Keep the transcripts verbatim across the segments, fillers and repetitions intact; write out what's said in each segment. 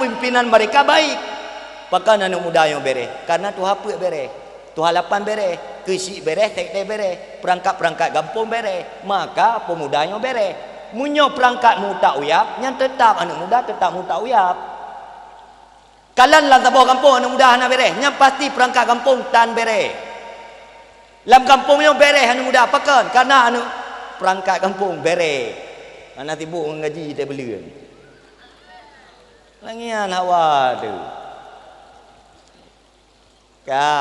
pimpinan mereka baik. Pakon aneuk muda nyoe bereh? Karena tuha peuet bereh, tuha lapan bereh, keuchik bereh, sekte bereh, peurangkat-peurangkat gampông bereh, maka pemuda nyoe bereh. Meunyoe peurangkat meu-utak uyab, nyan teutap aneuk muda teutap meu-utak uyab. Kalon lam saboh gampông aneuk muda hana bereh, nyan pasti peurangkat gampông tan bereh. Lam gampông nyoe bereh aneuk muda, pakon? Karena aneuk peurangkat gampông bereh. Hana sibuk ngon gaji teuh buleuen. Langian hawa tu. Ka,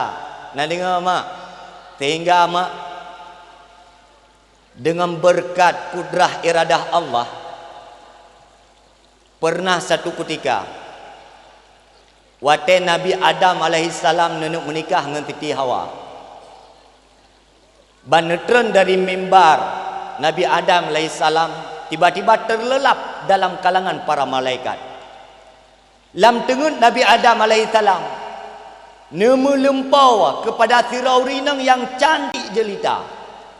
na deungoe mak. Sehingga mak, dengan berkat kudrah iradah Allah, pernah satu ketika, watée Nabi Adam alaihissalam neuneuk meunikah ngon Siti Hawa, ban neutreun dari mimbar, Nabi Adam alaihissalam tiba-tiba terlelap dalam kalangan para malaikat. Lam teungeut Nabi Adam alaihissalam, neumeulumpoe kepada sidroe ureuëng inong nyang cantik jelita,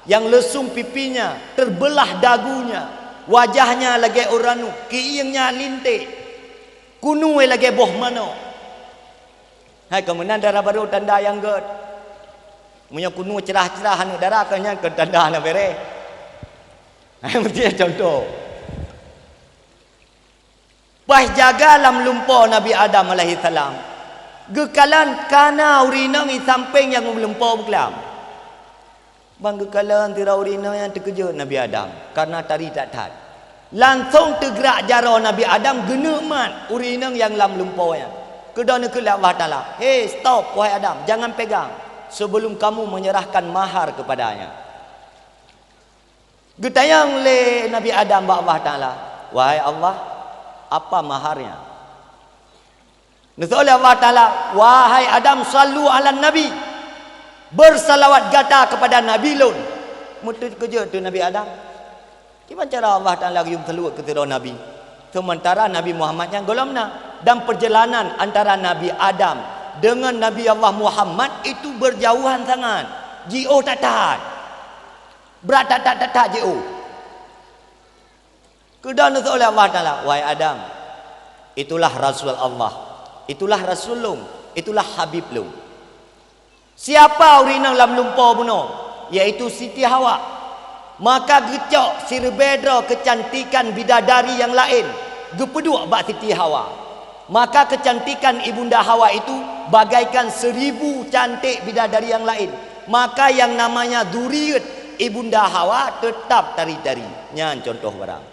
nyang leusung pipinya, terbelah dagunya, wajahnya lagée ureuëng ranub, keuiengnya linték, keunoe lagée boh manok. Hai, keu meunan dara barô tanda nyang gét. Meunyoe keunoe cerah-cerah aneuk dara, keu nyan keu tanda hana bereh. Hai, meusti contoh. Bah jaga lam lumpoe Nabi Adam alaihissalam. Geukalon kana ureuëng inong i sampéng nyang lumpoe beuklam. Ban geukalon sidroe ureuëng inong nyang teukeujot Nabi Adam karena tari that-that. Langsong teugrak jaroe Nabi Adam geuneuk mat ureuëng inong nyang lam lumpoe nyan. Keudroe neukheun lé Allah Taala, "He, stop, wahai Adam, jangan pegang sebelum kamu menyerahkan mahar kepadanya." Geutanyong lé Nabi Adam bak Allah Taala, "Wahai Allah, apa maharnya?" Neusoe lé Allah Taala, "Wahai Adam, sallu 'alan nabi, bersalawat gata kepada nabi lôn." Meuteukeujot teuh Nabi Adam. Kiban cara Allah Taala geuyue meusalawat keu sidroe nabi, seumantara Nabi Muhammad nyan gohlom na, dan perjalanan antara Nabi Adam dengan Nabi Allah Muhammad itu berjauhan sangat, jiôh that-that. Brat that-that-that-that jiôh. Keudroe neusoe lé Allah Taala, "Wahai Adam, itulah Rasul Allah, itulah Rasul lôn, itulah Habib lôn." Siapa ureuëng inong lam lumpoe bunoe? Yaitu Siti Hawa. Maka geucok sireubée droe keucantikan bidadari nyang laén, geupeuduek bak Siti Hawa. Maka keucantikan Ibunda Hawa itu bagaikan seribu cantik bidadari nyang laén. Maka nyang namanya zuriat Ibunda Hawa teutap tari-tari. Nyan contoh barang.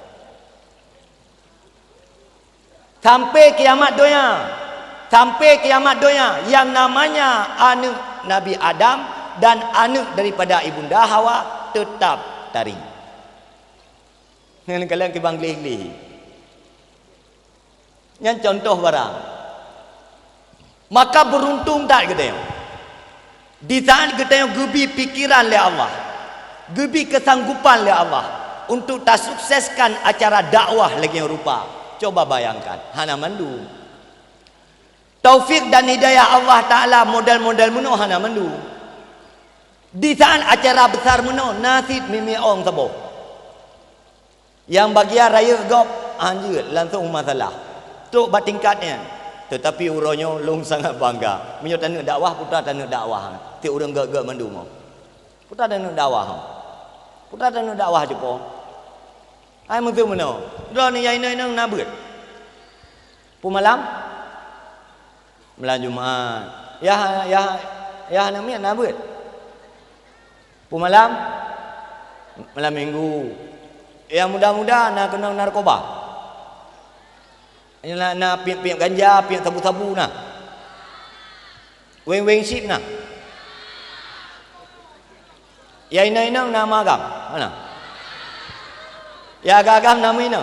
Sampai kiamat donya, sampai kiamat donya, nyang namanya aneuk Nabi Adam dan aneuk daripada Ibunda Hawa teutap tari. Nyan kalian kiban gleh-gleh. Nyan contoh barang. Maka beuruntung that geutanyoe. Di saat geutanyoe geubi pikeran lé Allah, geubi keusanggupan lé Allah untuk tasukseskan acara dakwah lagée nyoe rupa. Coba bayangkan, hana mandum. Taufik dan hidayah Allah Taala model-model meunoe hana mandum. Di saat acara besar meunoe, na cit mimi ong saboh. Nyang bagian rayeuk gob, hanjeuet langsung masalah. Trok bak tingkat nyan. Tetapi uroe nyoe lôn sangat bangga. Meunyoe taneuk dakwah, putra taneuk dakwah. Tiep ureuëng gét-gét mandum. Putra taneuk dakwah. Putra taneuk dakwah cupo. Hai meuteumeunoe. Droeneuh nyang inong-inong na beuet. Peue malam? Malam Jumat. Yah, yah, yah aneuk miet na beuet. Peue malam? Malam Minggu. Nyang muda-muda na keunong narkoba. Na, na piep-piep ganja, piep sabu-sabu na. Weng-weng chip na. Ya inong-inong na meuagam. Mana? Ya agam-agam na meuinong.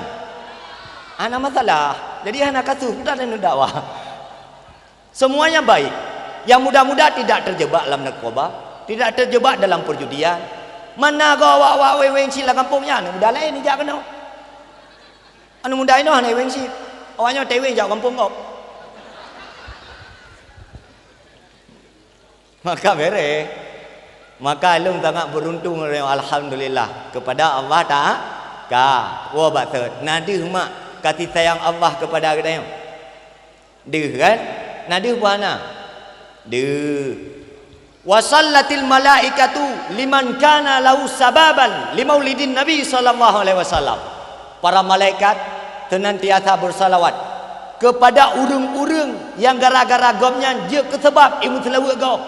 Hana masalah. Jadi hana kasus, bukan dakwah. Semuanya baik. Yang muda-muda tidak terjebak dalam narkoba, tidak terjebak dalam perjudian. Mana go awak-awak weng-weng chip lam gampông nyan, muda laén jak keunoe. Aneuk muda inoe hana weng chip. Awak nyoe teuweng jak gampông gob. Maka bereh. Maka lôn sangat beruntung, alhamdulillah, kepada Allah Taala. Ka, woe bak sot. Na deuh mak kasih sayang Allah kepada geutanyoe. Deuh kan? Na deuh peue hana? Deuh. "Wa shallatil malaikatu liman kana lahu sababan li maulidin Nabi sallallahu alaihi wasallam." Para malaikat senantiasa bersalawat kepada ureuëng-ureuëng nyang gara-gara gobnyan jeuet keu sabab imeuseulaweuet gob.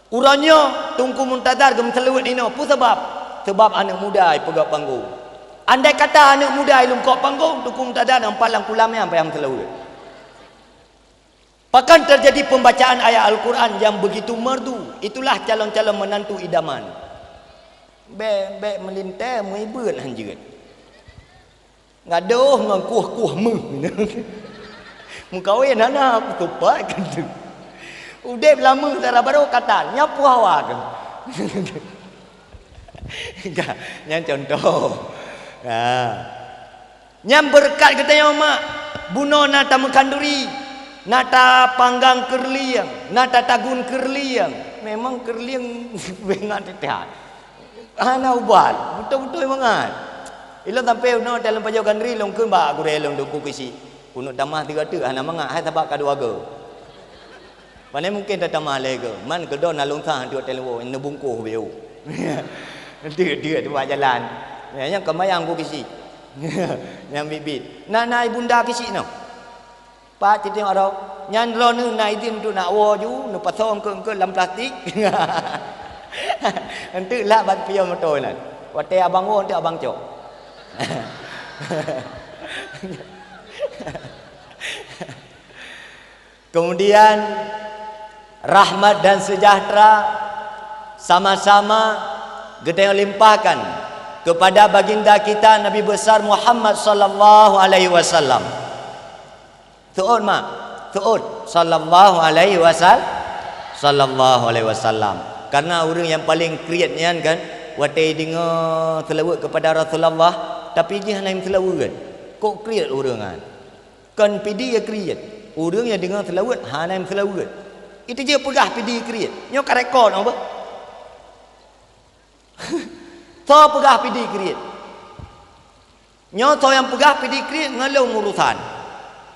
Uroe nyoe Teungku Muntazar geumeuseulaweuet inoe, peue sabab? Sabab aneuëk muda ipeugöt panggong. Andai kata aneuëk muda ilungkok panggong, Teungku Muntazar nyang pat lam kulam nyan payah meuseulaweuet. Bahkan terjadi pembacaan ayat Al-Quran yang begitu merdu, itulah calon-calon menantu idaman. Bék, bék meulintée meuibeut han jeuet. Gadôh ngon kueh-kueh meuh. Meukawen hana, kutupat keuneuk. Udeb lam meuh dara barô katan, nyan peue hawa keuh. Ka, nyan contoh. Ha. Nyan beureukat geutanyoe mak, bunoe na tameukhanduri, na tapanggang keureulieng, na tatagun keureulieng. Memang keureulieng beuingat teuh. Hana ubat, beutôi-beutôi mangat. Ilôn sampoe unoe teuh lam pajoh khanduri lôn kheun bak gurée lôn Teungku Keuchik. Keuneuk tamah tiga teuk hana mangat, hai sabab ka dua go. Pane mungken tatamah lhée go, man keudroe na lôn sah duek teuh lôn neubungkoh beu. Deuk-deuk teubak jalan. Nyang keumayang Teungku Keuchik. Nyang biet-biet. Na, na ibunda Keuchik nyoe. Pat cit teungoh droe, nyan droeneuh na idhin untuk nak woe ju, neupasoe eungkôt-eungkôt lam plastik. Eunteuk lak bak piôh moto nyan. Watée abang woe, eunteuk abang cok. Kemudian, rahmat dan sejahtera sama-sama geutanyoe limpahkan kepada baginda kita Nabi Besar Muhammad sallallahu alaihi wasallam. Seuôt mak, seuôt, sallallahu alaihi wasal-, sallallahu alaihi wasallam. Karena ureuëng nyang paleng kriet nyan kan, watée deungoe seulaweuet kepada Rasulullah, tapi jih hana meuseulaweuet. Kok kriet ureuëng nyan? Kon Pidie kriet. Ureuëng nyang deungoe seulaweuet hana meuseulaweuet. Itu jih peugah Pidie kriet. Nyoe ka rekod nyoe beuh. Soe peugah Pidie kriet? Nyoe soe nyang peugah Pidie kriet ngon lôn urusan.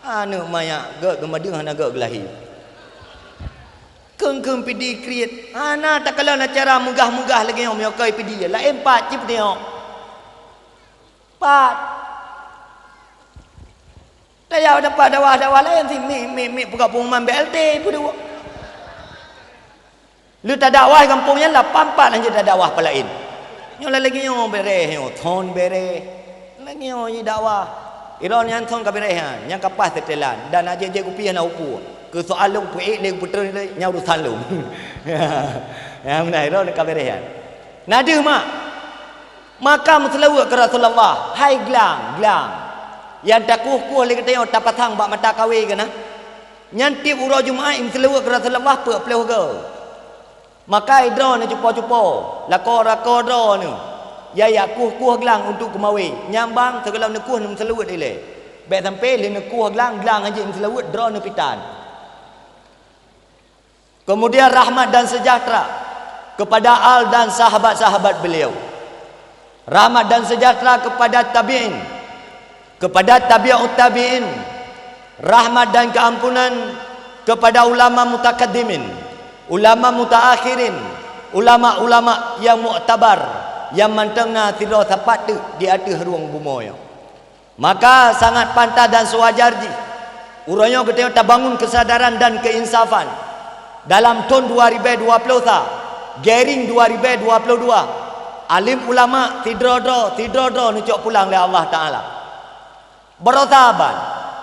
Aneuëk manyak gét geumadeueng hana gét geulahé. Kheun-kheun Pidie kriet, hana takalon acara meugah-meugah lagée nyoe meunyoe keu Pidie. Laén pat cit peudiok. Pat. Tayau dapat dakwah-dakwah laén sih, mik, mik, mik peugah pengumuman B L T peuduek. Lheueh tadakwah gampông nyan lapan pat hanjeuet tadakwah peulaén. Nyoe lagée nyoe bereh nyoe, thon bereh. Lagée nyoe jidakwah. Ilôn nyan thon ka bereh nyan, nyang ka paih teutelan. Dan ajeuk-jeuk kupi hana upu. Keu soal lôn peuék lé peutreun lé, nyan urusan lôn. Nyan meunan ilôn ka bereh nyan. Na deuh mak. Maka meuseulaweuet keu Rasulullah, hai glang, glang. Nyang takueh-kueh lé geutanyoe tapasang bak mata kawé keunan. Nyan tieb uroe Jumaat meuseulaweuet keu Rasulullah peuet ploh go. Maka droeneuh cupo-cupo, lakoe-lakoe droeneuh. Ya, ya kueh-kueh glang untuk keumawé. Nyang bang sigohlom neukueh neumeuseulaweuet ilée. Bék sampoe lé neukueh glang, glang hanjeuet meuseulaweuet droeneuh pitan. Kemudian rahmat dan sejahtera kepada al dan sahabat-sahabat beliau. Rahmat dan sejahtera kepada tabi'in, kepada tabi'ut tabi'in. Rahmat dan keampunan kepada ulama mutakaddimin, ulama mutaakhirin, ulama-ulama yang muktabar, yang mantong na sidroe sapat teuk di ateueh rueng bumoe nyoe. Maka sangat pantas dan sewajar jih, uroe nyoe geutanyoe tabangun keusadaran dan keuinsafan. Dalam thon dua ribée dua ploh sa, gering dua ribée dua ploh dua, alim ulama sidroe-droe, sidroe-droe neucok pulang lé Allah Taala. Baroe saban,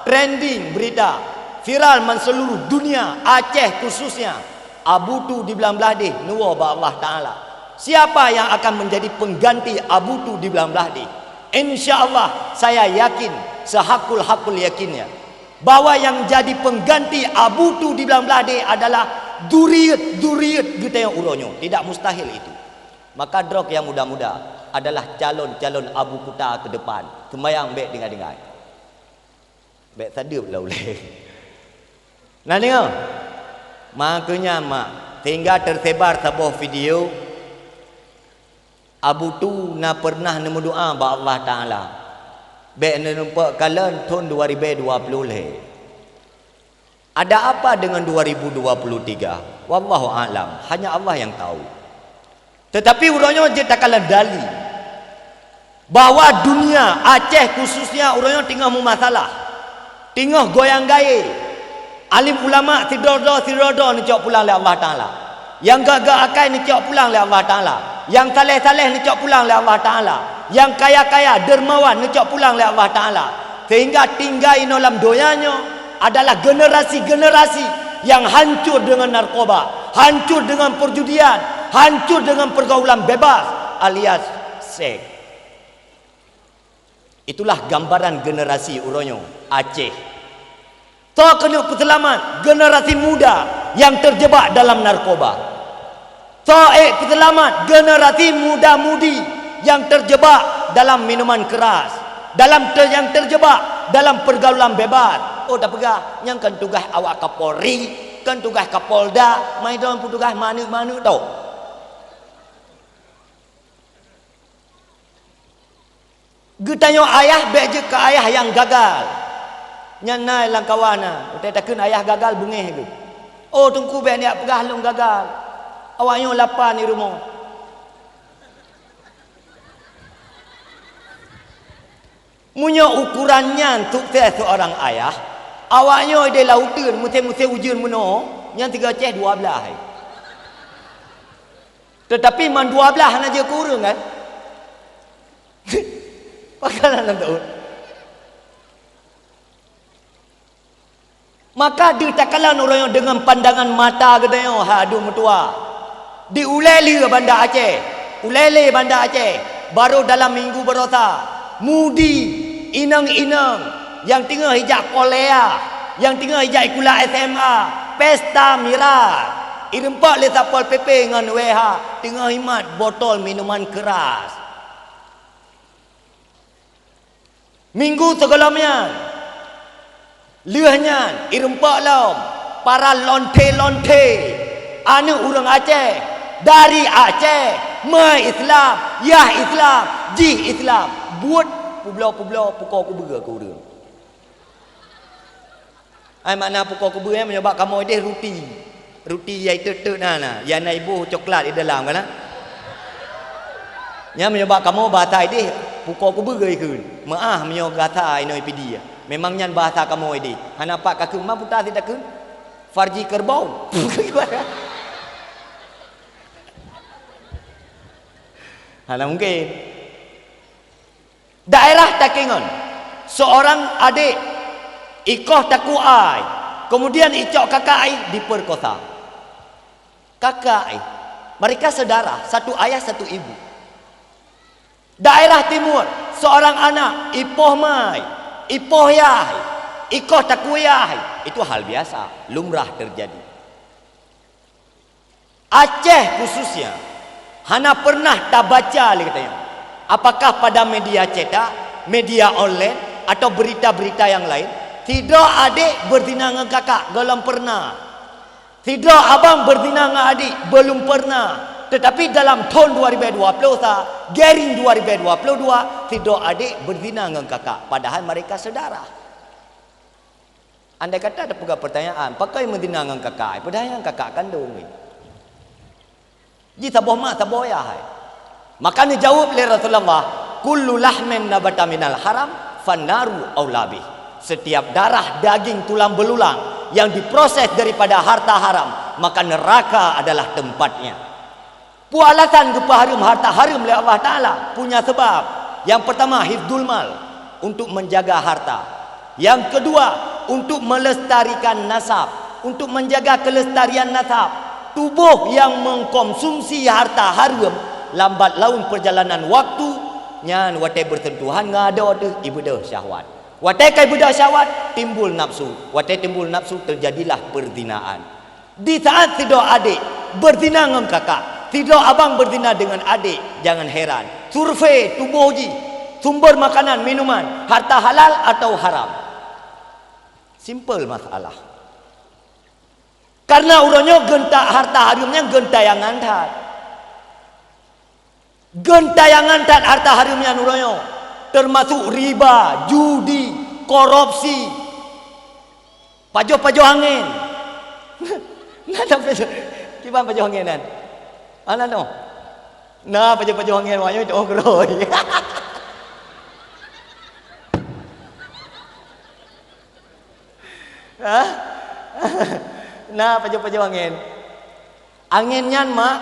trending berita, viral man seluruh dunia, Aceh khususnya, Abu Tu di Blang Blahdeh neuwoe bak Allah Taala. Siapa yang akan menjadi pengganti Abu Tu di Blang Blahdeh? Insya Allah, saya yakin, sehakul-hakul yakinnya, bahwa yang jadi pengganti Abu Tu di Blang Blahdeh adalah duriyet-duriyet geutanyoe uroe nyoe. Tidak mustahil itu. Maka droe nyang muda-muda adalah calon-calon abu kuta ke depan. Seumayang bék deungai-deungai. Bék sadeup lah ulée. Na deungoe? Makeunya mak, sehingga tersebar saboh video, Abu Tu na pernah neumeudoá bak Allah Taala. Bék neureumpok kalon thon dua ribée dua ploh lhée. Ada apa dengan dua ribu dua puluh tiga? Wallahu a'lam, hanya Allah yang tahu. Tetapi uroe nyoe jeuet takalon dali bahwa dunia Aceh khususnya uroe nyoe teungoh meumasalah, teungoh goyang gayé. Alim ulama sidroe-droe sidroe-droe neucok pulang lé Allah Taala. Nyang gagah akai neucok pulang lé Allah Taala. Nyang saleh-saleh neucok pulang lé Allah Taala. Nyang kaya-kaya dermawan neucok pulang lé Allah Taala. Sehingga tinggai inoe lam donya nyoe adalah generasi-generasi yang hancur dengan narkoba, hancur dengan perjudian, hancur dengan pergaulan bebas alias seks. Itulah gambaran generasi uroe nyoe Aceh. Soe keuneuk peuseulamat generasi muda nyang terjebak dalam narkoba. Soe ék peuseulamat generasi muda-mudi nyang terjebak dalam minuman keras, dalam ter-, nyang terjebak dalam pergaulan bebas. Oh, tapeugah, nyan kan tugaih awak Kapolri, kan tugaih Kapolda, mai dong petugas maneuk-maneuk tau. Geutanyoe ayah bék jeuet keu ayah nyang gagal. Nyan na lam kawan na, watée takheun ayah gagal beungéh geuh. Oh, teungku bék neujak peugah lôn gagal. Awak nyoe lapan di rumoh. Meunyoe ukuran nyan sukses seorang ayah, awak nyoe ideh lauteuen, musém-musém ujeuen meunoe, nyan sigoe céh dua blaih. Teutapi man dua blaih hana jeuet keu ureuëng kan? Pakon hana tahu? Maka deuh takalon uroe nyoe deungon pandangan mata geutanyoe, hai aduen meutuah. Di ulée lé Banda Aceh, ulée lé Banda Aceh, barô dalam minggu baroesa, mudi, inong-inong nyang teungoh ijak kuliah, nyang teungoh ijak sikula S M A, pesta miras, irumpok lé Satpol P P ngon W H, teungoh imat botol minuman keras. Minggu sigohlom nyan, lheueh nyan irumpok lom para lonte-lonte aneuëk ureuëng Aceh dari Aceh, mai Islam, yah Islam, jih Islam, buet publoe-publoe pukoe kubeue keu ureuëng. Ai makna pukoe kubeue nyan meunyoe bak kamoe ideh ruti. Ruti nyang itot-tot na, na, nyang na iboh coklat di dalam kan, na? Nyan meunyoe bak kamoe bahasa ideh pukoe kubeue geukheun. Meuáh meunyoe gata inoe Pidie. Memang nyan bahasa kamoe ideh. Hana pat kakheun, ma buta sit takheun? Farji kerbau. Hana mungkin. Daerah Takengon, seorang adik ikoh takue ai, kemudian icok kakak ai diperkosa. Kakak ai, mereka sedarah, satu ayah, satu ibu. Daerah Timur, seorang anak ipoh mai, ipoh yah, ikoh takue yah, itu hal biasa, lumrah terjadi. Aceh khususnya hana pernah tabaca lé geutanyoe. Apakah pada media cetak, media online, atau berita-berita yang lain, sidroe adék beuzina ngon kakak? Golom pernah. Sidroe abang beuzina ngon adik? Belum pernah. Tetapi dalam thon dua ribu dua puluh sa, gering dua ribu dua puluh dua, sidroe adék beuzina ngon kakak, padahal mereka saudara. Andai kata ada peugah pertanyaan, pakon meuzina ngon kakak? Padahai nyan kakak kandong. Ji saboh mak saboh yah hai. Maka neujaweueb lé Rasulullah, "Kullu lahmin nabata minal haram, fannaru aula bih." Setiap darah, daging, tulang belulang yang diproses daripada harta haram, maka neraka adalah tempatnya. Peue alasan geupeuhareuem harta hareuem lé Allah Taala? Punya sabab. Nyang peurtama, hifdzul mal, untuk menjaga harta. Nyang keudua, untuk melestarikan nasab, untuk menjaga kelestarian nasab. Tuboh nyang mengkonsumsi harta hareuem, lambat laun perjalanan waktu, nyan watée bersentuhan ngon adoe teuh, ibeudôh syahwat. Watée ka ibeudôh syahwat, timbul nafsu. Watée timbul nafsu, terjadilah perzinaan. Di saat sidroe adék beuzina ngon kakak, sidroe abang beuzina dengan adék, jangan heran. Survei tuboh jih, sumber makanan, minuman, harta halal atau haram. Simple masalah. Karena uroe nyoe geuntak harta hareuem nyan geuntayangan that. Geuntayangan that harta hareuem nyan uroe nyoe, termasuk riba, judi, korupsi. Pajoh-pajoh angén. Na sampai kiban pajoh angén nyan? Ana noh. Na pajoh-pajoh angén, wak nyoe teu'oh keurôi. Hah? Na pajoh-pajoh angén. Angén nyan mak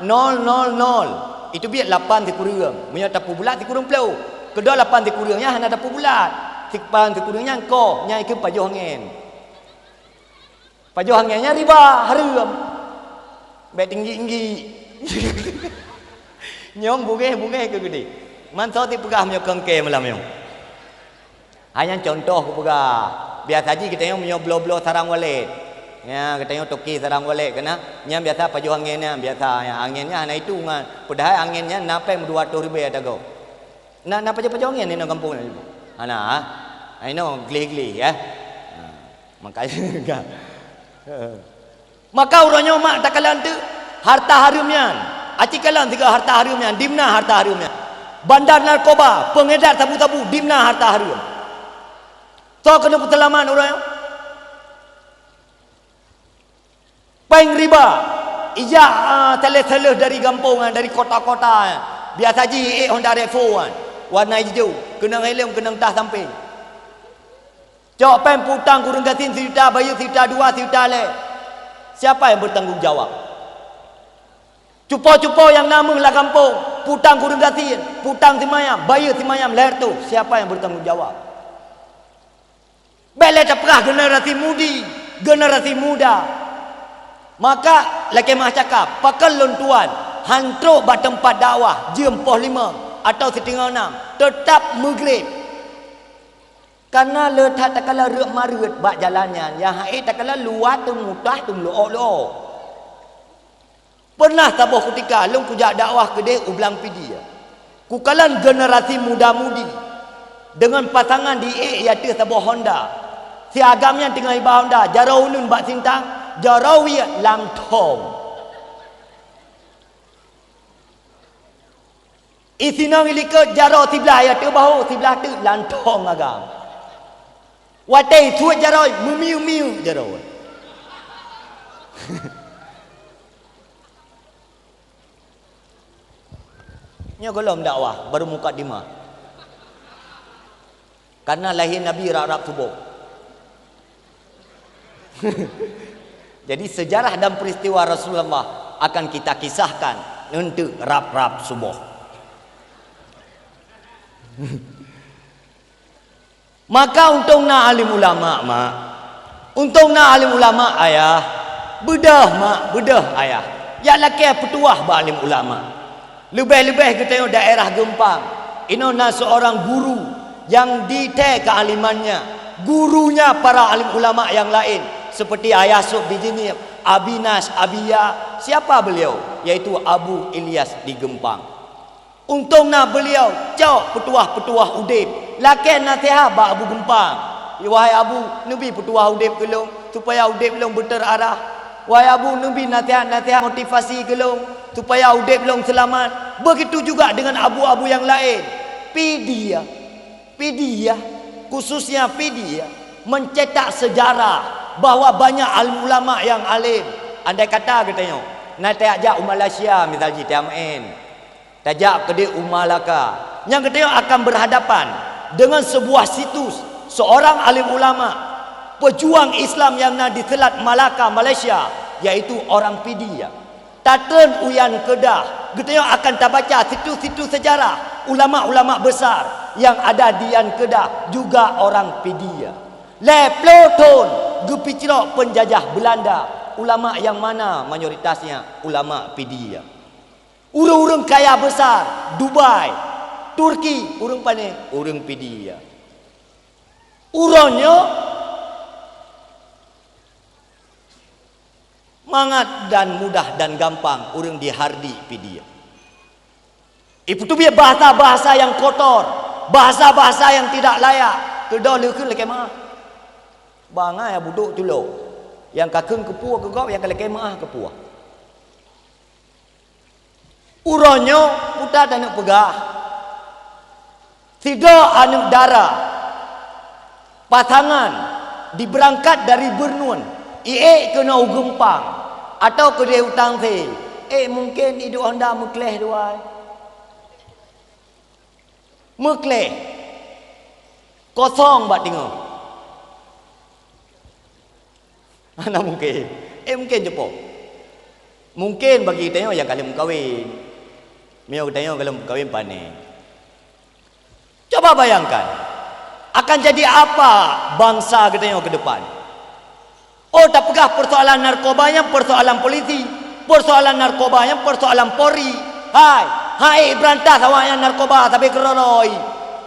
nol nol nol. Itu biet lapan sikureueng. Meunyoe tapeubulat sikureueng ploh. Keudroe lapan sikureueng nyan hana tapeubulat. Lapan sikureueng nyan ko, nyan ikheun pajoh angén. Pajoh angén nyan riba, hareuem. Bèk tinggi-tinggi. Nyoe bungéh-bungéh keu geude. Man soe sipeugah meunyoe keu engkée malam nyoe? Hai nyan contoh kupeugah. Biasa jih geutanyoe meunyoe bloe-bloe sarang walet. Ya, geutanyoe toke sarang walet keunan. Nyan biasa pajoh angén nyan, biasa. Ya, angén nyan hana itungan. Padahai angén nyan na péng meudua ratoh ribèe ata goe. Na, na pajoh-pajoh angén inoe gampông nyoe? Hana, ah? Inoe gleh-gleh, ya. Ha, makanya. Maka uroe nyoe mak takalon teuk harta hareuem nyan. Aci kalon sigoe harta hareuem nyan, dimna harta hareuem nyan. Bandar narkoba, pengedar sabu-sabu, dimna harta hareuem. Soe keuneuk peuseulamat uroe nyoe? Péng riba. Ijak, ah, saleuh-saleuh dari gampông, ah, dari kota-kota, ah. Biasa jih ék Honda Revo, ah. Warna ijo, keunong helm, keunong tas sampéng. Cok péng peutang keu ureueng gasien sijuta, bayeue sijuta dua, sijuta lhèe. Siapa yang bertanggung jawab? Cupo-cupo nyang na meuh lam gampông, peutang keu ureueng gasien, peutang simayam, bayeue simayam lhèe reutôh. Siapa yang bertanggung jawab? Bèk lé tapeugah generasi mudi, generasi muda. Maka lakée meu'ah cakap, pakon lôn tuan han trok bak teumpat dakwah jeuem poh limong atawa siteungoh nam, teutab meugreb. Kareuna le that takalon reuek mareuet bak jalan nyan, nyang han ék takalon luwa teumutah teumeulo-ok-lo-ok. Pernah saboh kutika lôn kujak dakwah keudeh u Blang Pidie. Kukalon generasi muda-mudi deungon pasangan di ék ateueh saboh Honda. Si agam nyan teungoh iba Honda, jaroe uneun bak sintang, jaroe wiet lam thong. Isinong ilikot jaroe siblah ateueh bahô, siblah teuk lam thong agam. Watée isuet jaroe, meumiyeuk-miyeuk jaroe. Nyoe gohlom dakwah, baru mukadimah. Karena lahé Nabi rab-rab suboh. Jadi, sejarah dan peristiwa Rasulullah akan kita kisahkan untuk rab-rab suboh. Maka untông na alim ulama, mak. Untông na alim ulama, ayah. Beudôh, mak, beudôh, ayah. Jak lakée peutuwah bak alim ulama. Leubeh-leubeh geutanyoe daerah Geumpang. Inoe na seorang guru nyang ditée keualimannya. Gurunya para alim ulama nyang laén, seperti Ayah Sop Bijeunieb, Abi Nas, Abi Ya. Siapa beliau? Yaitu Abu Ilyas di Geumpang. Untông na beuliau cok peutuwah-peutuwah udeb, lakée naseuhat bak Abu Geumpang. "Wahai Abu, neubi peutuwah udeb keu lôn, supaya udeb lôn beuteurarah. Wahai Abu, neubi naseuhat-naseuhat motivasi keu lôn, supaya udeb lôn seulamat." Begitu juga dengan abu-abu nyang laén. Pidie, Pidie, khususnya Pidie, mencetak sejarah bahwa banyak alim ulama nyang além. Andai kata geutanyoe na tajak jak u Malaysia, misal jih, tajak meu'én, tajak keudeh u Malaka, nyang geutanyoe akan berhadapan dengan sebuah situs seorang alim ulama, pejuang Islam nyang na di Selat Malaka, Malaysia, yaitu orang Pidie. Tatreun u Yan Kedah, geutanyoe akan tabaca situs-situs sejarah ulama-ulama besar nyang ada di Yan Kedah, juga orang Pidie. Lhèe ploh thon geupicrok peunjajah Beulanda, ulama nyang mana mayoritasnya ulama Pidie. Ureuëng-ureuëng kaya besar, Dubai, Turki, ureuëng pane, ureuëng Pidie. Uroe nyoe mangat dan mudah dan gampang ureuëng dihardi Pidie. Ipeuteubiet bahasa-bahasa nyang kotor, bahasa-bahasa nyang tidak layak, keudroe lheueh kheun lakée meu'ah. Bangai budok culok, nyang ka kheun keupeue keu gob, nyang ka lakée meu'ah keupeue. Uroe nyoe, peue that aneuk peugah, sidroe aneuk dara, pasangan, Dibeurangkat dari Beurnueng, iék keunoe u Geumpang, atawa keudeh u Tangse, ék mungken iduek honda meukleh dua. Meukleh. Kosong bak teungoh. Hana mungken. Ék mungken jeuet po. Mungken bagi geutanyoe nyang ka lheueh meukawen. Meunyoe geutanyoe ka lheueh meukawen pane. Coba bayangkan, akan jadi apa bangsa geutanyoe ke depan? Oh, tapeugah persoalan narkoba nyan persoalan polisi, persoalan narkoba nyan persoalan Polri. Hai, hai beurantas awaknyan narkoba sabe keurôi.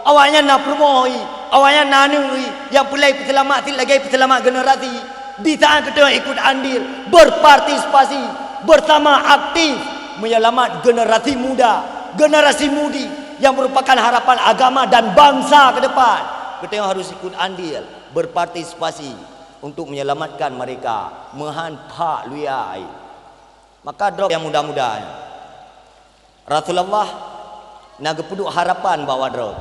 Awaknyan na peurumoh, awaknyan na aneuk, nyang peulai peuseulamat cit lagée peuseulamat generasi. Di saat geutanyoe ikut andil, berpartisipasi bersama aktif menyelamat generasi muda, generasi mudi yang merupakan harapan agama dan bangsa ke depan. Geutanyoe harus ikut andil, berpartisipasi untuk menyelamatkan mereka meuhan phak luya. Maka droe nyang muda-muda nyan, Rasulullah na geupeuduek harapan bak awak droe.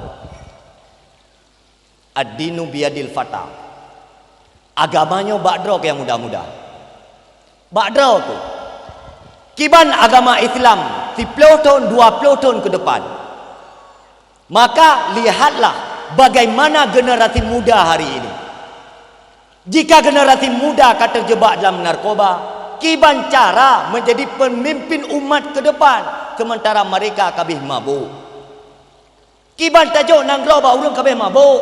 Ad-dinu biyadil fata. Agama nyoe bak droe nyang muda-muda. Bak droe tu. Kiban agama Islam siploh thon, dua ploh thon ke depan. Maka lihatlah bagaimana generasi muda hari ini. Jika generasi muda ka terjebak dalam narkoba, kiban cara menjadi pemimpin umat ke depan sementara mereka kabeh mabuk. Kiban tajok nanggroe bak ureuëng kabeh mabuk.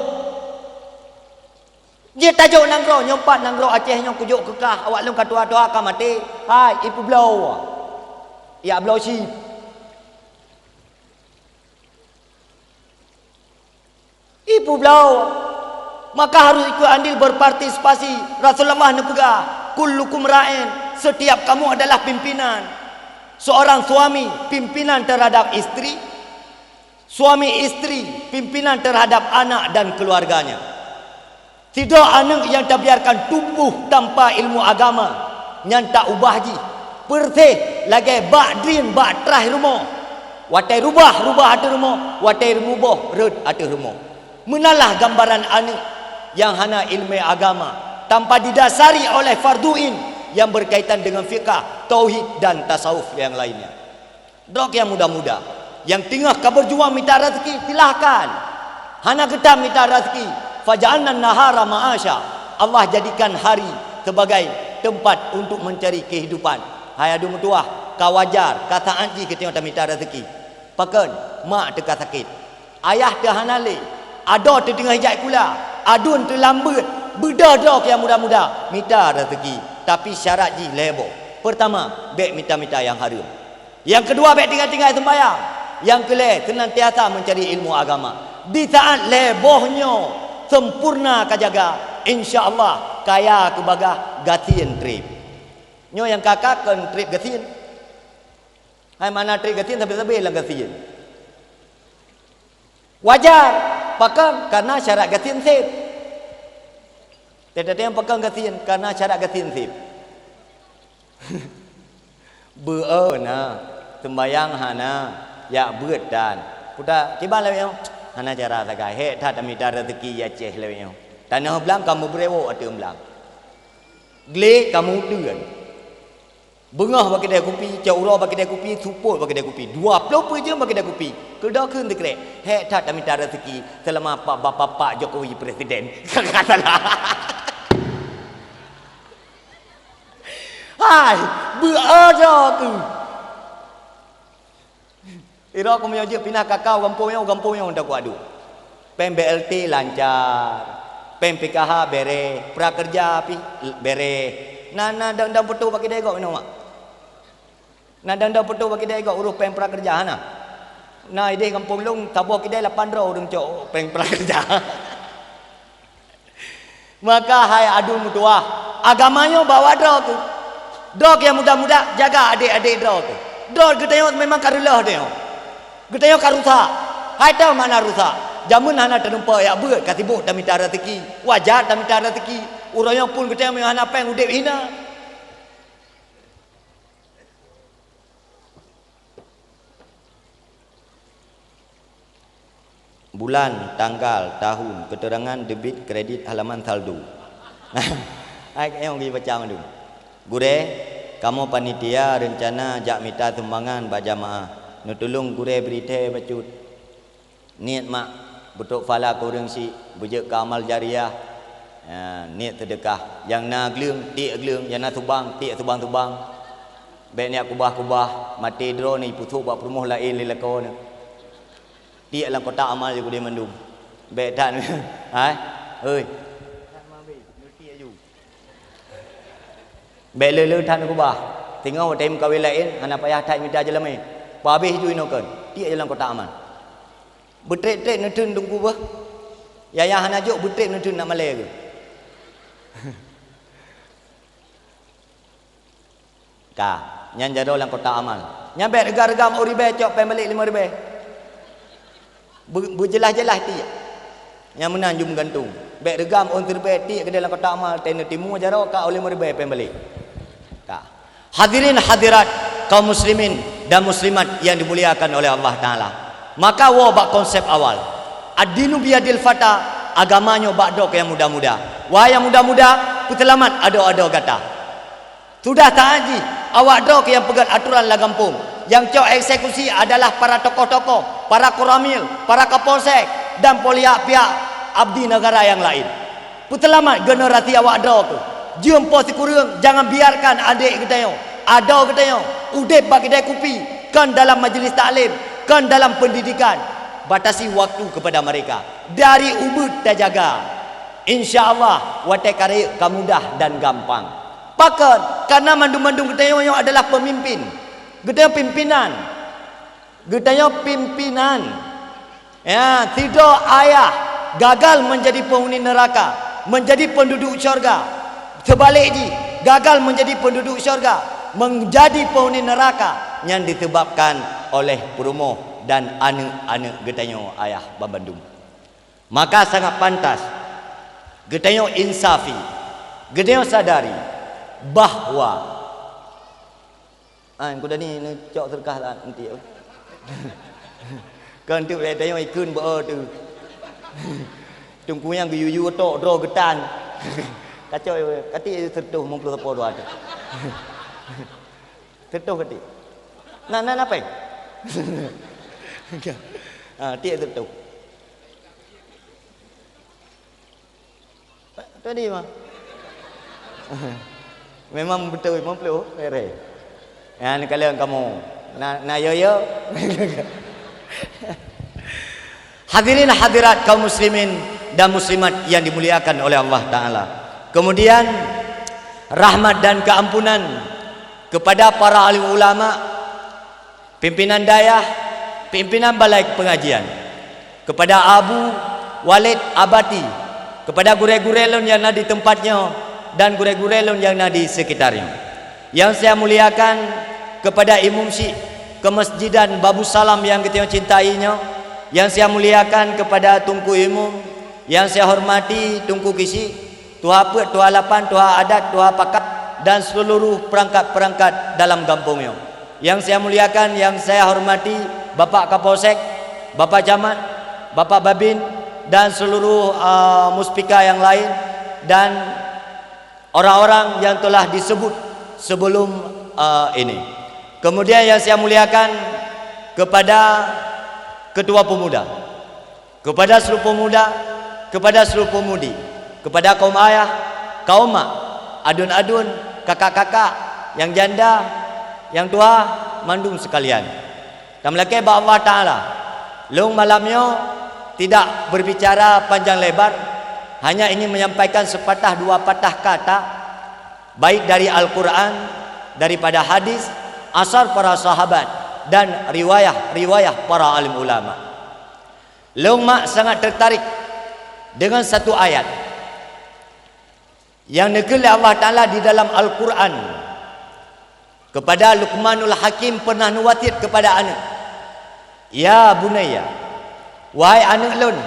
Jeuet tajok nanggroe, nyoe pat nanggroe Aceh nyoe kujok keukah, awak lôn ka tuha-tuha ka maté. Hai, ipeubloe. Yak bloe cit. Ipeubloe. Maka harus ikut andil berpartisipasi. Rasulullah neupeugah, "Kullukum ra'in." Setiap kamu adalah pimpinan. Seorang suami pimpinan terhadap istri, suami istri pimpinan terhadap anak dan keluarganya. Sidroe aneuk nyang tabiarkan tumbuh tanpa ilmu agama, nyan taubah jih peureuséh lagée bak drien bak traih rumoh. Watée rubah, rubah ateueh rumoh, watée reumoboh, rhot ateueh rumoh. Meunalah gambaran aneuk nyang hana iéleumé agama, tanpa didasari oleh fardhu ain yang berkaitan dengan fiqah, tauhid, dan tasawuf yang lainnya. Droe nyang muda-muda, nyang teungoh ka beujuang mita raseuki, silahkan. Hana geutam mita raseuki, faja'alna nahara ma'asya. Allah jadikan hari sebagai tempat untuk mencari kehidupan. Hai adoe meutuwah, ka wajar, ka saát jih geutanyoe tamita raseuki. Pakon, mak teuka sakét. Ayah teuhana lé, adoe teuteungoh jijak sikula, aduen teulambeuet, beudôh droe nyang muda-muda, mita raseuki, tapi syarat jih lhée boh. Peurtama, bék mita-mita nyang hareuem. Nyang keudua, bék tinggai-tinggai seumbahyang. Nyang keulhée, seunantiasa meucari ilmu agama. Di saát lhée boh nyoe sempurna ka jaga, insya Allah kaya keu bagaih gasien treb. Nyoe nyang ka-ka kon treb gasien. Hai mana treb gasien sabe-sabe lam gasien. Wajar, pakon? Karena syarat gasien sép. Teutateueng pakon gasien, karena syarat gasien sép. Beu-e na, seumbahyang hana, jak beuet tan. Puta kiban lawét nyoe, hana cara sagai, hék that tamita raseuki Aceh lawét nyoe. Tanoh blang ka meubeurewok ateueh blang. Glé ka meuteuen. Beungoh bak keude kupi, cok uroe bak keude kupi, seupôt bak keude kupi, dua ploh peuet jeuem bak keude kupi. Keudokheun sikrek, hék that tamita raseuki seulama pak bapak Pak Jokowi presiden. Ka salah. Hai, beu-e droe keuh. Irok keumeunyoe jeuet pinah kakau gampông nyoe, gampông nyoe takot adu. Péng B L T lancar, péng P K H bereh, prakerja pih bereh. Na, na dang-dang peutoh bak keude gob inoe mak. Na dang-dang peutoh bak keude gob urus péng prakerja hana. Na ideh gampông lôn saboh keude lapan droe ureuëng cok péng prakerja. Maka hai adoe meutuwah, agama nyoe bawa droe keuh. Droe nyang muda-muda, jaga adek-adek droe keuh. Droe geutanyoe memang ka reuloh tanyoe. Geutanyoe ka rusak. Hai toh makna rusak? Jameun hana tanumpok jak beuet, ka sibok tamita raseuki. Wajar tamita raseuki. Uroe nyoe pun geutanyoe meunyoe hana péng udeb hina. Bulan, tanggal, tahun, keterangan debit kredit halaman saldo. Hai, nyang geubaca mandum. Gurée, kamoe panitia reuncana jak mita sumbangan bak jamaah. Neutulông gurée bri thée bacut. Niet mak, beutrok phala keu ureuëng syiek, beujeuet keu amal jariah. Ya, niet seudeukah. Nyang na gleueng, tiek gleueng, nyang na subang, tiek subang-subang. Bék niet kubah-kubah, maté droeneuh ipeusôk bak peurumoh laén lé lakoe neuh. Tiek lam kotak amal jih gurée mandum. Bék that. Hai? Hei. Bék le-le that neukubah. Singoh watée meukawen laén, hana payah that mita jeulamé. Peuhabéh ju inoe kön. Tiek lam kotak amal. Beutreb-treb neuteun teungku beuh. Yah-yah hana jok beutreb neuteun nak malée geuh. Ka, nyan jaroe lam kotak amal. Nyan bék reugam-reugam ôn ribée cok péng balek limong ribée. Beu-, beujeulaih-jeulaih tiek. Nyang meunan jeuem gantung. Bék reugam ôn siribée tiek keudeh lam kotak amal, teuneuk timu jaroe ka ôn limong ribée péng balek. Ka. Hadirin hadirat kaum muslimin dan muslimat yang dimuliakan oleh Allah Taala. Maka woe bak konsep awal. Ad-dinu biyadil fata, agama nyoe bak droe nyang muda-muda. Wahai nyang muda-muda, peuseulamat adoe-adoe gata. Sudah saat jih, awak droe nyang peugét aturan lam gampông. Nyang cok eksekusi adalah para tokoh-tokoh, para koramil, para kapolsek, dan pihak-pihak abdi negara nyang laén. Peuseulamat generasi awak droe kheueh. Jeuem po sikureueng, jangan biarkan adék geutanyoe, adoe geutanyoe udeb bak keude kupi, kon dalam majlis taklim, kon dalam pendidikan. Batasi waktu kepada mereka. Dari ubit tajaga. Insya Allah, watée ka rayeuk ka mudah dan gampang. Pakon? Karena mandum-mandum geutanyoe nyoe adalah pemimpin. Geutanyoe pimpinan. Geutanyoe pimpinan. Ya, sidroe ayah gagal menjadi penghuni neraka, menjadi penduduk syurga. Sebalék jih, gagal menjadi penduduk syurga, menjadi penghuni neraka, nyan disebabkan oleh peurumoh dan aneuëk-aneuëk geutanyoe ayah banmandum. Maka sangat pantas geutanyoe insafi, geutanyoe sadari bahwa, ah, kuda ni neucok seudeukah lah nanti. Kan tu geutanyoe ikheun beu tu. Teungku nyang geuyue-yue tok droe geutan. Kacok, katik seureutôh limong ploh sapo dua tu. Seureutôh katik. Na, na, na péng? Ah, tiek seureutôh. Tadi mah. Memang beutôi limong ploh, rere. Ya, ni kalian kamu. Na, na yo yo. Hadirin hadirat kaum muslimin dan muslimat yang dimuliakan oleh Allah Taala. Kemudian, rahmat dan keampunan kepada para alim ulama, pimpinan dayah, pimpinan balai pengajian, kepada Abu, Walid, Abati, kepada gurée-gurée lôn nyang na di teumpat nyoe dan gurée-gurée lôn nyang na di sekitar nyoe. Nyang saya muliakan kepada Imum Syik Kemasjidan Babu Salam nyang geutanyoe cintai nyoe, nyang saya muliakan kepada Teungku Imum, nyang saya hormati Teungku Kisyik, Tuha Peuet, Tuha Lapan, Tuha Adat, Tuha Pakat, dan seluruh perangkat-perangkat dalam gampông nyoe. Nyang saya muliakan, nyang saya hormati Bapak Kapolsek, Bapak Camat, Bapak Babin, dan seluruh, uh, muspika yang lain, dan orang-orang yang telah disebut sebelum, uh, ini. Kemudian yang saya muliakan kepada Ketua Pemuda, kepada seluruh pemuda, kepada seluruh pemudi, kepada kaum ayah, kaum mak, aduen-aduen, kakak-kakak, nyang janda, nyang tuha, mandum sekalian. Tameulakée bak Allah Taala, lôn malam nyoe tidak berbicara panjang lebar, hanya ingin menyampaikan sepatah dua patah kata, baik dari Al-Quran, daripada hadis, asar para sahabat, dan riwayah-riwayah para alim ulama. Lôn mak sangat tertarik dengan satu ayat yang neukheun lé Allah Taala di dalam Al-Quran. Kepada Luqmanul Hakim pernah neuwasiet kepada aneuk, "Ya bunayya, wahai aneuk lôn,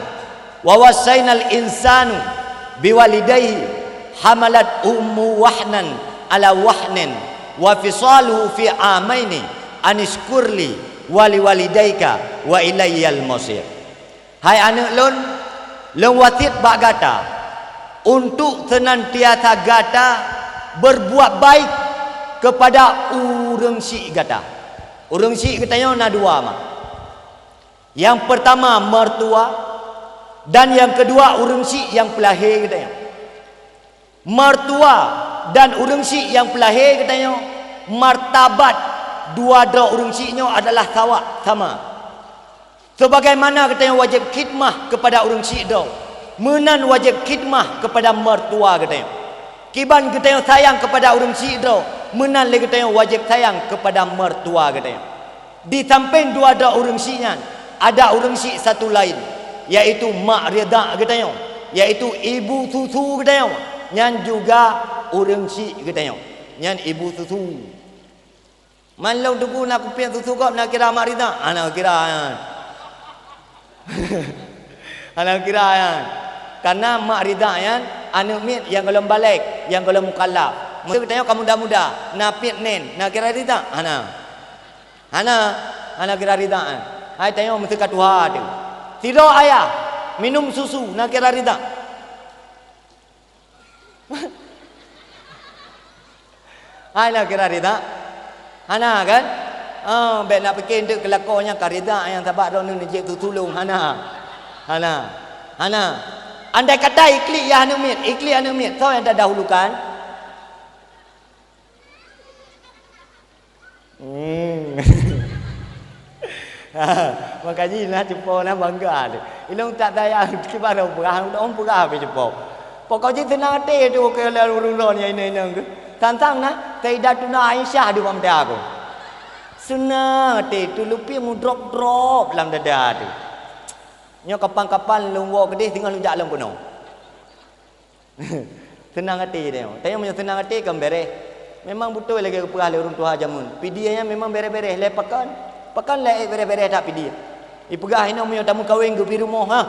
wa wassainal insanu biwalidayhi, hamalat ummu wahnan ala wahnin, wa fisaluhu fi amaini, anishkurli wa liwalidaika wa ilayyal masir." Hai aneuk lôn, lôn wasiet bak gata, Untuk senantiasa gata berbuat baik kepada ureuëng syiek gata. Ureuëng syiek geutanyoe na dua ma. Yang pertama mertua, dan yang kedua ureuëng syiek nyang peulahé geutanyoe. Mertua dan ureuëng syiek nyang peulahé geutanyoe, martabat dua droe ureuëng syiek nyoe adalah sawa, sama. Sebagaimana geutanyoe wajéb khidmah kepada ureuëng syiek droe, meunan wajéb khidmah kepada mertua geutanyoe. Kiban geutanyoe sayang kepada ureuëng syiek droe, meunan lé geutanyoe wajéb sayang kepada mertua geutanyoe. Di sampéng dua droe ureuëng syiek nyan, ada ureuëng syiek satu laén, yaitu mak ridak geutanyoe, yaitu ibu susu geutanyoe, nyan juga ureuëng syiek geutanyoe, nyan ibu susu. Man lôn teupeu na kupiek susu gob na kira mak ridak? Hana kira nyan. Hana kira nyan. Karena mak ridak nyan aneuëk miet nyang gohlom balek, nyang gohlom mukallaf. Meuseu geutanyoe ka muda-muda, na piet nen, na kira ridak? Hana. Hana, hana kira ridak nyan. Hai tanyoe meuseu ka tuha teuh. Sidroe ayah minum susu, na kira ridak? Hai na kira ridak? Hana kan? Ah, bék na pike eunteuk keu lakoe nyan ka ridak nyan sabab droeneuh neujép tutulông. Hana. Hana. Hana. Andai kata iklik yah aneuëk miet, iklik aneuëk miet, soe nyang tadahulukan? Hmm. Makajih na cupo na bangga tu. Ilong tak daya kiban orang peugah, orang peugah habis cupo. Pokok jih seunang até tu ke lalu ureuëng droe nyang inong-inong tu. Tantang na, Sayyidatuna Aisyah di bawah mata aku. Seunang até tu lupi mudrop-drop lam dada tu. Nyoe kapan-kapan lôn woe keudeh singoh lôn jak lom keunoe. Seunang até tanyoe. Tanyoe meunyoe seunang até kan bereh. Memang beutôi lagée geupeugah lé ureuëng tuha jameun. Pidie nyan memang bereh-bereh lé pakon. Pakon lé bereh-bereh that pidie. Ipeugah inoe meunyoe tameukawen geubi rumoh ha.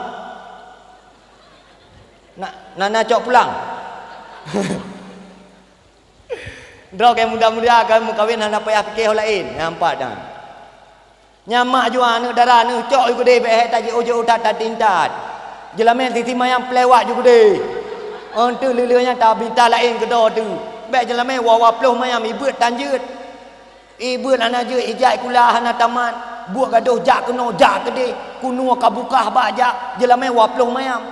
Nak na, na cok pulang. Droe keu muda-muda keu meukawen hana payah pike ho laén. Nampak dah. Nyan mak jua aneuëk dara neuh cok ju keudeh bék hék tajiôh-jiôh that tatintat. Jeulamé sisi mayam peulewat ju keudeh. Eunteuk leuleue nyan tabita laén keudroe teuh. Bék jeulamé wawa ploh mayam ibeuet tan jeuet. Ibeuet hana jeuet, ijak sikula hana tamat. Buet gadoh jak keunoe jak keudeh. Kunoe ka bukah bak jak. Jeulamé wa ploh mayam.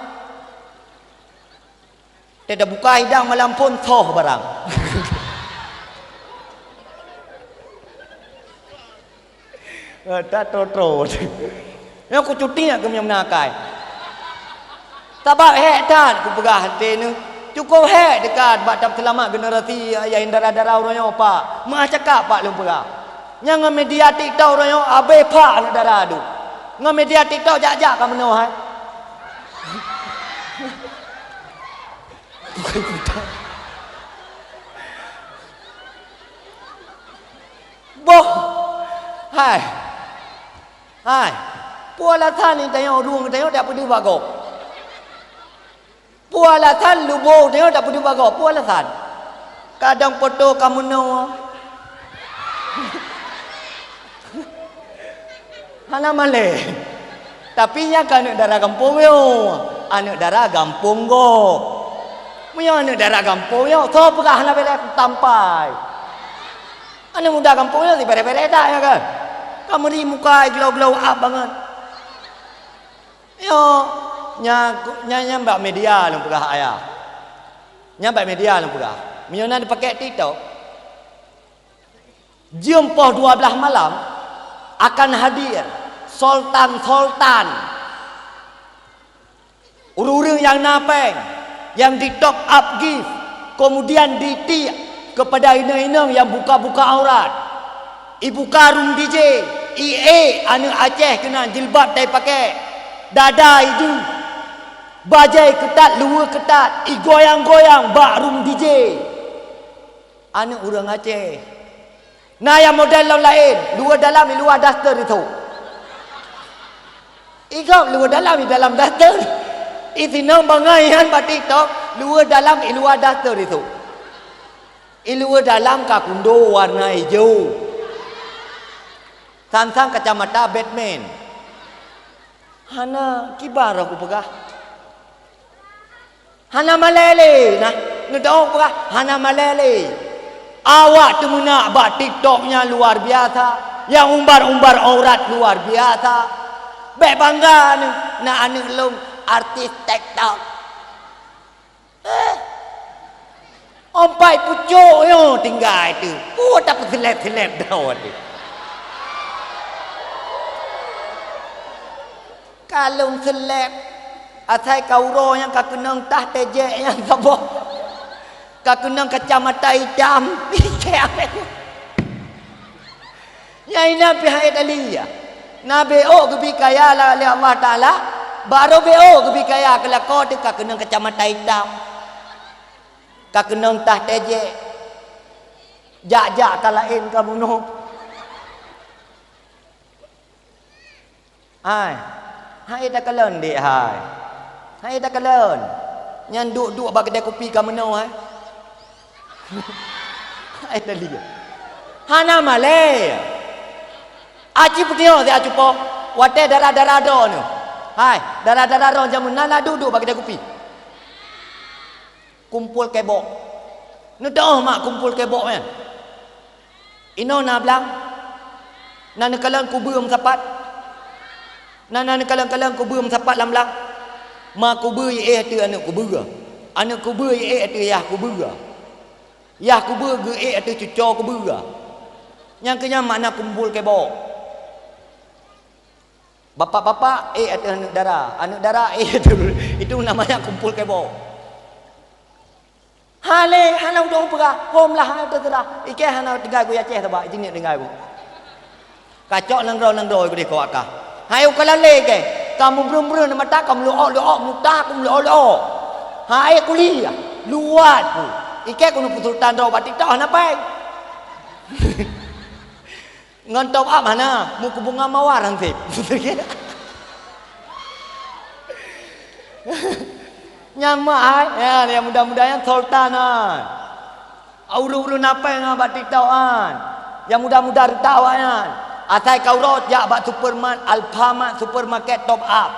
Teuka buka hidang malam phon soh barang. Eh, that trôh-trôh. Nyoe kucuti nak keumeung meunakai. Sabab hék that kupeugah até neuh. Cukup hék teuka bak tam seulamat generasi ayah indara-dara uroe nyoe, Pak. Meuah cakap, Pak, lôn peugah. Nyang ngon media TikTok uroe nyoe abéh, Pak, aneuk dara deuh. Ngon media TikTok jak-jak ka meunoe hai. Boh! Hai! Hai! Peue alasan ni tanyoe ureuëng tanyoe dak peudeuh bak gob? Peue alasan lubô tanyoe dak peudeuh bak gob? Peue alasan? Kadang poto ka meunoe. Hana malée. Tapi nyan ka aneuëk dara gampông nyoe, aneuëk dara gampông gob. Meunyoe aneuëk dara gampông nyoe, soe peugah hana bela tampai? Aneuëk muda gampông nyoe sibere-bere that nyan kan? Ka meuri muka glou-glou up bangat. Nyoe, nya, nya, nyan bak media lôn peugah ayah. Nyan bak media lôn peugah. Meunyoe na dipakai TikTok, Jeuem poh dua blaih malam akan hadir sultan-sultan, ureuëng-ureuëng nyang na péng, nyang di top up gift, kemudian ditiek kepada inong-inong nyang buka-buka aurat. Ibuka rum D J, ié aneuëk Aceh keunan jilbab tai pakai, dada iju, bajée keutat, luweue keutat, igoyang-goyang bak rum D J. Aneuëk ureuëng Aceh. Na nyang model lom laén, luweue dalam, iluwa daster itoe. Igob luweue dalam, idalam daster. Isinong bangai nyan bak TikTok, luweue dalam, iluwa daster itoe. Iluweue dalam ka kundo warna ijo. Sang-sang kacamata Batman. Hana kiban roh kupeugah. Hana malèe lé, nah, neuteu'oh peugah, hana malèe lé. Awak teumeunak bak TikTok nyang luar biasa, nyang umbar-umbar aurat luar biasa. Bèk bangga neuh, na aneuk lôn artis TikTok. Eh, ampai pucôk nyoe tinggai teuh. Peue tapeuseleb-seleb droe teuh. Ka lôn seleb, asai ka uroe nyan ka keunong tah tejek nyang saboh. Ka keunong kacamata itam. Nyang inan pih hai tali ya. Na beuôk geubi kaya lé Allah Taala, barô beuôk geubi kaya keu lakoe teuh ka keunong kacamata itam. Ka keunong tah tejek. Jak-jak ka laén ka bunoe. Hai. Hai takalon, Dek, hai. Hai takalon. Nyan duek-duek bak keudè kupi ka meunoe, hai. Hai tali. Hana malèe. Aci putih si acu po. Watèe dara-dara droeneuh. Hai, dara-dara droeneuh jameun na, na duek-duek bak keudè kupi. Kumpul kebok. Neuteu'oh mak kumpul kebok nyan? Inoe na blang. Na neukalon kubeue meusapat. Na, na neukalon-kalon kubeue meusapat lam blang. Ma kubeue jiéh ateueh aneuk kubeue. Aneuk kubeue jiéh ateueh yah kubeue. Yah kubeue geuéh ateueh cucoe kubeue. Nyang keu nyan makna kumpul kebok. Bapak-bapak éh ateueh aneuk dara, aneuk dara éh ateueh, itu namanya kumpul kebok. Hana lé, hana udong peugah, hom lah hana teuseurah. Ikei hana tinggai ku Aceh sabab, ijingiek tinggai ku. Kacok nanggroe-nanggroe ku deh kawak kah. Hai ukalon lé ikei, ka mubreueng-breueng mata, ka meuleuok-leuok muta, ka meuleuok-leuok. Hai kuliah, luwat ku. Ikei keuneuk peusultan droe bak TikTok hana pai. Ngon top up hana, meukeubunga mawar han sép. Nyan meu'ah, ya, nyang muda-muda nyan sultan nyan. Ureueng-ureueng na pai ngon bak TikTok nyan. Nyang muda-muda reuta awaknyan. Asai ka uroe jak bak supermart, Alfamart, supermarket top up.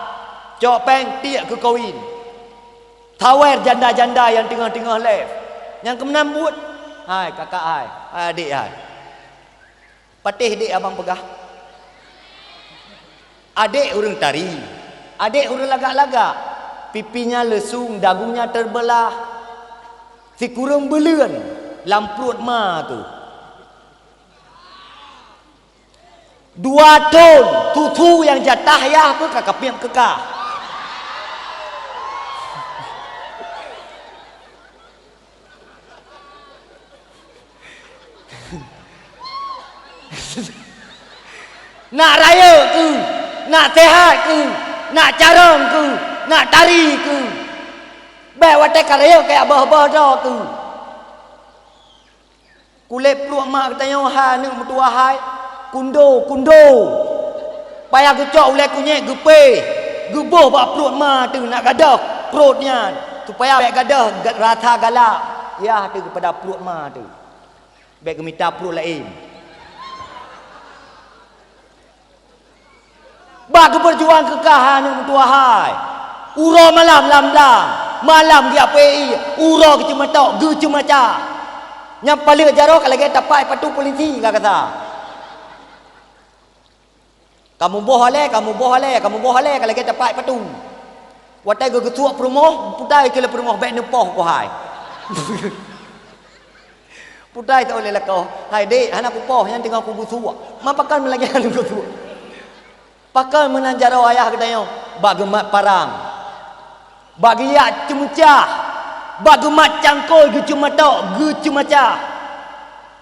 Cok péng tiek keu koin. Sawer janda-janda nyang teungoh-teungoh live. Nyang keumeunang buet. Hai kakak hai, hai adék hai. Patéh dék abang peugah. Adék ureueng tari, adék ureueng lagak-lagak, pipinya leusung, dagunya teubeulah, sikureueng beuleuen lam pruet ma teuh. Dua thon susu nyang jatah yah keuh ka kapiep keu kah. Nak rayeuk keuh, nak seuhat keuh, nak carông keuh, nak tari keuh. Bèk watèe ka rayeuk kajak boh-boh droe keuh. Kulét pruet ma geutanyoe hai aneuk meutuwah hai, kundo, kundo. Payah geucok ulèe kunyèk geupéh, geuboh bak pruet ma teuh nak gadôh pruet nyan, supaya bèk gadôh ga-, rasa galak, yah teuh keupada pruet ma teuh. Bèk geumita pruet laén. Bak geupeujuang keu kah aneuk meutuwah hai. Uroe malam lam blang, malam geujak peu ie, uroe geuceumatok, geuceumaca. Nyang paleuet jaroe ka lagèe tapak patu polisi ka gata. Kamoe boh alèe, kamoe boh alèe, kamoe boh alèe ka lagèe tapak patu. Watèe geugeusuek peurumoh, putai keu lé peurumoh bèk neupoh keuh hai. Putai teuh lé lakoe, "Hai dék, hana kupoh, nyan teungoh kugeusuek." Ma pakon meulagèe hana geusuek? Pakon meunan jaroe ayah geutanyoe? Bak geumat parang, bak geujak ceumeucah, bak geumat cangkôi geuceumatok, geuceumaca.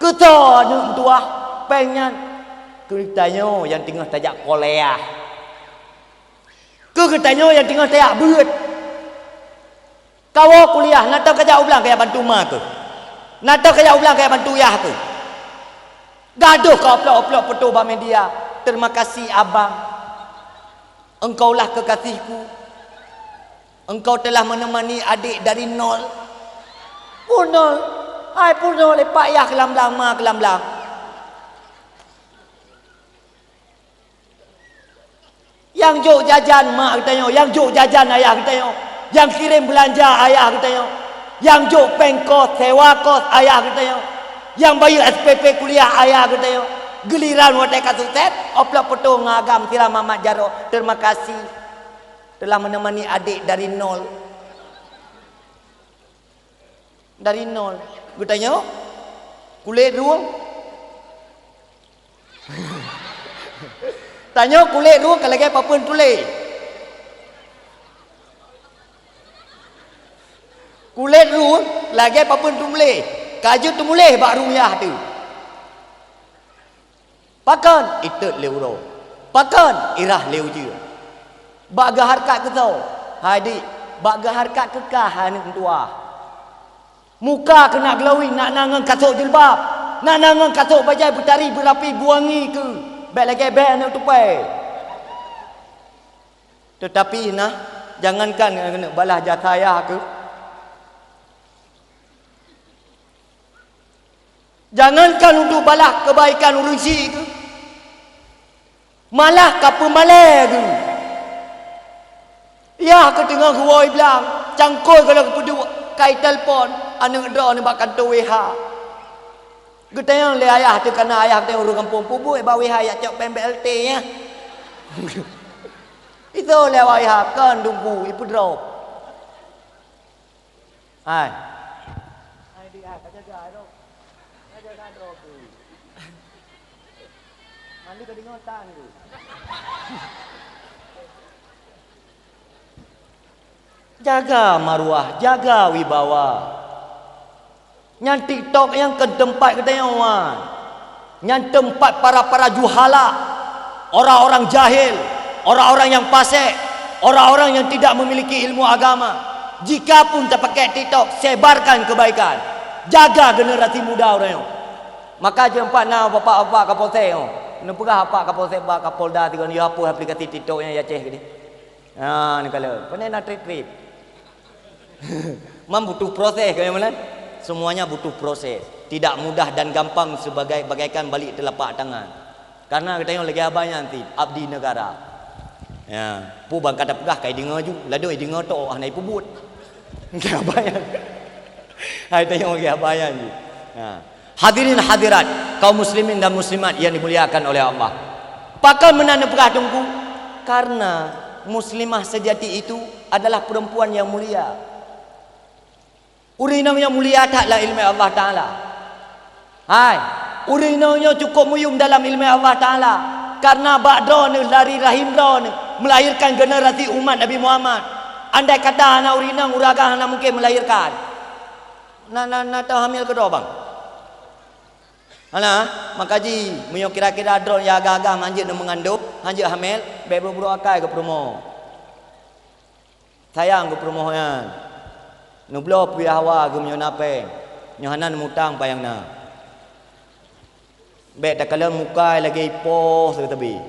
Keusoe aneuk meutuwah péng nyan? Keu geutanyoe nyang teungoh tajak kuliah. Keu geutanyoe nyang teungoh tajak beuet. Kawoe kuliah, na tom kajak u blang kajak bantu ma keuh. Na tom kajak u blang kajak bantu yah keuh. Gadôh ka upload-upload foto bak media. Terima kasih abang. Engkaulah kekasihku. Engkau telah menemani adik dari nol. Pun nol. Hai pun nol, lepak yah keu lam blang, ma keu lam blang. Nyang jok jajan mak geutanyoe, nyang jok jajan ayah geutanyoe. Nyang kirém beulanja ayah geutanyoe. Nyang jok péng kos, sewa kos ayah geutanyoe. Nyang bayeue S P P kuliah ayah geutanyoe. Geuliran watée ka sukses, upload foto ngon agam siram Ahmad Jarot. Terima kasih telah menemani adik dari nol. Dari nol. Geutanyoe, kulét rueng. Tanyoe kulét rueng ka lagée papeuen tuléh. Kulét rueng lagée papeuen tumuléh. Ka jeuet tumuléh bak rueng yah teuh. Pakon? Itot lé uroe. Pakon? Irah lé ujeuen. Bak geuhareukat keu soe? Hai dik, bak geuhareukat keu kah aneuëk meutuwah. Muka keuh nak glowing, nak na ngon kasôk jilbab, nak na ngon kasôk bajée beutari beurapi buwangi keuh, bék lagée bék aneuëk tupai. Teutapi nah, jangankan keuneuk balah jasa yah keuh, jangankan untuk balah keubaikan ureuëng syiek keuh, malah ka peumalée geuh. Yah keuh teungoh geuwoe blang, cangkôi gohlom geupeuduek, ka itelpon aneuëk droeneuh bak kantô W H. Geutanyong lé ayah teuh, kana ayah teuh ureuëng gampông, peubuet bak W H jak cok péng B L T nyan. Isoe lé W H kon dungku ipeudrop. Hai. Hai di ai, ka jaga ai dok. Ka jaga dok tu. Mandi ka deungoe tan tu. Jaga maruah, jaga wibawa. Nyan TikTok nyang kon teumpat geutanyoe wan. Nyan teumpat para-para juhala, orang-orang jahil, orang-orang yang fasik, orang-orang yang tidak memiliki ilmu agama. Jikapun tapakai TikTok, sebarkan kebaikan. Jaga generasi muda uroe nyoe. Maka jeuet pat na bapak-bapak Kapolsek nyoe. Neupeugah bapak Kapolsek bak Kapolda tigon, "Ya, hapus aplikasi TikTok nyang di Aceh keudeh." Ha, neukalon. Pane na trip-trip. Memang butuh proses, kan, Malan? Semuanya butuh proses. Tidak mudah dan gampang sebagai, bagaikan balik telapak tangan. Karena geutanyoe lagée abah nyan cit, abdi negara. Ya, peue ban ka tapeugah ka ideungoe ju, ladôm ideungoe tok hana ipeubuet. Lagée abah nyan. Hai tanyoe lagée abah nyan ju. Ya. Hadirin hadirat, kaum muslimin dan muslimat yang dimuliakan oleh Allah. Pakon meunan neupeugah teungku? Karena muslimah sejati itu adalah perempuan yang mulia. Ureuëng inong nyang mulia that lam ileumèe Allah Taala. Hai, ureuëng inong nyoe cukup meuyum dalam ileumèe Allah Taala, karena bak droeneuh dari rahim droeneuh melahirkan generasi umat Nabi Muhammad. Andai kata hana ureuëng inong, ureuëng agam hana mungken melahirkan. Na, na, na teuhamil keudroe, bang? Hana, maka jih, meunyoe kira-kira droeneuh nyang agam-agam hanjeuet neumeungandong, hanjeuet hamil, bèk brok-brok akai keu peurumoh. Sayang keu peurumoh nyan. Neubloe puyah hawa geuh meunyoe na péng, nyoe hana neumutang payang na. Bèk takalon muka lagèe ipoh sabe-sabe.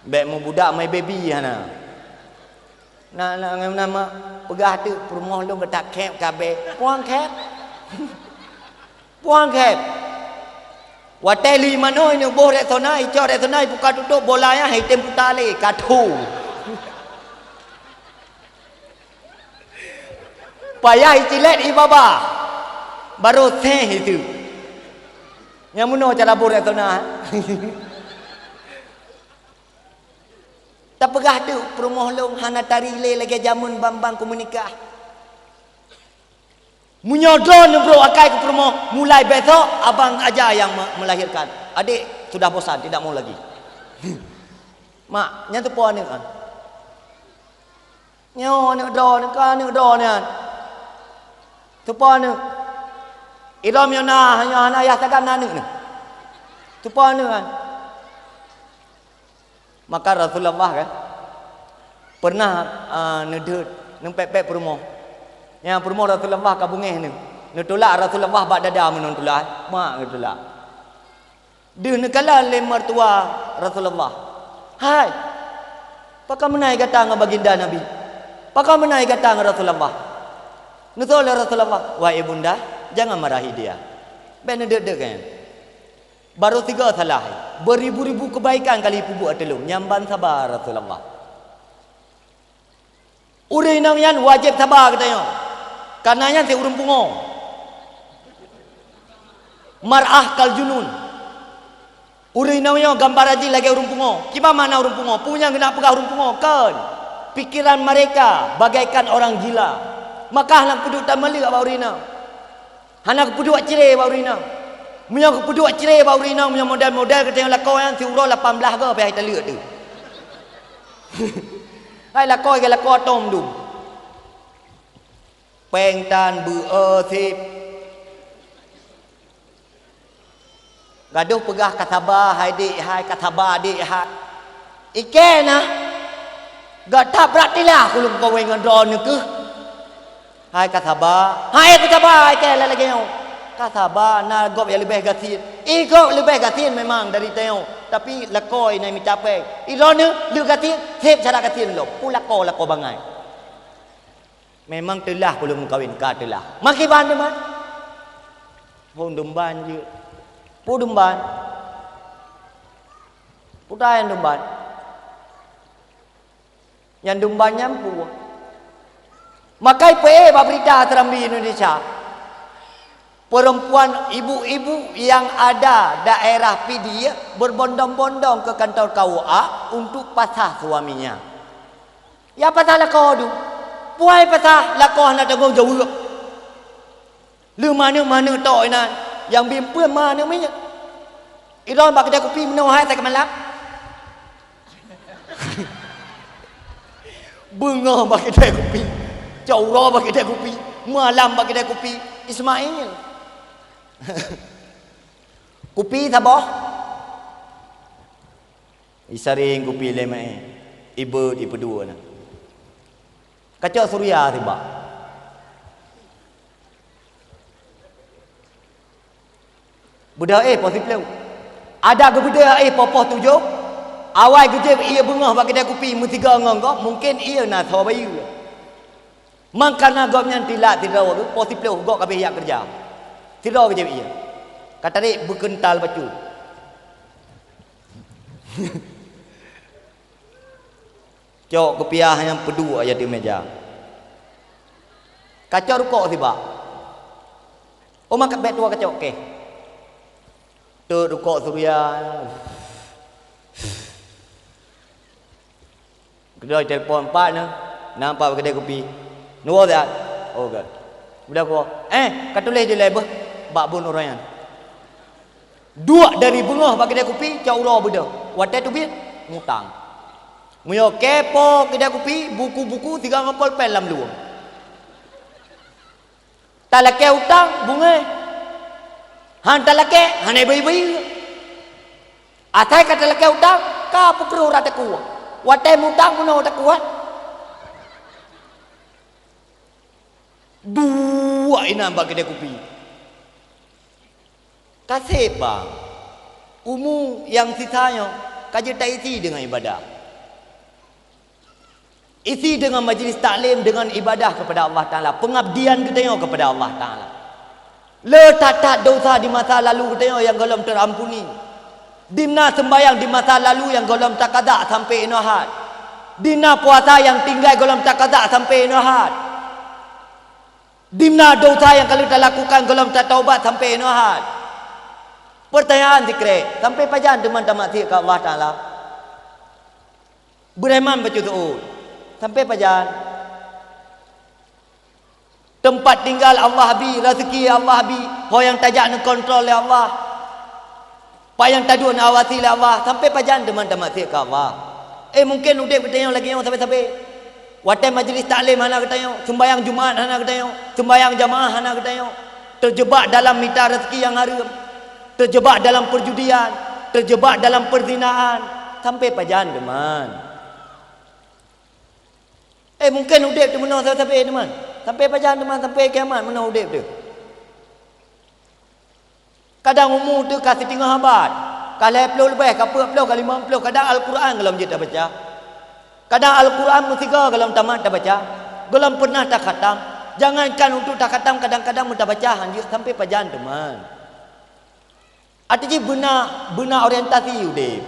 Bèk meubudak my baby hana. Na, na, na, na mak peugah teuk peurumoh lôn geutak khép kabeh. Puang khép. Puang khép. Watèe lheuh manoe neuboh Rexona, icok Rexona, ibuka tutup, bola nyan hana item puta lé, ka tho. Payah icilét ibaba. Barô seh itu. Nyang meunoe cara boh Rexona. Tapeugah teuk peurumoh lôn hana tari lé lagèe jameun ban-ban kumeunikah. Meunyoe droeneuh brok akai keu peurumoh, mulai besok abang aja nyang me-, melahirkan. Adik sudah bosan, tidak mau lagi. Mak, nyan teupeue aneuk, ah. Nyoe aneuk droeneuh, ka aneuk droeneuh nyan. Teupeue aneuk. Ilom nyoe na, nyoe hana yah sagan na aneuk nyoe. Teupeue aneuk nyan. Maka Rasulullah kan pernah, ah, neudeuet, neupék-pék peurumoh. Nyang peurumoh Rasulullah ka beungéh nyoe. Neutulak Rasulullah bak dada meunan tulak, mak geutulak. Deuh neukalon lé mertua Rasulullah, "Hai, pakon meunan gata ngon baginda Nabi? Pakon meunan gata ngon Rasulullah?" Neusoe lé Rasulullah, "Wahai ibunda, jangan marahi dia." Bèk neudeuet-deuet kan. Barô sigoe salah, beribu-ribu kebaikan ka lheuh peubuet ateueh lôn, nyan ban saba Rasulullah. Ureuëng inong nyan wajéb saba geutanyoe, kareuna nyan si ureuëng pungo. Mar'ah kal junun. Ureuëng inong nyoe gambaran jih lagée ureuëng pungo. Kiban makna ureuëng pungo? Peue nyang geunak peugah ureuëng pungo? Kon. Pikiran mereka bagaikan orang gila. Maka hana geupeuduek tameuliek bak ureuëng inong. Hana geupeuduek cre bak ureuëng inong. Meunyoe geupeuduek cre bak ureuëng inong, meunyoe model-model geutanyoe lakoe nyan, siuroe lapan blaih goe pih hai taleuek teuh. Hai lakoe, lakoe tom dum. Péng tan beu-e seb. Gadôh peugah ka saba hai dék hai, ka saba dék hai. Ikée na. Gata brat tilah kulung kawén ngon droeneuh keuh. Hai ka saba, hai ka saba, ikée lagée nyoe. Ka saba na gob nyang leubeh gasien. I gob leubeh gasien memang dari tanyoe, tapi lakoe na mita péng. I droeneuh lheueh gasien, seb cara gasien lom. Peue lakoe, lakoe bangai. Memang teulah kulung meukawen, ka teulah. Makiban teuma. Phon dumban jeuet. Peue dumban? Peue nyang dumban? Nyang dumban nyan peue? Makai peuék bak beurita serambi Indonesia. Perempuan ibu-ibu yang ada daerah Pidie berbondong-bondong ke kantor K U A untuk pasah suaminya. Ya pasah lakoe dum. Puai pasah lakoe hana tanggong jaweueb. Leuh maneuk-maneuk tok inan, nyang bimpeuen maneuk miet. Ilôn bak keudè kupi meunoe hai sakét malam. Beungoh bak keudè kupi, cok uroe bak keudè kupi, malam bak keudè kupi, Ismail. Kupi saboh. Isaréng kupi lé meu'èn, ibeuet ipeuduek na. Kacok surya sibak. Beudôh éh poh siplôh. Adak geubeudôh éh poh, poh tujoh, awai geujieb ié beungoh bak keudè kupi meusigoe ngon gob, mungken ié na soe bayeue. Mangkana gobnyan tilat sidroe geuh, poh siplôh gob ka abéh jak keureuja. Sidroe geujieb ié. Ka tarék beukeuntal bacut. Cok kupiah nyang peuduek ateueh meuja. Kacok rukok sibak. Oma ka bèk tuwoe kacok kèh. Teuet rukok surya. Keudroe telepon pat na, na pat bak keudè kupi. Neuwoe siat. Oh, ka. Udah ko. Eh, ka tuléh dilèe beuh bak buet ureueng nyan. Duek dari beungoh bak keudè kupi, cok uroe beudôh. Watèe teubiet, mutang. Meunyoe kepo keudè kupi, buku-buku sigoe ngon polpen lam luweue. Talakèe utang, beungèh. Han talakèe, hana bayeue-bayeue. Asai ka talakèe utang, ka peukreuh urat takue. Watèe mutang bunoe takue. Duek inan bak keudè kupi. Ka sép bang, umu nyang sisa nyoe ka jeuet taisi deungon ibadah. Isi deungon majlis taklim, deungon ibadah keupada Allah Taala, peungabdian geutanyoe keupada Allah Taala. Le that-that desya di masa lalu geutanyoe nyang gohlom teuampuni. Dimna seumbahyang di masa lalu nyang gohlom takazak sampoe inoe hat. Dimna puasa nyang tinggai gohlom takazak sampoe inoe hat. Dimna desya nyang ka lheueh talakukan gohlom tataubat sampoe inoe hat. Peurtanyaan sikrek, sampoe pajan teuma tamaksiet keu Allah Taala? Beureuman bacut seuôt, sampoe pajan? Teumpat tinggal Allah bri, raseuki Allah bri, ho nyang tajak neukontrol lé Allah. Peue nyang taduek neuawasi lé Allah, sampoe pajan teuma tamaksiet keu Allah? Eh, mungken udép geutanyoe lagèe nyoe sabe-sabe. Watèe majlis taklim hana geutanyoe, seumbahyang Jumat hana geutanyoe, seumbahyang jamaah hana geutanyoe. Teujeubak dalam mita raseuki nyang hareuem, teujeubak dalam peurjudian, teujeubak dalam peuzinaan, sampoe pajan teuma? Eh, mungken udép teuh meunoe sabe-sabe teuma. Sampoe pajan teuma, sampoe kiamat meunoe udép teuh. Kadang umu teuh ka siteungoh abad, ka lhèe ploh leubeh, ka peuet ploh, ka limong ploh, kadang Al-Quran gohlom jeuet tabaca. Kadang Al-Quran meusigoe gohlom tamat tabaca, gohlom peunah takhatam. Jangankan untuk takhatam, kadang-kadang meutabaca han jeuet, sampoe pajan teuma? Arti jih beuna, beuna orientasi udép.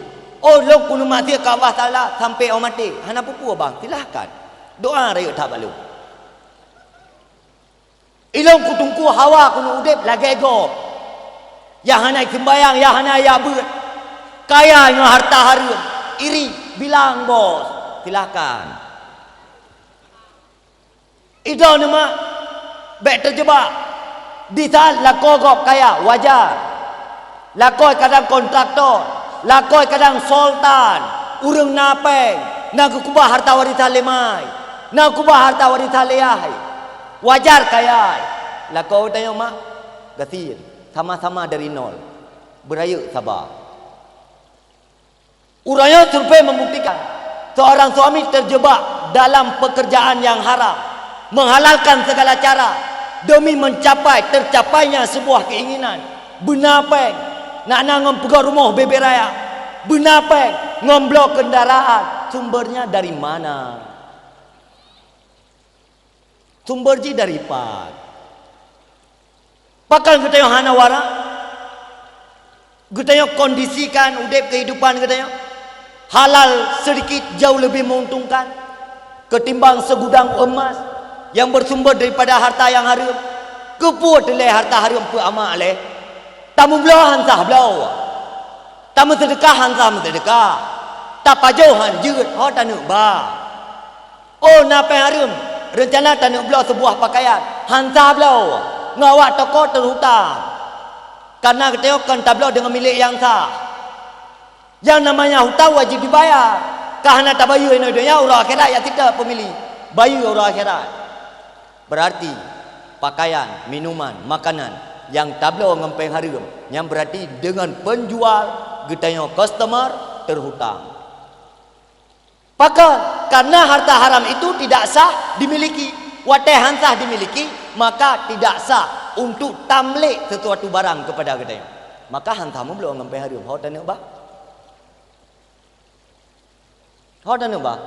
Oh, lôn keuneuk maksiet keu Allah Taala sampoe 'oh maté, hana peue-peue bang, silahkan. Doa rayeuk that bak lôn. Ilôn kuteungku hawa keuneuk udeb lagée gob. Nyang hana seumbayang, nyang hana jak beuet. Kaya ngon harta hareuem, iri, bilang bos, silakan. Idroeneuh mak, bék teujeubak. Di saat lakoe gob kaya, wajar. Lakoe kadang kontraktor, lakoe kadang sultan, ureuëng na péng, na geukeubah harta warisan lé mai, na geukeubah harta warisan lé yah. Wajar kaya. Lakoe tanyoe mak, gasien, sama-sama dari nol. Beurayeuk saba. Uroe nyoe survei membuktikan, seorang suami terjebak dalam pekerjaan yang haram, menghalalkan segala cara demi mencapai tercapainya sebuah keinginan. Beuna péng, nak na ngon peugöt rumoh bebe raya. Beuna péng, ngon bloe kendaraan. Sumbernya dari mana? Sumber jih dari pat? Pakon geutanyoe hana wara? Geutanyoe kondisikan udeb keuhidupan geutanyoe halal sedikit jauh lebih menguntungkan ketimbang segudang emas yang bersumber daripada harta yang haram. Keupeue teulée harta haram peuamak lé? Tameubloe han sah bloe, tameuseudeukah han sah meuseudeukah, tapajoh han jeuet, ho taneuk ba. Oh, na péng hareuem, reuncana taneuk bloe seubuah peukayan, han sah bloe, ngon awak toko teuhutang. Kareuna geutanyoe kon tabloe deungon milék nyang sah. Nyang namanya hutang wajéb jibaya. Ka hana tabayeue inoe donya, uroe akhirat jak siteuk peumili. Bayeue uroe akhirat. Beurarti, peukayan, minuman, makanan nyang tabloe ngon péng hareuem, nyan beurarti deungon peunjual geutanyoe, customer, teuhutang. Pakon? Karena harta haram itu tidak sah dimiliki. Watée han sah dimiliki, maka tidak sah untuk tamlek sesuatu barang kepada geutanyoe. Maka han sah meubloe ngon péng hareuem, ho taneuk ba? Ho taneuk ba?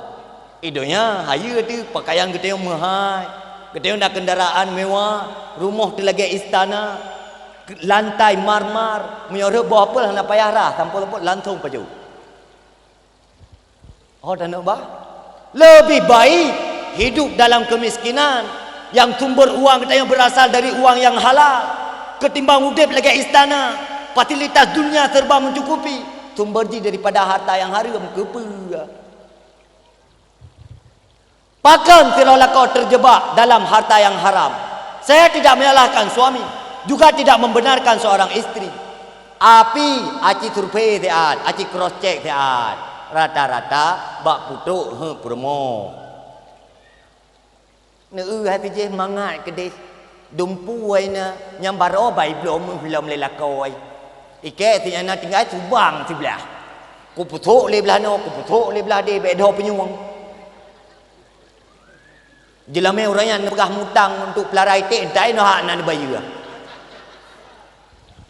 Idonya hayeue teuh, peukayan geutanyoe meuhai, geutanyoe na kendaraan mewah, rumoh teuh lagée istana, lantai marmar, meunyoe rhot boh apel hana payah rhah, sampoe langsong pajoh. Oh, taneuk ba? Lebih baik hidup dalam kemiskinan, yang sumber uang geutanyoe berasal dari uang yang halal, ketimbang udeb lagée istana, fasilitas dunia serba mencukupi, sumber jih daripada harta yang haram. Keupeue? Pakon sidroe lakoe terjebak dalam harta yang haram? Saya tidak menyalahkan suami, juga tidak membenarkan seorang istri. Api aci survei siat, aci cross check siat. Rata-rata bak putrok he peurumoh. Neu hai pijéh mangat keudeh. Dumpu ai na nyang baroe bai bloe meuh lom lé lakoe. Ikée si nyang na tinggai subang siblah. Kupeusok lé blah noe, kupeusok lé blah deh, bék dho peunyueng. Jeulamé ureuëng nyan neupeugah mutang untuk peulara iték, entah inoe hak na neubayeue.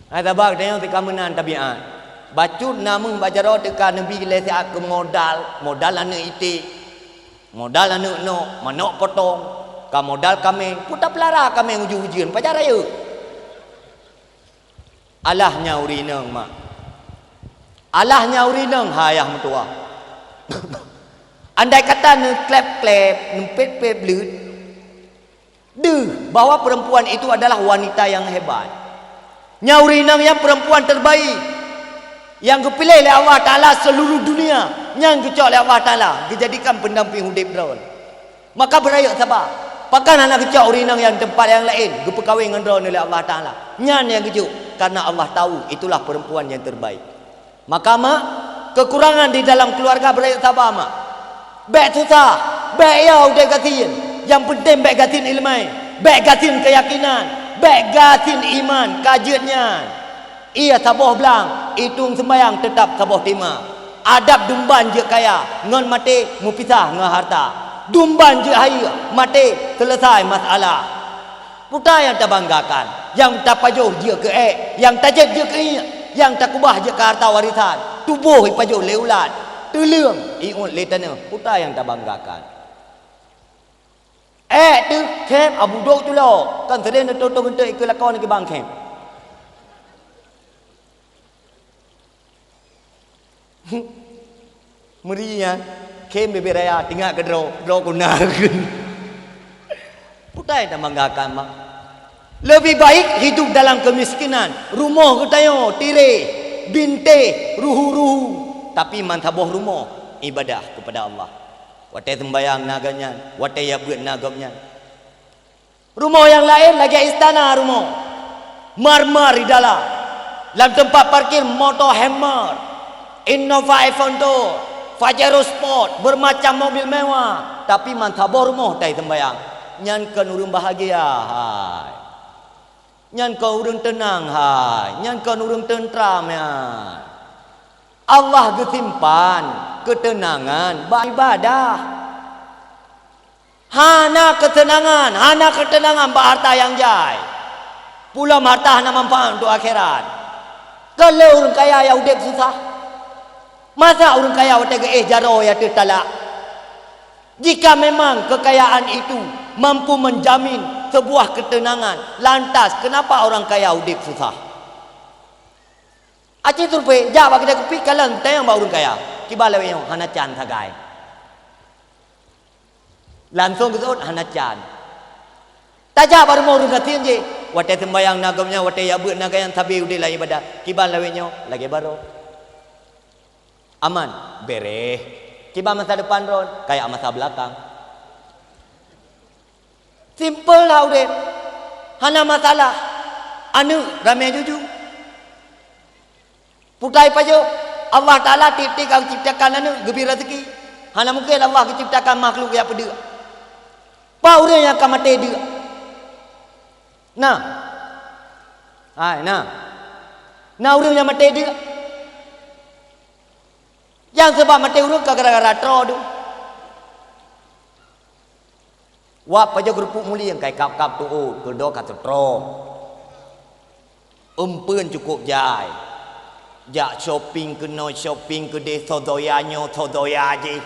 Hai saba geutanyoe sika meunan tabiat. Bacut na meuh bak jaroe teuka neubi lé siat keu modal, modal aneuëk iték, modal aneuëk nok, manok potong, ka modal kaméng, peue tapeulara kaméng ujeuen-ujeuen, pajan rayeuk. Alah nyan ureuëng inong mak. Alah nyan ureuëng inong hai ayah meutuwah. Andai kata neukleb-kleb, neupet-pet bleuet, deuh bahwa perempuan itu adalah wanita yang hebat. Nyan ureuëng inong nyan perempuan terbaik yang geupiléh lé Allah Taala seluruh dunia, nyan geucok lé Allah Taala geujadikan pendamping udeb droe. Maka beurayeuk saba. Pakon hana geucok ureuëng inong nyang teumpat nyang laén geupeukawen ngon droeneuh lé Allah Taala? Nyan nyang geujok, karena Allah tahu itulah perempuan yang terbaik. Maka mak, kekurangan di dalam keluarga beurayeuk saba mak. Bék susah, bék ya udeb gasien. Yang penting bék gasien ileumé, bék gasien keyakinan, bék gasien iman ka jeuet nyan. Ie saboh blang, itong seumbayang teutab saboh teuma. Adab dum ban jeuet kaya, ngon maté meupisah ngon harta. Dum ban jeuet hayeue, maté seuleusai masalah. Peue nyang tabanggakan, nyang tapajoh jeuet keu ék, nyang tajép jeuet keu iék, nyang takubah jeuet keu harta warisan, tuboh ipajoh lé ulat, teuleueng iuet lé tanoh, peue nyang tabanggakan. Ék teuh khém Abu Dok tulok, kan sering neutôh-tôh geunteuk ikeue lakoe nikeubang khém. Meuri nyan. Khém bibée raya, teuingat keu droe, droe guna kheun. Putai tabanggakan mak. Lebih baik hidup dalam kemiskinan. Rumoh geutanyoe tireh, bintéh, ruhu-ruhu, tapi meusaboh rumoh ibadah kepada Allah. Watée seumbahyang na gobnyan, watée jak beuet na gobnyan. Rumoh nyang laén lagée istana rumoh. Marmer di dalam. Lam teumpat parkir moto Hummer, Innova Aventador, Pajero Sport, bermacam mobil mewah, tapi meusaboh rumoh tai seumbahyang. Nyan kon ureuëng bahagia hai. Nyan kon ureuëng teunang hai. Nyan kon ureuëng teuntram hai. Allah geusimpan keuteunangan bak ibadah. Hana keuteunangan, hana keuteunangan bak harta nyang jai. Pulam harta hana manfaat untuk akhirat. Kon lé ureuëng kaya nyang udeb susah. Masa ureuëng kaya watée geuéh jaroe ateueh talak? Jika memang kekayaan itu mampu menjamin sebuah ketenangan, lantas kenapa orang kaya udeb susah? Aci survei, jak bak keudée kupi, kalon teueng bak ureuëng kaya. Kiban lawét nyoe hana can sagai. Langsong geuseuôt hana can. Tajak bak rumoh ureuëng gasien jih. Watée seumbahyang na gobnyan, watée jak beuet na gobnyan, sabe udeb lam ibadah. Kiban lawét nyoe lagée baroe. Aman, bereh. Kiban masa depan droen, kayak masa belakang. Simple lah udeb. Hana masalah. Aneuëk ramé juju. Putai pajoh, Allah Taala tieb-tieb ka geuciptakan aneuëk geubri rezeki. Hana mungken Allah geuciptakan makhluk nyang peudeuk. Pat ureuëng nyang ka maté deuk? Na. Hai, na. Na ureuëng nyang maté deuk? Nyang sabab maté ureuëng ka gara-gara troh deuh. Wak pajoh keureupuk mulieng kai kap-kap tuôt keudoe ka teutroh. Eumpeuen cukup jai. Jak shopping keunoe, shopping keudeh, soe doya nyoe, soe doya jih.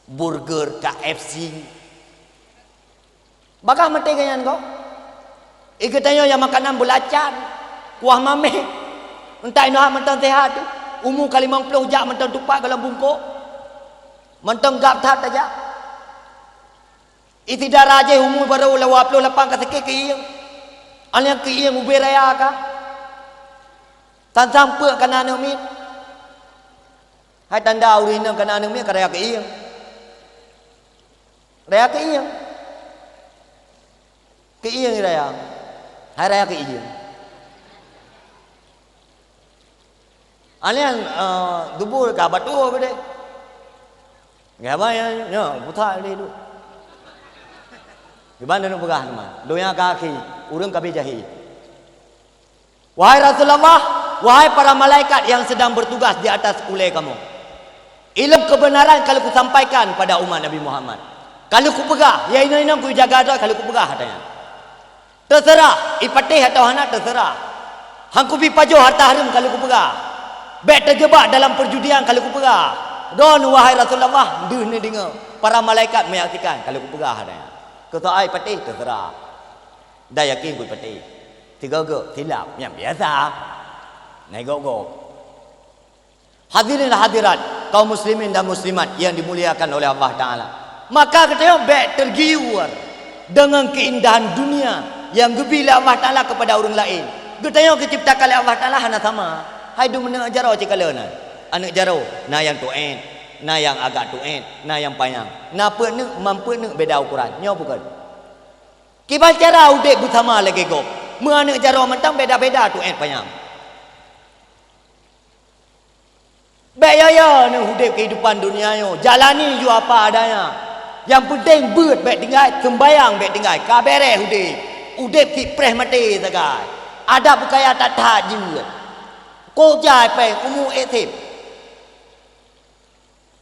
Burger, K F C. Bagaih maté geuh nyan gob. Geutanyoe nyang makanan beulacan, kuah mamèh. Entah inoe mantong sehat tu. Umu ka limong ploh jak mantong tupat golom bungkôk. Mantong gab that tajak. Isi darah jih umu barô dua ploh lapan ka sakét keuieng. Aneuk keuieng ubé raya ka. Sang-sang peuet ka na aneuk miet. Hai tanda ureueng inong ka na aneuk miet ka raya keuieng. Raya keuieng. Keuieng raya. Hai raya keuieng. Alèh, eh, dubu ka batua beudeh. Gaba ya, ya, putak lé tu. Gimana nak peugah teuma? Donya ka akhé, ureueng ka beujahi. Wahai Rasulullah, wahai para malaikat yang sedang bertugas di atas ulée kamoe, ilmu kebenaran ka lheueh kusampaikan pada umat Nabi Muhammad. Ka lheueh kupeugah, ya inong-inong kujaga droe ka lheueh kupeugah, katanya. Teuseurah, ipatéh atawa hana teuseurah. Han kubi pajoh harta hareuem ka lheueh kupeugah. Bék teujeubak dalam perjudian ka lheueh kupeugah. Droeneuh wahai Rasulullah, deuh neudeungoe, para malaikat menyaksikan ka lheueh kupeugah, katanya. Keu soai patéh teuseurah. Dan yakin kupatéh. Sigoe-goe silap nyang biasa. Nai gob-gob. Hadirin hadirat, kaum muslimin dan muslimat yang dimuliakan oleh Allah Taala. Maka geutanyoe bék tergiur dengan keindahan dunia yang geubri lé Allah Taala kepada ureueng laén. Geutanyoe geuciptakan lé Allah Taala hana sama. Hai dum aneuk jaroe cit kalon na. Aneuk jaroe, na nyang tuet, na nyang agak tuet, na nyang panyang. Na peuet neuk, man peuet neuk beda ukuran. Nyoe bukan. Kiban cara udeb beusama lagée gob. Meu aneuk jaroe mantong beda-beda tuet panyang. Bék yo-yo neuh udeb keuhidupan dunia nyoe. Jalani ju apa adanya. Nyang peunteng beuet bék tinggai, seumbayang bék tinggai. Ka béreh udeb. Udeb sit preh maté sagai. Adak beukaya that-that jeuet. Kok jai péng umu ék seb.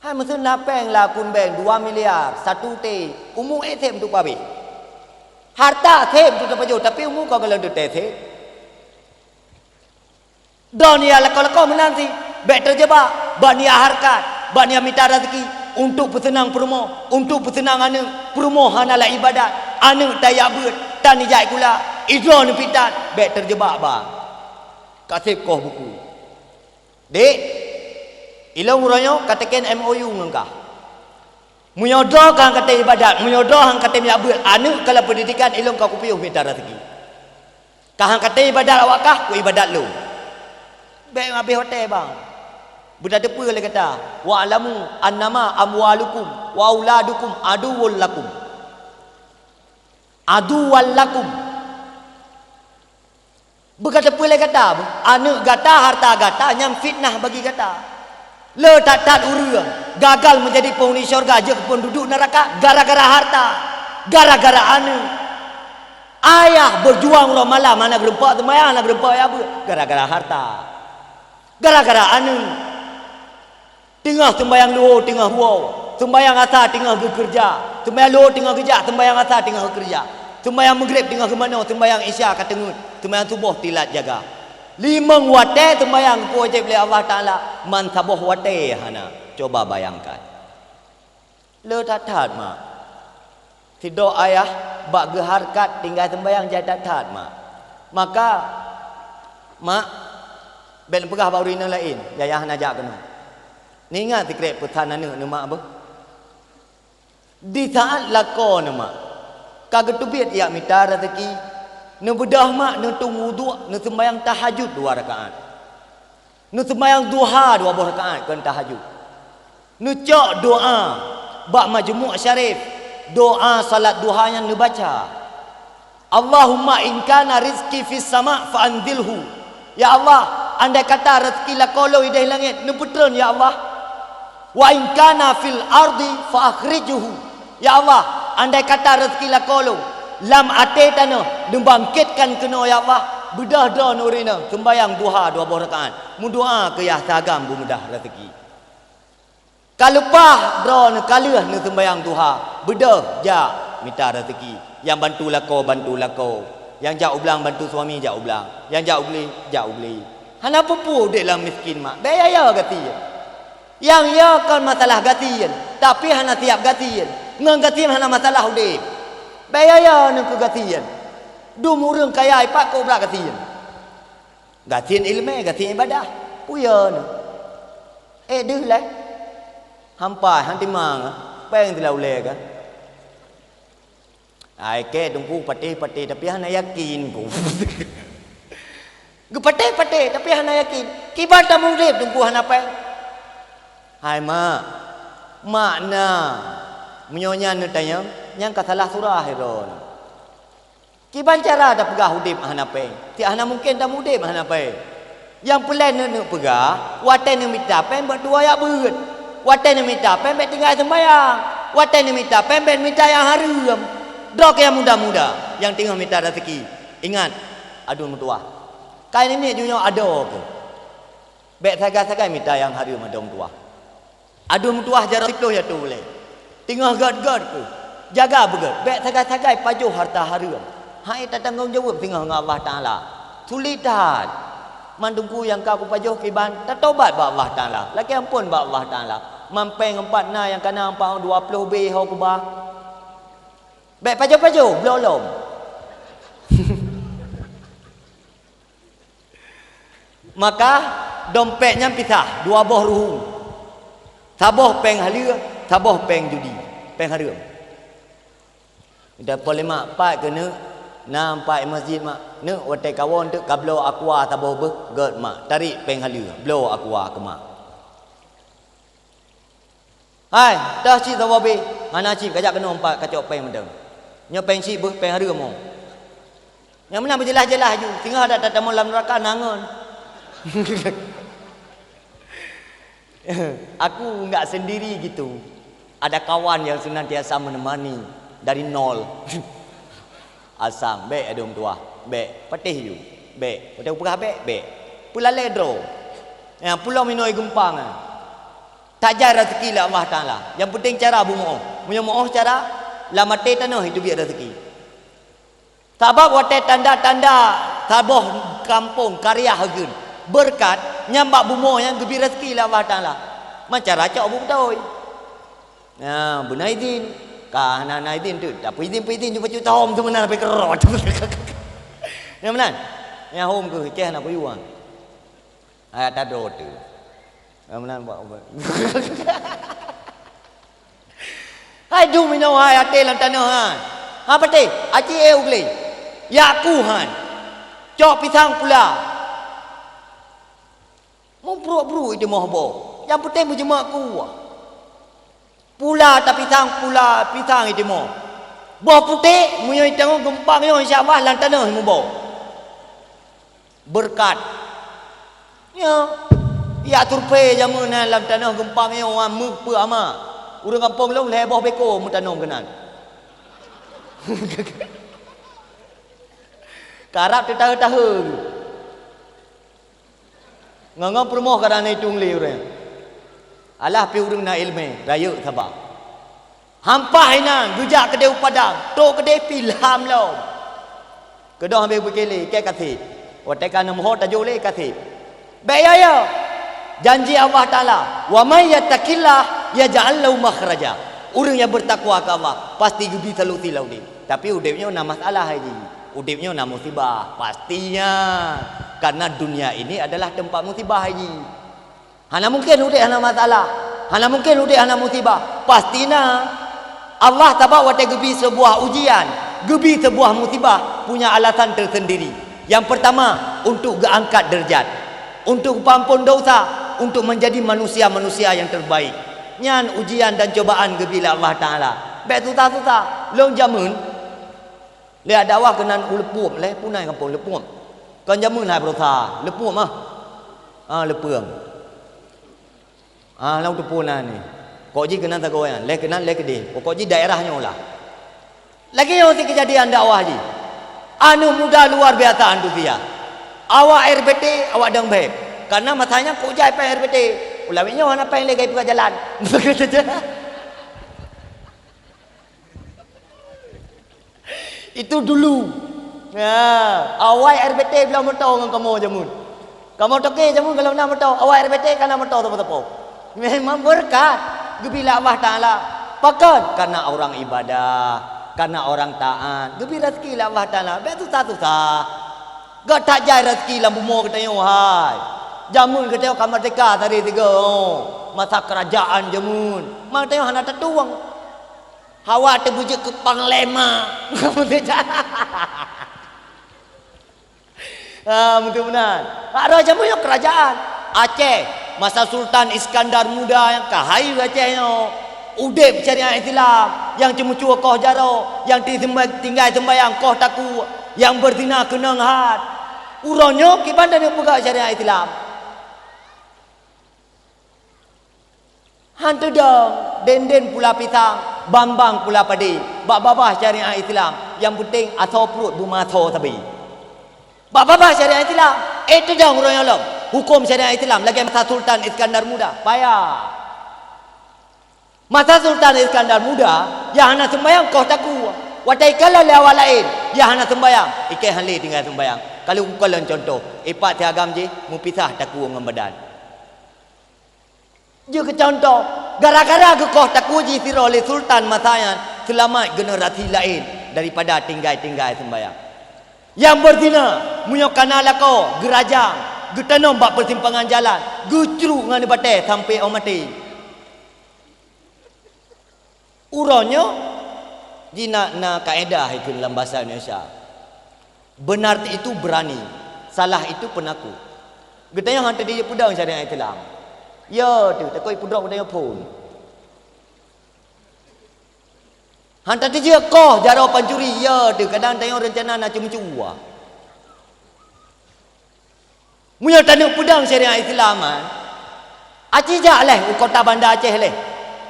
Hai meuseun na péng lakon bank dua miliar, satu T, umu ék seb untuk pabéh. Harta seb untuk tapajoh, tapi umu ka golom teuté seb. Droeneuh nyang lakoe-lakoe meunan cit, bék teujeubak bak niat hareukat, bak niat mita raseuki, untuk peuseunang peurumoh, untuk peuseunang aneuk, peurumoh hana lam ibadat, aneuk tajak beuet, tan ijak sikula, idroeneuh pih tan, bék teujeubak bang. Ka seb koh buku. Dek, Ilôn uroe nyoe ka teken M O U ngon kah. Meunyoe droe ka han katém ibadat, meunyoe droe han katém jak beuet, aneuk ka lam peundidikan, ilôn ka kupiôh mita raseuki. Ka han katém ibadat awak kah, ku ibadat lôn. Bék habéh watée bang. Beutateupeue lé gata, "Wa'lamu annama amwalukum wa auladukum aduwwul lakum." Aduwwal lakum. Beutateupeue lé gata, aneuk gata, harta gata nyan fitnah bagi gata. Le that-that ureuëng gagal meujadi peunghuni syeuruga jeuet keu peunduduek neuraka gara-gara harta, gara-gara aneuk. Ayah beujuang uroe malam hana geureumpok seumayang, hana geureumpok jak beuet gara-gara harta, gara-gara aneuk. Teungoh seumbayang luho teungoh woe, seumbayang asa teungoh geukeureuja, seumbayang luho teungoh geujak, seumbayang asa teungoh geukeureuja, seumbayang meugreb teungoh geumanoe, seumbayang isya ka teungeut, seumbayang suboh tilat jaga. Limong watée seumbayang geupeujéb lé Allah Taala, man saboh watée hana. Coba bayangkan. Le that-that mak. Sidroe ayah bak geuhareukat tinggai seumbayang jai that-that mak. Maka, mak, bék neupeugah bak ureuëng inong laén, yayah hana jak keunoe. Neuingat sikrék peusan aneuk neuh mak beuh. Di saát lakoe neuh mak ka geuteubiet jak mita raseuki, neubeudôh mak neutueng wudhuk, neuseumbayang tahajud dua rakaat. Neuseumayang duha dua boh rakaat kon tahajud. Neucok doá bak majeumu' syarif. Doá salat duha nyan neubaca, "Allahumma in kana rizqi fis sama' fa anzilhu." Ya Allah, andai kata raseuki lakoe lôn idéh langét, neupeutrön ya Allah. "Wa in kana fil ardi fa akhrijhu." Ya Allah, andai kata raseuki lakoe lôn lam até tanoh, neubangkitkan keunoe ya Allah, beudôh droeneuh ureuëng inong seumbayang duha dua boh rakaat, meudoá keu yah sagam beumudah raseuki. Ka leupah droeneuh ka lheueh neuseumbayang duha, beudôh jak mita raseuki. Nyang bantu lakoe, bantu lakoe. Nyang jak u blang, bantu suami jak u blang. Nyang jak u glé, jak u glé. Hana peue-peue udeb lam miskin mak. Bék ya-ya gasien. Nyang ya kon masalah gasien, tapi hana siab gasien. Ngon gasien hana masalah udeb. Bék ya-ya neuh keu gasien. Dum ureuëng kaya ipat kobra gasien. Gasien iéleumé, gasien iébadah. Peue ya neuh? Eh deuh lé. Hampai han timang, péng tila ulée kan. Ai kée teungku patéh-patéh tapi hana yakin ku. Geupatéh-patéh tapi hana yakin. Kiban tamong udeb teungku hana péng. Hai mak, makna meunyoe nyan neutanyong, nyang ka salah surah droeneuh. Kiban cara tapeugah udeb hana péng? Tieb hana mungken tamong udeb hana péng. Nyang peulén neuk-neuk peugah, watée neumita péng bék tuwoe jak beuet. Watée neumita péng bék tinggai seumbayang. Watée neumita péng bék mita nyang hareuem. Droe keu nyang muda-muda nyang teungoh mita raseuki. Ingat, aduen meutuwah. Kai namiet jih nyoe adoe keuh. Bék sagai-sagai mita nyang hareuem aduen meutuwah. Aduen meutuwah jaroe siplôh ya tu ulée. Teungoh gét-gét keuh. Jaga beugét, bék sagai-sagai pajoh harta hareuem. Hai tatanggong jaweueb singoh ngon Allah Taala. Sulet that. Man teungku nyang ka kupajoh kiban, tatobat bak Allah Taala. Lakée amphon bak Allah Taala. Man péng empat na nyang kana empat dua ploh bé ho kuba. Bék pajoh-pajoh, bloe lom. Maka dompet nyan pisah dua boh ruhu. Saboh péng haleue, saboh péng judi, péng hareuem. Ida po lé mak, pat keuneuk na pat masjid mak, neuk watée kawon teuk ka bloe aqua saboh beuh, gét mak, tarék péng haleue, bloe aqua keu mak. Hai, toh cit saboh bé, hana cit kajak keunoe empat kacok péng mantong. Nyoe péng cit beuh péng hareuem mo. Nyang meunan beujeulaih-jeulaih aju, singoh adak tatamong lam neuraka na ngon. Aku enggak sendiri gitu. Ada kawan yang senantiasa menemani dari nol. Asang, bék aduen meutuwah, bék patéh ju, bék. Watée kupeugah bék, bék. Peulalée droe. Ya, pulo minoe geumpang. Tajai raseuki lé Allah Taala. Nyang peunteng cara beumeuoh. Meunyoe meuoh cara, lam até tanoh iteubiet raseuki. Sabab watée tanda-tanda saboh kampông karya heugeun beureukat, nyan bak bumoe nyang geubri raseuki lé Allah Taala. Man cara cok beubeutôi. Nah, beuna idin. Ka hana na idin teuk, tapi idin peuidin ju bacut tahom tu meunan leubeh keurot. Nyang meunan. Nyang hom keuh ceh hana peuyuang. Ayat tadroe teuh. Ah, meunan buat ubat. Hai dum inoe hai até lam tanoh hai. Ha patéh, aci éh u glé. Yak ku han. Cok pisang pula. Meubrok-brok itimoh boh. Nyang peuténg meujeumak kuah. Pula tapisang, pula pisang itimoh. Boh putéh, meunyoe iteueng geumpang nyoe, insya Allah lam tanoh muboh. Beureukat. Nyoe, yak survei jameun nyan lam tanoh geumpang nyoe, wan meupeue ama. Ureuëng gampông lôn lhée boh beko meutanom keunan. Karab teutahe-tahe. Ngon-ngon peurumoh karena itu lé ureuëng. Alah pi ureuëng na iéleumé, rayeuk saba. Hampah inan, geujak keudeh u padang, trok keudeh pi lham lom. Keudong habéh beukélé, iké kaseb. Watée ka neumeuho tajok lé kaseb. Bék ya, ya. Janji Allah Taala, "Wa may yattaqillah yaj'al lahu makhraja." Ureuëng nyang beutakwa keu Allah, pasti geubri solusi lam udeb. Tapi udeb nyoe na masalah hai jih. Udeb nyoe na musibah, pastinya. Karena dunia ini adalah tempat musibah hai jih. Hana mungkin udeb hana masalah. Hana mungkin udeb hana musibah. Pasti na. Allah sabab watée geubri sebuah ujian, geubri sebuah musibah, punya alasan tersendiri. Yang pertama, untuk geuangkat derajat, untuk geupampon dosa, untuk menjadi manusia-manusia yang terbaik. Nyan ujian dan cobaan geubri lé Allah Taala. Bék susah-susah. Lôn jameun, lé dakwah keunan u Leupom, lé punai kampung Leupom. Kon jameun hai beurasa, Leupom ah. Ah, Leupom. Ah, lam teupeu na ni. Kok jih keunan sagoe nyan, lé keunan lé keudeh. Pokok jih daerah nyoe lah. Lagée nyoe si keujadian dakwah jih. Aneuk muda luar biasa antusias. Awak R B T, awak dong beb. Karena masa nyan kok jai péng R B T. Ulawét nyoe hana péng lé gai peugah jalan. Itu dulu. Ya, awai R B T bila moto ngon kamoe jameun. Kamoe toke jameun kalau na moto, awai R B T kana moto sapo-sapo. Memang beureukat geubri lé Allah Taala. Pakon? Karena orang ibadah, karena orang taat. Geubri rezeki lé Allah Taala. Bék susah-susah. Gata jai rezeki lam bumoe geutanyoe hai. Jameun geutanyoe ka merdeka sabe sigoe. Masa kerajaan jameun. Mak geutanyoe hana tatueng. Hawa teuh beujeuet keu panglima. Ha, beutôi meunan. Bak roh jameun nyoe kerajaan Aceh, masa Sultan Iskandar Muda nyang ka hai Aceh nyoe. Udeb syariat Islam, nyang ceumeucue koh jaroe, nyang ti-, tinggai seumbayang koh takue, nyang beuzina keunong hat. Uroe nyoe kiban dan peugah syariat Islam. Han teudong, den-den pula pisang, bang-bang pula padé, bak babah syariat Islam, nyang peunteng asoe pruet beumeuasoe sabe. Bak babah syariat Islam, eh teudong uroe nyoe lom, huköm syariat Islam lagée masa Sultan Iskandar Muda, payah. Masa Sultan Iskandar Muda, nyang hana seumbayang koh takue, watée ikalon lé awak laén, nyang hana seumbayang, ikée han lé tinggai seumbayang. Ka lheueh kukalon cuntoh, ipat si agam jih, meupisah takue ngon badan. Jeuet keu cuntoh, gara-gara geukoh takue jih sidroe lé sultan masa nyan, seulamat generasi laén daripada tinggai-tinggai seumbayang. Nyang beuzina, meunyoe kana lakoe, geurajang, geutanom bak peusimpangan jalan, geucruk ngon batée sampoe 'oh maté. Uroe nyoe jinak na kaedah ikheun lam basa Indonesia. Benar itu berani, salah itu penakut. Geutanyoe han teudidik peudong syariat Islam. Ya teuh, takot ipeudrop geutanyoe phon. Han teudidik koh jaroe pancuri, ya teuh, kadang tanyoe reuncana na ceumeucue. Meunyoe taneuk peudong syariat Islam, ah, aci jak leh u kota Banda Aceh leh.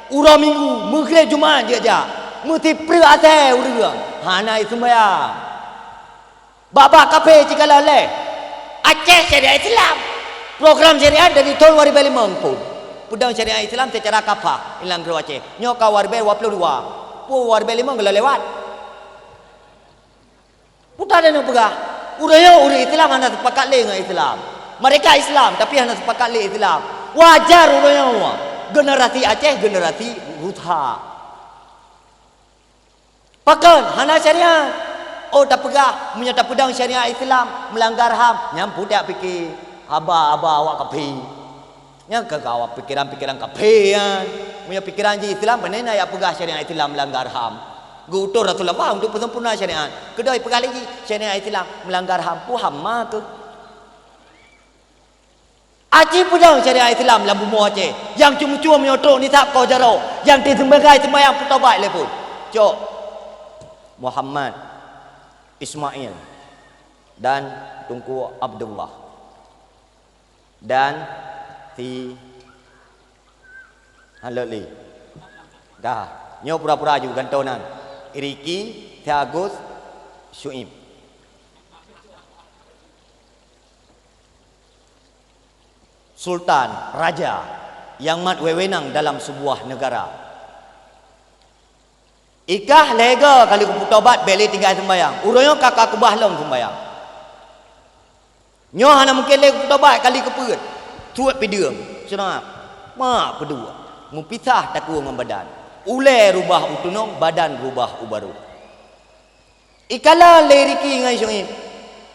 Uroe Minggu, meugreb Jumat jeuet jak. Meusipreuk asée ureuëng, hana jiseumbayang. Babah kaphé cikalon leh. Aceh syariat Islam. Program syariat dari thon dua ribu lima pun. Peudong syariat Islam secara kafah ilang keu Aceh. Nyoe ka dua ribu dua puluh dua. Pu dua ribu lima geulewat. Peue taneuk peugah, ureuëng nyoe ureuëng Islam hana sepakat lé ngon Islam. Mereka Islam, tapi hana sepakat lé Islam. Wajar ureuëng nyoe. Generasi Aceh, generasi rusak. Pakon hana syariat? Oh, tapeugah, meunyoe tapeudong syariat Islam, meulanggar ham, nyan peue tapiké, haba-haba awak kafé. Nyan ka kawa pikiran-pikiran kafé nyan. Meunyoe pikiran jih Islam, pane na jak peugah syariat Islam melanggar ham. Geuutus Rasulullah untuk peusempurna syariat. Keudeh peugah lé jih syariat Islam melanggar ham. Peue ham ma keuh? Aci peudong syariat Islam lam bumoe Aceh. Nyang cum-cum nyoe trok nisab koh jaroe. Nyang teuseumeubeugai seumayang peutobat lé phon. Cok Muhammad Ismail dan Teungku Abdullah. Dan si Halot lé. Dah, nyoe pura-pura ju gantoe nan. Ricky, si Agus, Syuib. Sultan, raja, nyang mat wewenang dalam sebuah negara. Ikah lhèe goe ka lheueh geupeutobat, bèk lé tinggai seumbayang. Uroe nyoe ka, ka keubah lom seumbayang. Nyoe hana mungken lé geupeutobat, ka lheueh keupeuet. Suet pideueng. Seurap. Mak peuduek. Meupisah takue ngon badan. Ulèe rubah u tunong, badan rubah u barô. Ikalon lé Ricky ngon Syuib.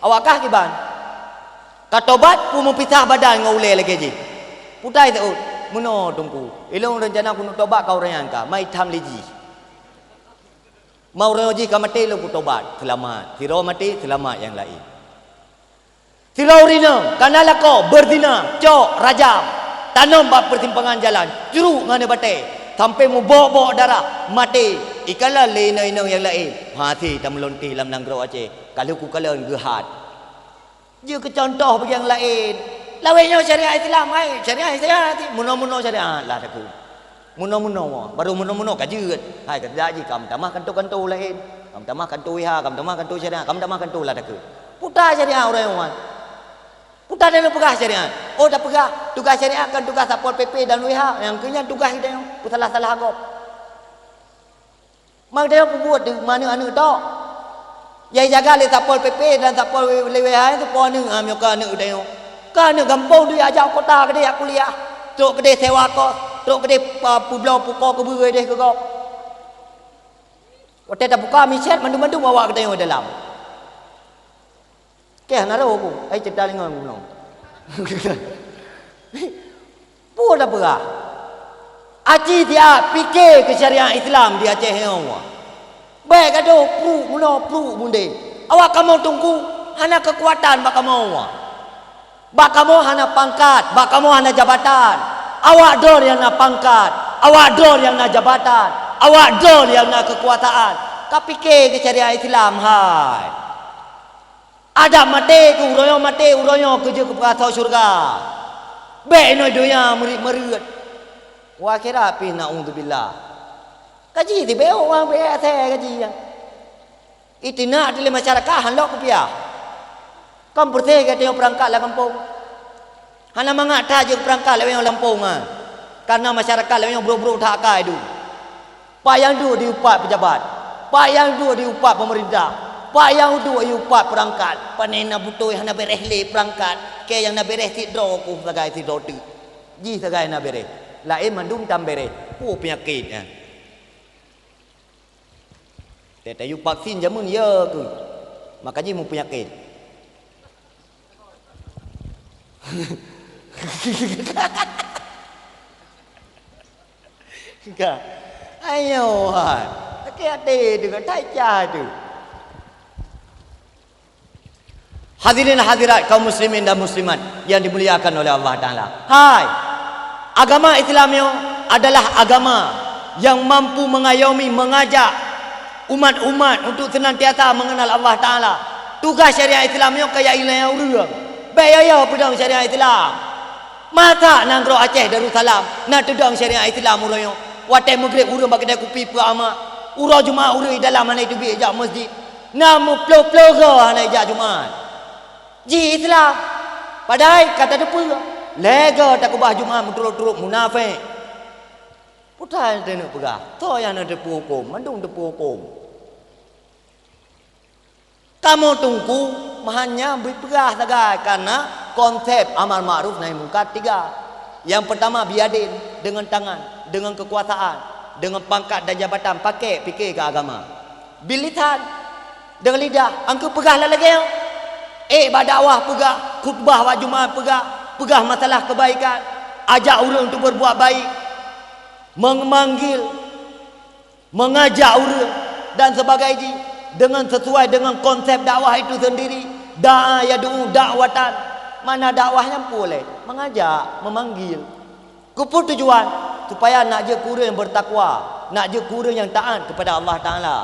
Awak kah kiban? Ka tobat peue meupisah badan ngon ulèe lagèe jih? Putai seuôt. Meunoe Teungku. Ilôn reuncana keuneuk tobat ka ureueng nyan ka. Mai tham lé jih. Ma uroe jih ka maté lôn peutobat, seulamat. Sidroe maté, seulamat nyang laén. Sidroe ureueng inong ka na lakoe, beuzina, cok, rajam, tanom bak peusimpangan jalan, crok ngon batèe, sampoe mubok-bok darah, maté. Ikalon lé inong-inong nyang laén, maté tameulontéh lam nanggroe Aceh, ka lheueh kukalon geuhat. Jeuet keu contoh bagi nyang laén. Lawét nyoe syariat Islam, hai, syariat Islam, meunoe-meunoe syariat lah takheun. Meunoe-meunoe, barô meunoe-meunoe ka jeuet. Hai, ka jeuet jih ka meutamah kantô-kantô laén. Ka meutamah kantô W H, ka meutamah kantô syariat, ka meutamah kantô lah takheun. Peue ta syariat ureueng nyan? Peue ta tapeugah syariat? Oh, tapeugah tugaih syariat kan tugaih Satpol P P dan W H, nyang keu nyan tugaih geutanyoe, peusalah-salah gob. Maka geutanyoe peubuet deuh, ma aneuk-aneuk tok. Nyang jaga lé Satpol P P dan Satpol W H nyan soe po aneuk, ha, meunyoe kon aneuk geutanyoe. Kon aneuk gampông deuh jak u kota keudeh jak kuliah. Trok keudeh sewa kos, trok keudeh, pa, peubloe pukoe keubeue deh keu gob. Watèe tabuka micet mandum-mandum awak geutanyoe dalam. Keh na roh ku, ai cerita lingon gunong. Peue tapeugah? Aci siat pike keu syariat Islam di Aceh nyoe. Bèk gadoh pruek meunoe pruek mundeng. Awak kamoe Teungku hana keukuatan bak kamoe. Bak kamoe hana pangkat, bak kamoe hana jabatan. Awak droe nyang na pangkat, awak droe nyang na jabatan, awak droe nyang na keukuasaan. Ka pike keu syariat Islam hai. Adak maté keu uroe nyoe, maté uroe nyoe keu jeuet keu peurasoe syeuruga. Bèk inoe donya meurit-meurit. Wa akhirat pih naudzubillah. Gaji sibeuet ureueng beuet asèe gaji nyan. Itinak dilèe masyarakat han lok kupiah. Kan peureséh gata nyoe peurangkat lam gampông. Hana mangat that jeuet peurangkat lawét nyoe lampôh nyan, kareuna masyarakat lawét nyoe brôk-brôk that akai dum. Pat nyang duek di upat peujabat, pat nyang duek di upat peumeurintah, pat nyang duek di upat peurangkat. Pane na beutôi hana bèrèh lé peurangkat, kèe nyang na bèrèh sidroe keuh sagai sidroe teuk. Jih sagai na bèrèh, laén mandum tan bèrèh. Peue peunyakét nyan? Teu-teu yue vaksin jameun ya keuh, maka jih meupeunyakét. Ka. Ayo, hai. Sakét até tu, ka that cah tu. Hadirin hadirat kaum muslimin dan muslimat yang dimuliakan oleh Allah Ta'ala. Hai, agama Islam nyoe adalah agama yang mampu mengayomi, mengajak umat-umat untuk senantiasa mengenal Allah Ta'ala. Tugaih syariat Islam nyoe kaya iéleumé ureuëng. Bèk yo-yo peudong syariat Islam. Masa nanggroe Aceh Darussalam na teudong syariat Islam uroe nyoe? Watèe meugreb ureuëng bak keudè kupi peu ama. Uroe Jumat ureuëng di dalam hana teubiet jak meuseujid. Na meuploh-ploh goe hana jak Jumat. Jih Islam. Padahai ka tateupeue, lhèe goe takeubah Jumat meuturot-turot munafék. Peue ta taneuk peugah, soe nyang na teupeu huköm, mandum teupeu huköm. Kamoe Teungku meuhan nyan beupeugah sagai kareuna konsep amar makruf nahi mungkar tiga. Nyang peurtama biadén, deungon tangan, deungon keukuasaan, deungon pangkat dan jabatan, pakèk piké keu agama. Bilisan, deungon lidah, angkeu peugah lagèe nyoe. Ék bak dakwah peugah, khutbah bak Jumat peugah, peugah masalah keubaikan. Ajak ureuëng untuk berbuat baik, memanggil, mengajak ureuëng dan sebagai jih dengan sesuai dengan konsep dakwah itu sendiri. Da'a yad'u da'watan. Makna dakwah nyan peue lé? Mengajak, memanggil. Keupeue tujuan? Supaya nak jeuet keu ureuëng yang bertakwa, nak jeuet keu ureuëng yang taat kepada Allah Taala.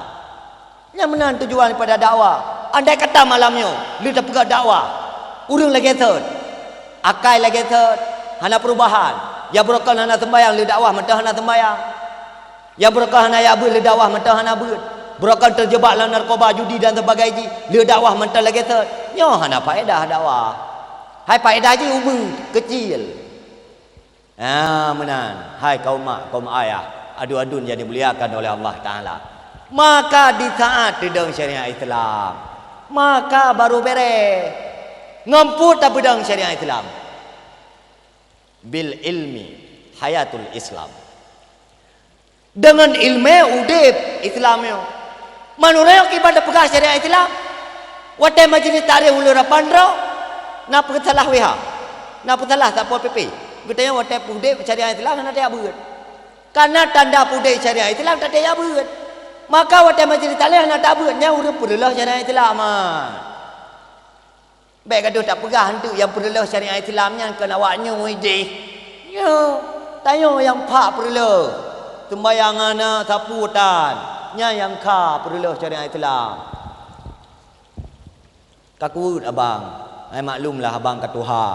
Nyang meunan tujuan daripada dakwah. Andai kata malam nyoe lheueh tapeugah dakwah, ureuëng lagée thot, akai lagée thot, hana perubahan. Ya beurokon hana sembayang, lheueh dakwah mantong hana sembayang. Ya beurokon hana jak beuet, lheueh dakwah mantong hana beuet. Beurokon terjebak lam narkoba, judi dan sebagainya, lheueh dakwah mantong lagée thot. Nyoe hana faedah dakwah. Hai faedah jih ubeut keucil. Ah, meunan. Hai kaum mak, kaum ayah, aduen-aduen yang dimuliakan oleh Allah Taala. Maka di saat teudong syariat Islam, maka baru bereh. Ngon peue tapeudong syariat Islam? Bil ilmi hayatul Islam. Deungon ileumé udeb Islam nyoe. Man ureuëng kiban tapeugah syariat Islam. Watée majelis taklim uleue lapan droe, na peusalah W H, na peusalah Satpol P P. Geutanyoe watée peudeb syariat Islam hana tajak beuet. Kareuna tanda peudeb syariat Islam tajak beuet. Maka watée majelis taklim hana tajak beuet, nyan ureuëng peureuloh syariat Islam, ah. Bék gadoh tapeugah eunteuk nyang peureuloh syariat Islam nyan keu awak nyoe ideh. Nyoe, tanyoe nyang phak peureuloh. Seumbayangan na sapu tan, nyan nyang ka peureuloh syariat Islam. Ka kuweuet abang, hai maklumlah abang ka tuha.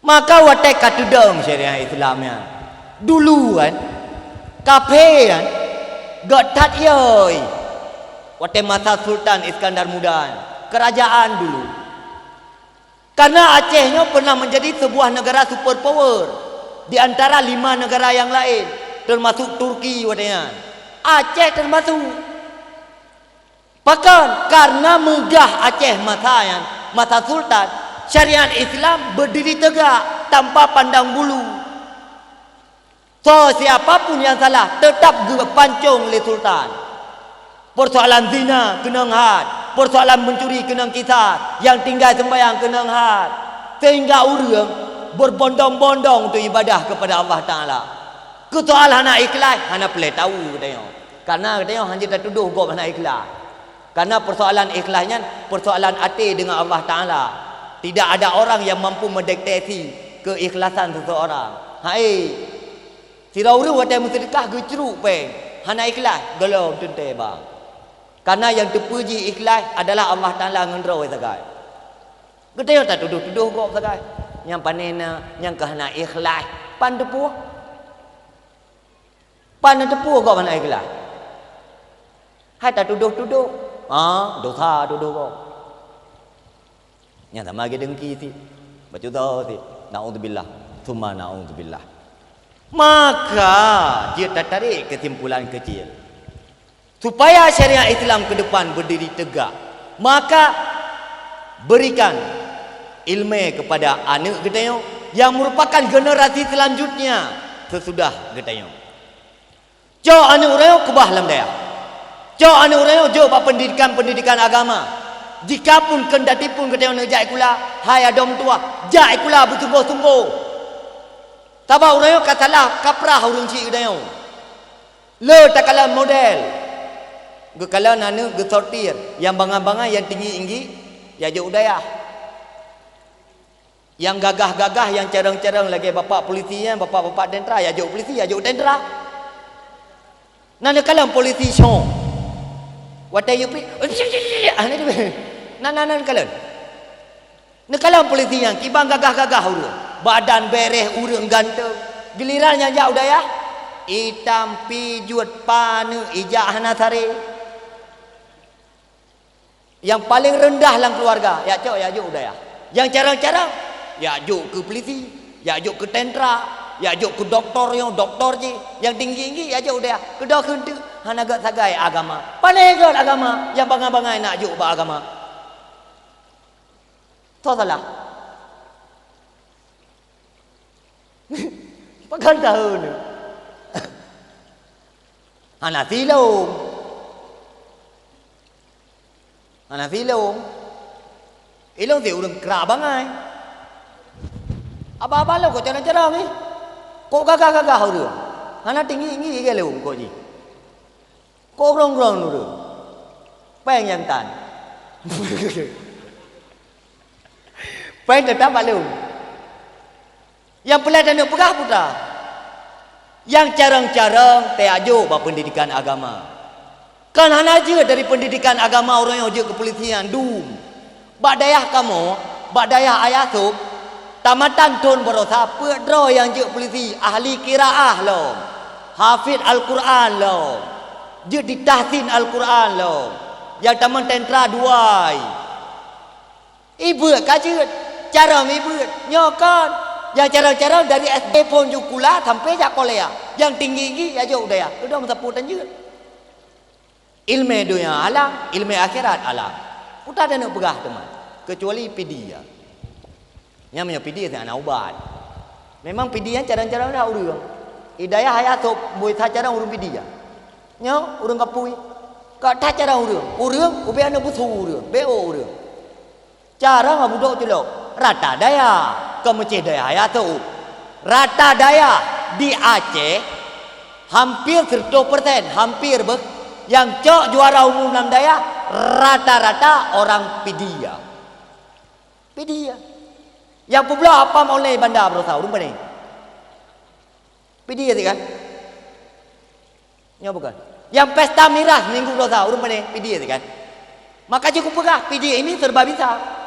Maka watée ka teudong syariat Islam nyan, dulu kan, kaphé kan, gét that yoi. Watée masa Sultan Iskandar Muda, kerajaan dulu. Karena Aceh nyoe pernah menjadi sebuah negara superpower di antara lima negara yang lain, termasuk Turki watée nyan. Aceh termasuk. Pakon? Karena meugah Aceh masa nyan, masa sultan, syariat Islam berdiri tegak tanpa pandang bulu. Soe siapa pun nyang salah, teutap geupancong lé sultan. Persoalan zina keunong hat, persoalan mencuri keunong kisas, nyang tinggai seumbahyang keunong hat. Sehingga ureuëng berbondong-bondong untuk ibadah kepada Allah Taala. Keu soal hana ikhlaih, hana peureulée tahu geutanyoe. Karena geutanyoe hana jeuet tatudoh gob hana ikhlaih. Karena persoalan ikhlaih nyan persoalan até deungon Allah Taala. Tidak ada orang yang mampu mendeteksi keikhlasan seseorang. Hai, sidroe ureuëng watée meuseudeukah geucruk péng, hana ikhlaih, gohlom teuntée ba. Karena nyang teupeuji ikhlaih adalah Allah Taala ngon droe sagai. Geutanyoe tatudoh-tudoh gob sagai. Nyang pané na nyang ka hana ikhlaih, pan teupeue? Pan na teupeue gob hana ikhlaih? Hai tatudoh-tudoh. Ha, dosa tudoh gob. Nyang sama lagée dengki cit. Bacut dosa cit. Naudzubillah. Summa naudzubillah. Maka, jeuet tatarék kesimpulan keucil. Supaya syariat Islam ke depan berdiri tegak, maka berikan ilmu kepada aneuk geutanyoe yang merupakan generasi selanjutnya sesudah geutanyoe. Cok aneuk ureuëng keubah lam dayah. Cok aneuk ureuëng jok bak pendidikan-pendidikan agama. Jikapun keundati pun geutanyoe neujak sikula, hai adoe meutuwah, jak sikula beusunggoh-sunggoh. Sabab ureuëng ka salah kaprah ureuëng chik geutanyoe. Le takalon model. Geukalon aneuk geusortir, nyang bangai-bangai, nyang tinggi-tinggi, ya jok u dayah. Nyang gagah-gagah, nyang carong-carong lagée bapak polisi nyan, bapak-bapak tentara, ya jok polisi, ya jok tentara. Na neukalon polisi syong. Watée yue pi, na na na neukalon. Neukalon polisi nyan kiban gagah-gagah ureuëng, badan bereh, ureuëng ganteng. Giliran nyang jak u dayah, itam pijuet, paneuk ijak hana saré. Nyang paleng reundah lam keuluwarga, jak cok, jak jok u dayah. Nyang carong-carong, jak jok keu polisi, jak jok keu tentara, jak jok keu doktor nyoe, doktor jih. Nyang tinggi-tinggi, jak jok u dayah. Keudroe kheun teuk hana gét sagai agama. Pané gét agama, nyang bangai-bangai nak jok bak agama. Soe salah? Pakon tahu ni? Hana silom. Hana silom. Ilong si ureuëng krak bangai. Abang-abang lôn kok carông-carông jih. Kok gagah-gagah ureuëng. Hana tinggi-tinggi lé lôn kok jih. Kok grong-grong ureuëng. Péng nyang tan. Péng teutap bak lôn. Nyang peulai taneuk peugah peue ta? Nyang carông-carông tajak jok bak peundidikan agama. Kan hana jeuet dari peundidikan agama ureuëng nyang jeuet keu polisi nyan dum. Bak dayah kamoe, bak dayah Ayah Sôb, tamatan thon baroesa peuet droe nyang jeuet polisi, ahli qiraah lom, hafid Al-Qur'an lom, jeuet jitahsin Al-Qur'an lom, nyang tamong tentra duai. Ibeuet ka jeuet, carông ibeuet. Nyoe kon, nyang carông-carông dari S D phon jukula sampai jak kuliah. Nyang tinggi-tinggi jak jok u dayah. Keudong meusapeue tan jeuet. Ileumèe donya alang, ileumèe akhirat alang. Peue ta taneuk peugah teuma, keucuali pidie. Nyan meunyoe pidie hana ubat. Memang pidie nyan carông-carông that ureuëng. Di dayah Ayah Sôb bui that carông ureuëng pidie. Nyoe ureuëng kapui. Ka that carông ureuëng. Ureuëng ubé aneuk busu ureuëng, B O ureuëng. Carông budok culok, rata dayah, kon meucéh dayah Ayah Sôb. Rata dayah di Aceh, hampir seratus persen, hampir beuh, nyang cok juara umum lam dayah, rata-rata orang pidie. Pidie. Nyang peubloe apam online banda baroesa, ureuëng pane. Pidie sit kan? Nyoe bukan. Nyang pesta miras minggu baroesa, ureuëng pane, pidie sit kan? Maka jih kupeugah, pidie ini serba bisa.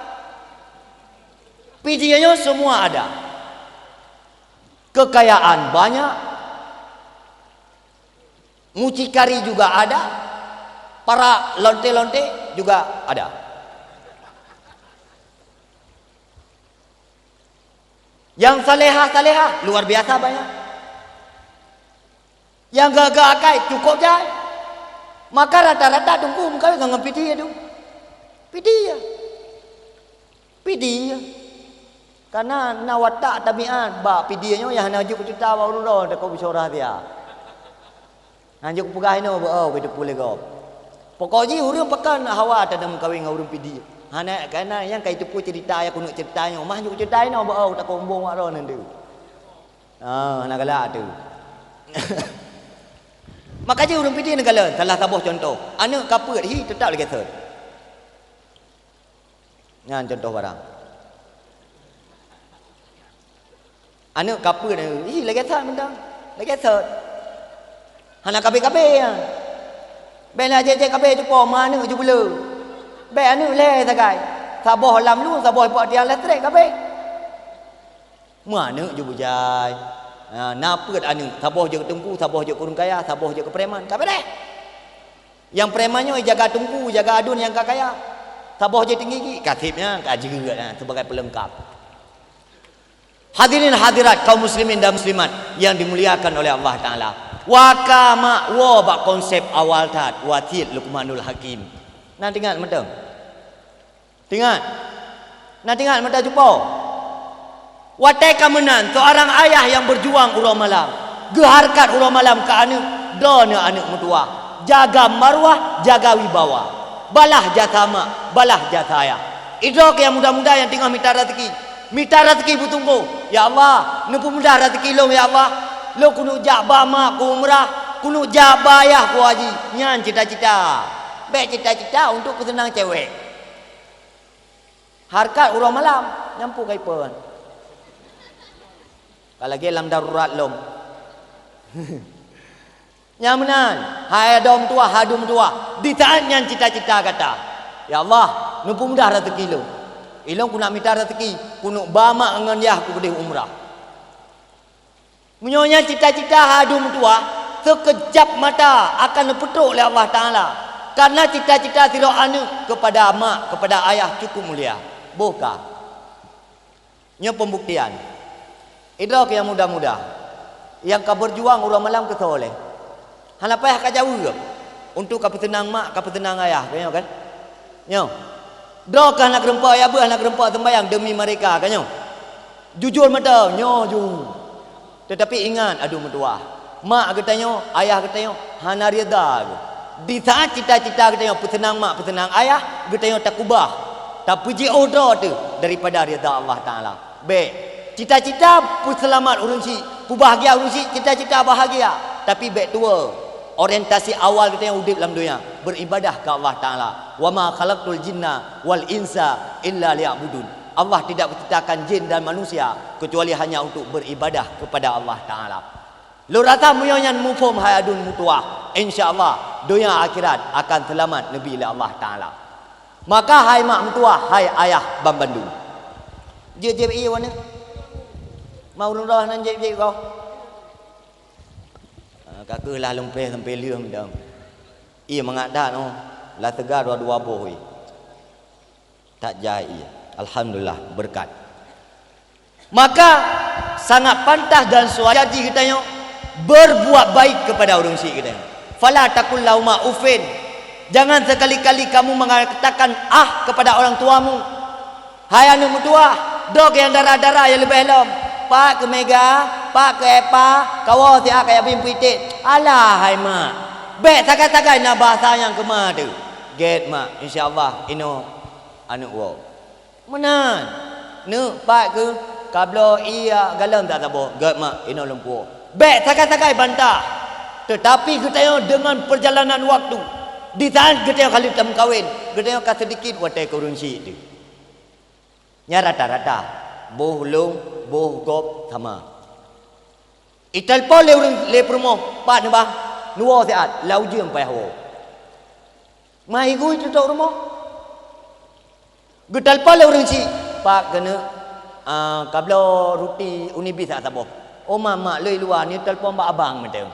Pidie nyoe semua ada. Kekayaan banyak, mucikari juga ada, para lonte-lonte juga ada. Nyang salehah-salehah luar biasa banyak. Nyang gagah akai cukup jai. Maka rata-rata teungku meukawen ngon pidie tu. Pidie. Pidie. Karena na watak tabiat bak pidie nyoe nyang hana jeuet keu ceuta bak ureuëng droe takot beusyarah dia. Hanjeuet kupeugah inoe beu-o keu teupeu lé gob. Pokok jih ureuëng pakon hawa tadong meukawen ngon ureuëng pidie. Hana kana nyang ka jiteupeue ceurita nyang keuneuk ceurita nyoe. Mah hanjeuet kuceurita inoe beu-o takot umbong wak droe nan deuh. Ah, hana galak tu. Maka jih ureuëng pidie neukalon salah saboh cuntoh. Aneuk ka peuet hi teutap lagée sot. Nyan cuntoh barang. Aneuk ka peuet, ih, lagée that mantong. Lagée sot. Hana kabeh-kabeh nyan. Bék na jeuet-jeuet kabeh cupo, ma aneuk ju beu le. Bék aneuk lhée sagai. Saboh lam lu, saboh ipok tiang leustrek kabeh. Meuaneuk ju beujai. Ha, na peuet aneuk, saboh jeuet keu teungku, saboh jeuet keu ureuëng kaya, saboh jeuet keu preman. Ka beureh. Nyang preman nyoe jaga teungku, jaga aduen nyang ka kaya. Saboh jeuet tinggi-tinggi, ka seb nyan ka jeuet, ha, sebagai pelengkap. Hadirin hadirat kaum muslimin dan muslimat yang dimuliakan oleh Allah Taala. Wa ka mak woe bak konsep awal that, wasiet Luqmanul Hakim. Na teuingat mantong? Teuingat. Na teuingat mata cupo. Watée ka meunan, seorang ayah yang berjuang uroe malam, geuharkat uroe malam keu aneuk, droeneuh aneuk meutuwah, jaga marwah, jaga wibawa. Balah jasa mak, balah jasa ayah. Idroe keu nyang muda-muda nyang teungoh mita raseuki. Mita raseuki beutunggu. Ya Allah, neupeumudah raseuki lôn, ya Allah. Lôn keuneuk jak ba mak keu umrah, keuneuk jak ba ayah keu haji. Nyan cita-cita. Bék cita-cita untuk peuseunang cewek. Harkat uroe malam, nyan peue ka ipeue. Ka lagée lam darurat lom. Nyan meunan, hai adoe meutuwah, hai aduen meutuwah, di saát nyan cita-cita gata. Ya Allah, neupeumudah raseuki lôn. Ilôn keuneuk mita raseuki, keuneuk ba mak ngon yah kupeudeh umrah. Meunyoe nyan cita-cita hai aduen meutuwah, seukeujap mata akan neupeutrok lé Allah Taala. Karena cita-cita sidroe aneuk keupada mak, keupada ayah cukup mulia. Boh ka. Nyoe pembuktian. Idroe keu nyang muda-muda, nyang ka berjuang uroe malam keu soe lé. Hana payah ka jaweueb. Untuk ka peuseunang mak, ka peuseunang ayah, ka nyoe kan? Nyoe. Droe ka hana keureumpok, ya beuh hana keureumpok seumbayang demi mereka, ka nyoe. Jujur mantong, nyoe ju. Tetapi ingat, aduen meutuwah. Mak geutanyoe, ayah geutanyoe hana ridha geuh. Di saát cita-cita geutanyoe peuseunang mak, peuseunang ayah, geutanyoe takubah, tapeujiôh droe teuh daripada ridha Allah Taala. Bék. Cita-cita peuseulamat ureuëng syiek, peubahgia ureuëng syiek, cita-cita bahgia. Tapi bék tuwoe, orientasi awal geutanyoe udeb lam donya, beuribadah keu Allah Taala. "Wa ma khalaqtul jinna wal insa illa liya'budun." Allah tidak menciptakan jin dan manusia kecuali hanya untuk beribadah kepada Allah Taala. Lôn rasa meunyoe nyan muphom hai aduen meutuwah, insya Allah donya akhirat akan seulamat neubi lé Allah Taala. Maka hai mak meutuwah, hai ayah banmandum. Jeuet jieb ié waneuk. Ma ureuëng droe nan jieb-jieb goe. Ah, ka keuh lah lôn péh sampoe lheueh mantong. Ié mangat that nyoe, lah teuga dua-dua boh ié. That jai ié. Alhamdulillah, beureukat. Maka sangat pantas dan seuwajar jih geutanyoe berbuat baik kepada ureuëng syiek geutanyoe. "Fala taqul lahuma uffin." Jangan sekali-kali kamu mengatakan "ah" kepada orang tuamu. Hai aneuëk meutuwah, dok nyang dara-dara nyang leubeh lom. "Pak keu Mega, Pak keu Epa, kawoe siat kajak bri peuiték." Alah hai mak, bék sagai-sagai na bahasa nyang keu ma teuh. "Gét mak, insya Allah inoe aneuëk woe." Meunan. "Neuk, Pak keu, kabloe ié galom siat saboh." "Gét mak, inoe lôn puwoe." Bék sagai-sagai bantah. Teutapi geutanyoe deungon peurjalanan waktu, di saát geutanyoe ka lheueh tameukawen, geutanyoe ka seudikit watée keu ureuëng syiek teuh. Nyan rata-rata, boh lôn, boh gob sama. Itelepon lé ureuëng, lé peurumoh, "Pat neuba, neuwoe siat, lam ujeuen payah woe." Ma igu iteutôk rumoh. Geutelepon lé ureuëng syiek, "Pak keuneuk, ah, kabloe ruti Unibis siat saboh." "Oh ma, mak, lôn luwa, neutelepon bak abang mantong."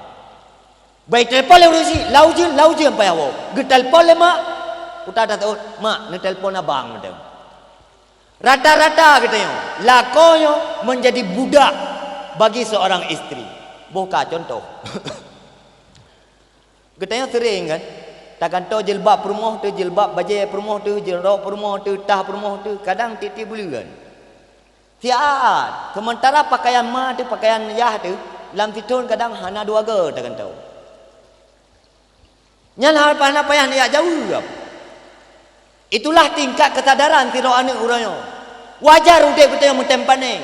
Bék telepon lé ureuëng syiek, lam ujeuen, lam ujeuen payah woe. Geutelepon lé mak, uta taseuôt, "Mak, neutelepon abang mantong." Rata-rata geutanyoe, lakoe nyoe menjadi budak bagi seorang istri. Boh ka contoh. Geutanyoe seuréng kan, tagantoe jilbab peurumoh teuh, jilbab bajée peurumoh teuh, jilrok peurumoh teuh, tah peurumoh teuh, kadang tieb-tieb buleuen. Siat, seumeuntara pakaian ma teuh, pakaian yah teuh, lam sithon kadang hana dua goe tagantoe. Nyan hana payah neujak jaweueb. Itulah tingkat keusadaran sidroe aneuëk uroe nyoe. Wajar udeb geutanyoe meutem paneng.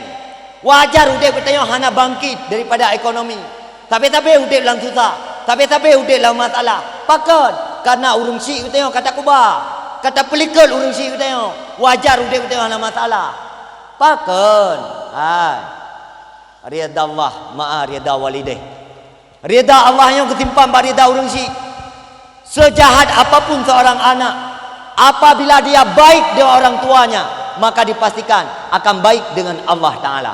Wajar udeb geutanyoe hana bangkit daripada ekonomi. Sabe-sabe udeb lam susah, sabe-sabe udeb lam masalah. Pakon? Kareuna ureuëng syiek geutanyoe ka takuba, ka tapeulikot ureuëng syiek geutanyoe. Wajar udeb geutanyoe hana masalah. Pakon? Hai. Ridha Allah ma'a ridha walidaih. Ridha Allah nyoe geusimpan bak ridha ureuëng syiek. Seujahat apapun seorang anak, apabila dia baik dengan orang tuanya, maka dipastikan akan baik dengan Allah Taala.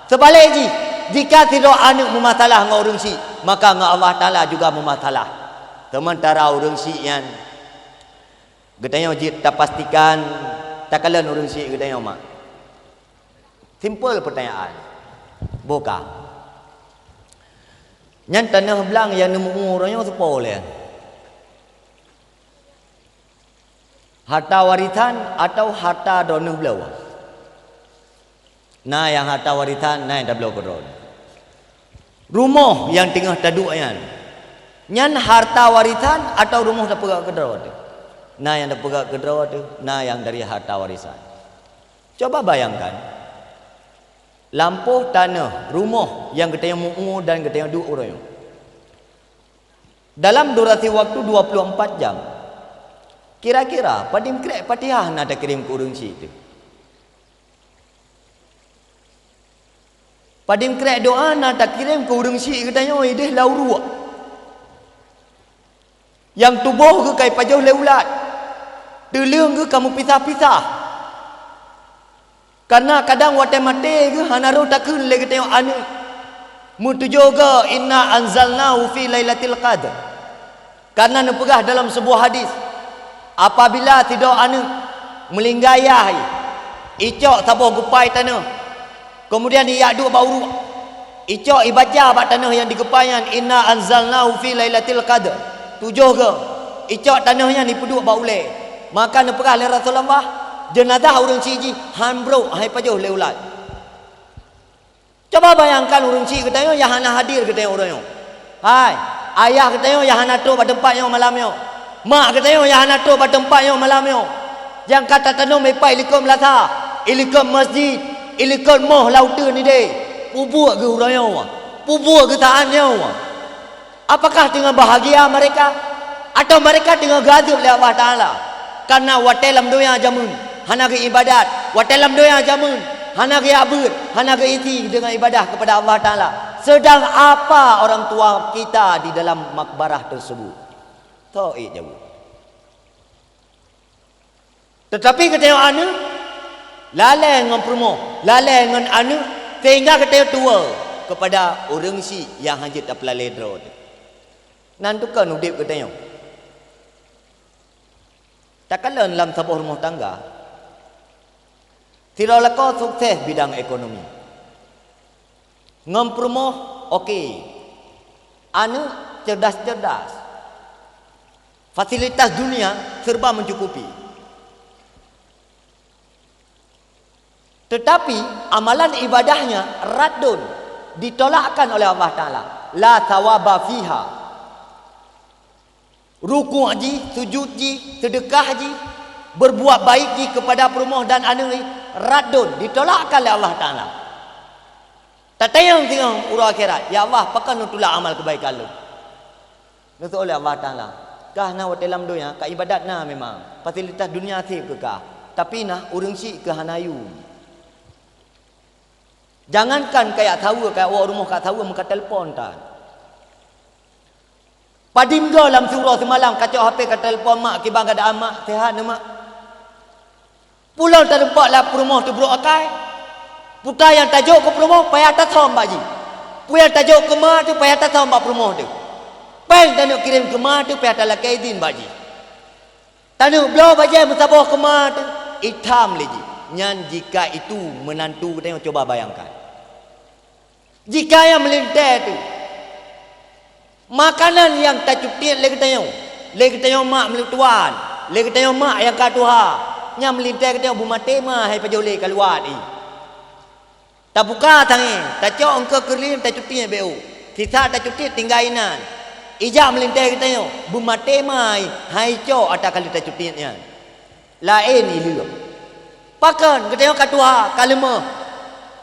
Seubalek jih, jika sidroe aneuëk meumasalah ngon ureuëng syiek, maka ngon Allah Taala juga meumasalah. Seumeuntara ureuëng syiek nyan, geutanyoe jeuet tapastikan takalon ureuëng syiek geutanyoe mak. Simpel peutanyaan. Boh ka. Nyan tanoh blang nyang neumeuumu uroe nyoe soe po lé? Harta warisan atawa harta droeneueh bloe? Na nyang harta warisan, na nyang tabloe keudroe. Rumoh nyang teungoh taduek nyan, nyan harta warisan atawa rumoh tapeugöt keudroe teuh? Na nyang tapeugöt keudroe teuh, na nyang dari harta warisan. Cuba bayangkan, lampôh tanoh, rumoh nyang geutanyoe meu-umu dan geutanyoe duek uroe nyoe. Dalam durasi waktu dua puluh empat jam, kira-kira padum krek Fatihah na takirém keu ureuëng syiek teuh? Padum krek doa na takirém keu ureuëng syiek geutanyoe ideh lam uruek? Nyang tuboh geuh ka ipajoh lé ulat, teuleueng geuh ka meupisah-pisah. Kareuna kadang watée maté geuh hana rhoh takheun lé geutanyoe aneuëk. Meutujoh goe, "Inna anzalnahu fi lailatul qadr." Kareuna neupeugah dalam seubuah hadis, apabila sidroe aneuëk meulinggai yah, icok saboh geupai tanoh, keumudian ijak duek bak uruek, icok ibaca bak tanoh nyang digeupai nyan, "Inna anzalnahu fi lailatul qadr." Tujoh goe, icok tanoh nyan ipeuduek bak ulée. Maka neupeugah lé Rasulullah, jeunazah ureuëng syiek jih han brok, han ipajoh lé ulat. Cuba bayangkan ureuëng syiek geutanyoe nyang hana hadir geutanyoe uroe nyoe. Hai, ayah geutanyoe nyang hana trok bak teumpat nyoe malam nyoe. Mak geutanyoe nyang hana trok bak teumpat nyoe malam nyoe. Nyang ka tatanom ipat i likot meulasa, i likot masjid. Ilikot moh lam uteuen idéh, pubuet geuh uroe nyoe, pubuet geuh saát nyoe. Apakah teungoh bahagia mereka? Atawa mereka teungoh geuazeueb lé Allah Taala? Kareuna watée lam donya jameun hana geuibadat, watée lam donya jameun hana geujak beuet, hana geuisi deungon ibadah keupada Allah Taala. Seudang apa orang tua kita di dalam makbarah tersebut? Toh ék jaweueb. Teutapi geutanyoe aneuëk, lalée ngon peurumoh, lalée ngon aneuëk, sehingga geutanyoe tuwoe keupada ureuëng syiek nyang hana jeuet tapeulalée droe teuh. Nan tukon udeb geutanyoe. Takalon lam saboh rumoh tangga, sidroe lakoe sukses bidang ekonomi. Ngon peurumoh, oke. Aneuëk cerdas-cerdas. Fasilitas dunia serba mencukupi. Tetapi amalan ibadahnya raddun, ditolakkan oleh Allah Taala. La thawaba fiha. Rukuk jih, sujud jih, seudeukah jih, berbuat baik jih keupada peurumoh dan aneuëk jih, raddun, ditolakkan lé Allah Taala. Tatanyong singoh uroe akhirat, "Ya Allah, pakon lôn tulak amal keubaikan lôn?" Neuseuôt lé Allah Taala, "Kah na watée lam donya, ka ibadat na memang, fasilitas dunia seb keu kah, tapi na ureuëng syiek keu hana yum." Jangankan kajak saweue, kajak woe rumoh kajak saweue, meuka telepon tan. Padum goe lam siuroe simalam kacok H P katelepon mak, kiban keuadaan mak, sehat na mak? Pulon tadumpok lam peurumoh teubrok akai. Peue nyang tajok keu peurumoh payah tasöm bak jih. Peue nyang tajok keu ma teuh payah tasöm bak peurumoh teuh. Péng taneuk kirém keu ma teuh payah talakée idin bak jih. Taneuk bloe bajée meusaboh keu ma teuh, itam lé jih. Nyan jika itu menantu geutanyoe, cuba bayangkan. Jika nyang meulintée teuh, makanan nyang tacutiet lé geutanyoe, lé geutanyoe mak meuleutuan, lé geutanyoe mak nyang ka tuha, nyang meulintée geutanyoe beumaté ma hai pajoh lé kaluwa teuh. Tabuka tangieng, tacok eungkôt keureulieng tacutiet bék ôk. Sisa tacutiet tinggai inan. Ijak meulintée geutanyoe, beumaté ma hai cok ata ka lheueh tacutiet nyan. Laén ileuek. Pakon geutanyoe ka tuha, ka leumoh.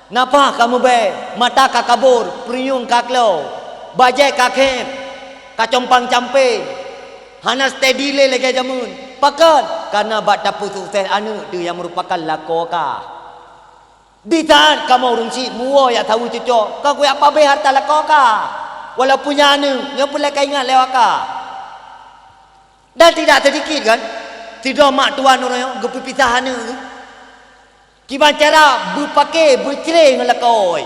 Nafah ka meubée, mata ka kabor, peurunyueng ka klo, bajée ka khéb, ka compang-campé, hana steady lé lagée jameun. Pakon? Kareuna bak tapeusukses aneuëk teuh nyang meurupakan lakoe kah. Di saát kamoe ureuëng syiek meuwoe jak saweue cucok, ka kujak pabéh hareuta lakoe kah, walaupun nyan aneuëk, nyoe peureulée ka ingat lé awak kah. Dan tidak sedikit kan, sidroe mak tuan ureuëng nyoe geupeupisah aneuëk geuh. Kiban cara beupaké, beucré ngon lakoe.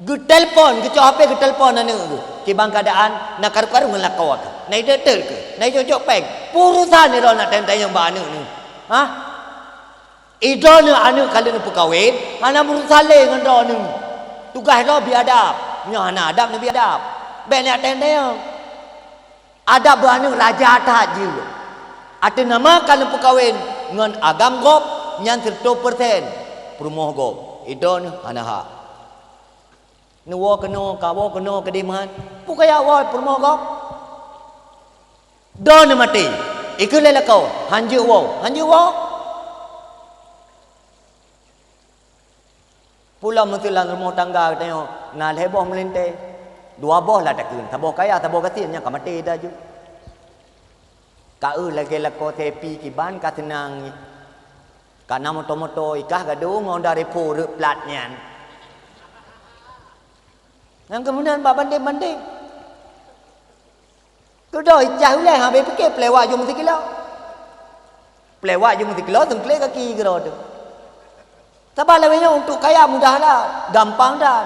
Geutelepon, geucok H P geutelepon aneuëk geuh. Kiban keuadaan na karu-karu ngon lakoe kah. Na ideuet keu, na ijok-jok péng. Peue urusan droeneuh nak tanyong-tanyong bak aneuëk neuh? Hah? Idroeneuh aneuëk ka lheueh neupeukawen, hana meurusan lé ngon droeneuh. Tugaih droe bi adab. Meunyoe hana adab, neubi adab. Bék neujak tanyong-tanyong. Adab bak aneuëk raja that jeuet. Ateueh nama ka neupeukawen ngon agam gob, nyan sireutoh persen peurumoh gob. Idroeneuh hana hak. Neuwoe keunoe, kawoe keunoe keudeh meuhan. Peue kajak woe peurumoh gob? Droeneuh maté. Ikheun lé lakoe, "Hanjeuet woe, hanjeuet woe." Pulom meuteue lam rumoh tangga geutanyoe na lhée boh meulintée. Dua boh lah takheun, saboh kaya, saboh gasien, nyang ka maté dah ju. Ka eu lagée lakoe Sepi kiban ka seunang. Ka na moto-moto, ikah gadôh ngon dari po reuek plat nyan. Nyang keumudian bak bandeng-bandeng. Keudroe icah ulée habéh pike peulewat jeuem sikilo. Peulewat jeuem sikilo seungkle gaki keudroe teuh. Saban lawét nyoe untuk kaya mudah that, gampang that.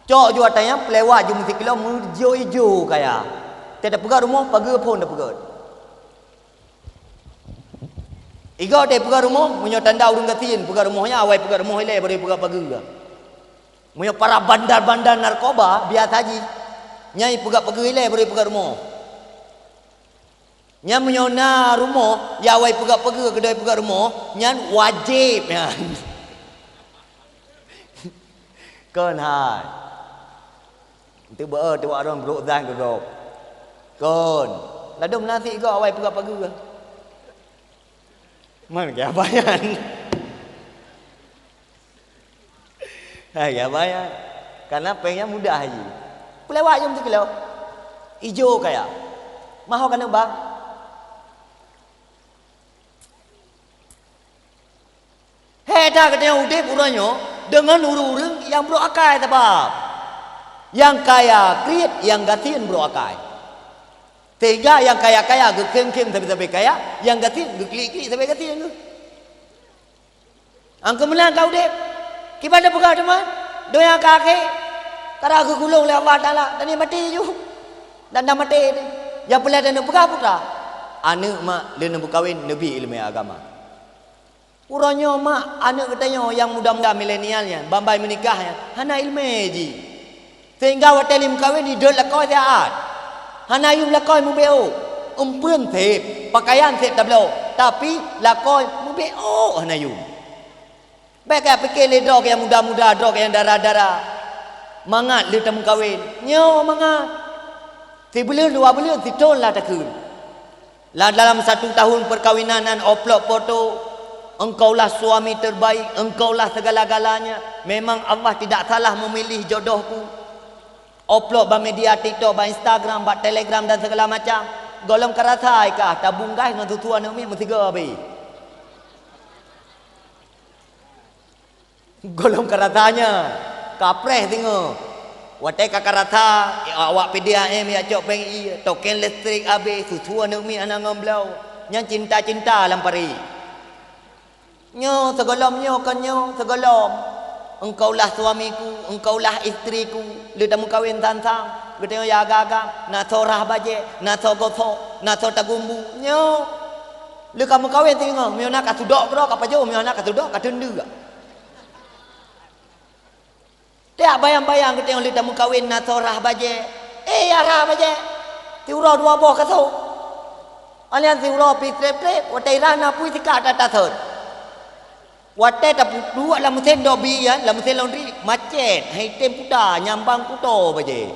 Cok ju ata nyan peulewat jeuem sikilo meujok ijo kaya. Teupeugah rumoh pageue phon teupeugah. Igoe teuh peugah rumoh, meunyoe tanda ureuëng gasien peugah rumoh nyan awai peugah rumoh ilée baru peugah pageue. Meunyoe para bandar-bandar narkoba biasa jih, nyan peugah pageue ilée baru peugah rumoh. Nyan meunyoe na rumoh, ya awai peugah pageue keudroe peugah rumoh, nyan wajéb nyan. Kon hai. Teuba teuba rong brok dan keudroe. Kon. Ladom nasi goe awai peugah pageue. Man keu apa nyan? Hai, ya, bayar. Karena péng nyan mudah jih. Peulewat jeuem sikilo. Ijo kaya. Maho keuneuk ba. Hai, that geutanyoe udeb uroe nyoe deungon ureuëng-ureuëng nyang brok akai, sabab nyang kaya kriet, nyang gasien brok akai. Sehingga nyang kaya-kaya geukhém-khém sabe-sabe kaya, nyang gasien geuklik-klik sabe gasien geuh. Angkeu meunan ka udeb. Kiban tapeugah teuma, donya ka akhé, ka geugulong lé Allah Taala, dan maté ju. Dan na maté teuh. Nyang peulai dan neupeugah putra, aneuëk mak lé neumeukawen neubi iéleumé agama. Uroe nyoe mak aneuëk geutanyoe nyang muda-muda milenial nyan, ban-ban meunikah nyan, hana iéleumé jih. Sehingga watée lé meukawen idot lakoe siat. Hana yum lakoe meubeuôk. Eumpeuen sép, pakaian sép tabloe, tapi lakoe meubeuôk hana yum. Bék ka pike lé droe nyang muda-muda, droe nyang dara-dara. Mangat lé tameukawen. Nyoe mangat. Sibuleuen dua buleuen sithon lah takheun. Lah dalam satu tahun perkawinan nan oplok foto, "Engkaulah suami terbaik, engkaulah segala-galanya. Memang Allah tidak salah memilih jodohku." Oplok bak media TikTok, bak Instagram, bak Telegram dan segala macam. Gohlom ka rasa kah tabunggai ngon susu aneuëk miet meusigoe abéh. Gohlom ka rasa nyan, kapreh singoh. Watée ka, ka rasa, awak P D A M jak cok péng ie, token listrik abéh, susu aneuëk miet hana ngon bloe. Nyan cinta-cinta lam parit. Nyoe sigohlom, nyoe kon nyoe sigohlom. "Engkaulah suamiku, engkaulah istriku." Lé tameukawen sang-sang. Geutanyoe ya agam-agam, na soe rhah bajée, na soe gosok, na soe tagumbu. Nyoe. Lé ka meukawen singoh, meunyoe na ka sudok keudroe ka pajoh, meunyoe na ka sudok ka teundeuk. Tiak bayang-bayang geutanyoe lé tameukawen na soe rhah bajée. Eh, ya rhah bajée. Siuroe dua boh kasô. Alian siuroe pih treb-treb, watée rhah na pui sikak that-that thot. Watée tapeuduek lam meusén dobi nyan, lam meusén laundry, macet, hai tem puta, nyambang kuto bajée.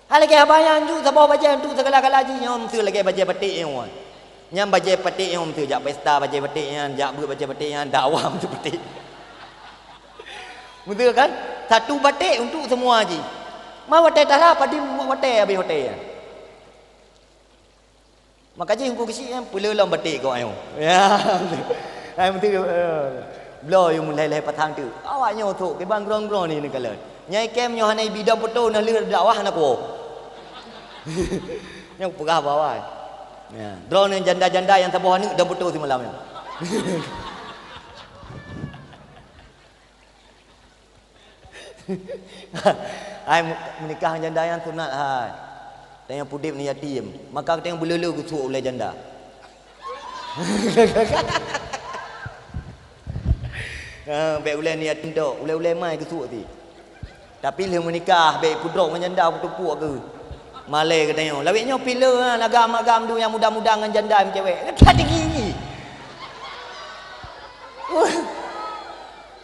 Hai lagée haba nyan ju saboh bajée untuk segala-gala jih nyoe meuseu lagée bajée batik nyoe. Nyan bajée batik nyoe meuseu jak pesta bajée batik nyan, jak beuet bajée batik nyan, dakwah meuseu batik. Meuseu kan? Satu batik untuk semua jih. Ma watée tara padum watée habéh watée nyan. Maka jih Teungku Geuchik nyan peuleueh lom batik kok nyoe. Ya. Hai meuteu, eh, bloe yue meulhèe-lhèe patang teuk. Awak nyoe thok kiban grong-grong ni neukalon. Nyai kem nyoe hana ibi dong peutoe neuh lheueh dakwah hana kuwoe. Nyoe peugah bak awak. Ya, droeneuh janda-janda nyang saboh aneuk dong peutoe simalam nyoe. Hai, meunikah ngon janda nyan sunat hai. Tanyoe pudeb ngon yatim, maka tanyoe beuleuleue geusuek ulée janda. Ha, bék ulée ngon yatim tok, ulée-ulée mai geusuek ti. Tapi lheueh meunikah bék peudrop ngon janda peutumpok keu. Malée geutanyoe. Lawét nyoe pih le ha, agam-agam dum nyang muda-muda ngon janda meucewek. Ka tinggi-tinggi.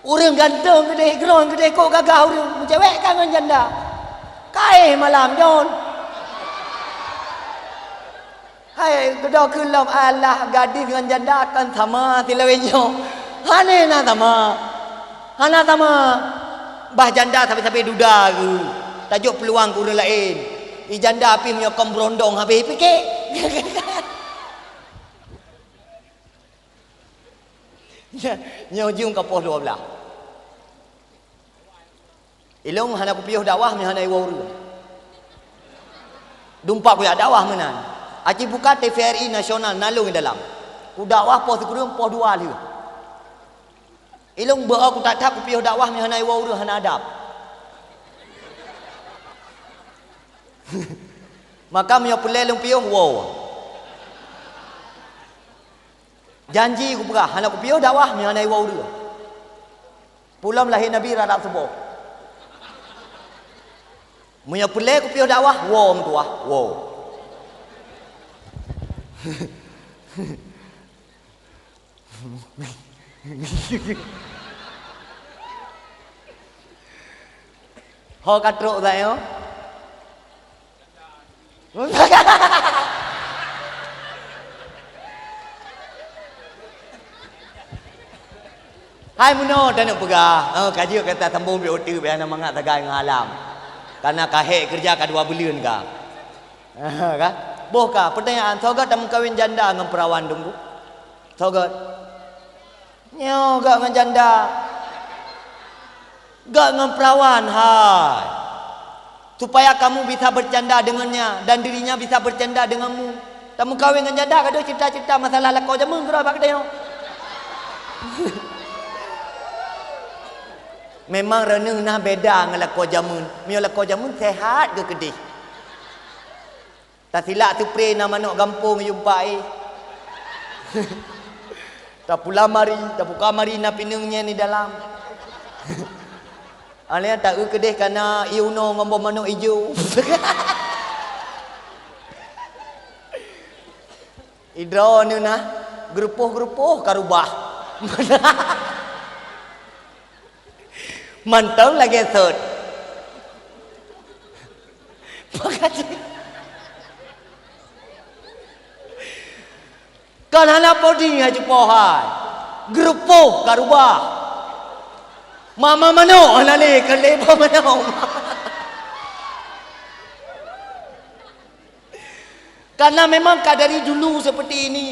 Ureuëng ganteng keudeh, grong keudeh, kok gagah ureuëng meucewek ka ngon janda. Kaéh malam nyoe. Hai, geudoe keu lom alah gadis ngon janda kan sama silawét nyoe. Hana na sama. Hana sama. Bah janda sabe-sabe duda geuh. Tajok peuluang keu ureuëng laén. I janda pih meunyoe kon beurondong habéh pike. Nyoe jeuem ka poh dua belas. Ilong hana kupiôh dakwah meuhana iwoe ureuëng. Dumpat kuyak dakwah meunan. Aci buka T V R I nasional nalong dalam. Kudakwah poh sikureueng poh dua lheueh. Ilong beu kutat-that kupiôh dakwah meuhana iwoe ureuëng hana adab. Maka meunyoe peureulée lôn piôh woe. Janji kupeugah hana kupiôh dakwah meuhana iwoe ureuëng. Pulom lahé Nabi rarab suboh. Meunyoe peureulée kupiôh dakwah, woe meutuwah, woe. Ho ka trok sayoe. Hai meunoe taneuk peugah, eh, ka jeuet gata sambông bit oteuk bit hana mangat sagai ngon alam. Karena ka hék keureuja ka dua buleuen ka. Ka? Boh ka, pertanyaan, soe göt tameukawen janda ngon peurawan Teungku? Soe göt? Nyoe göt ngon janda. Göt ngon peurawan, hai. Supaya kamu bisa bercanda dengannya dan dirinya bisa bercanda denganmu. Tameukawen ngon janda ka deuh cerita-cerita masalah lakoe jameun keudroe bak geutanyoe. Memang reuneueng na beda ngon lakoe jameun. Meunyoe lakoe jameun sehat geukeudeh. Tasilak seupre na manök gampông yumpa éh. Tapula mari, tabuka mari na pineung nyang di dalam. Alèh taeu keudeh kana ié unoe ngon boh manök ijo. Idroe neuh na geurupoh-geurupoh ka rubah. Mantong lagèe sot. Makajih. Kon hana podi hai cupoh hai. Geurupoh ka rubah. Mama manök hana lé, kon lé boh manök. Karena memang ka dari dulu seperti ini.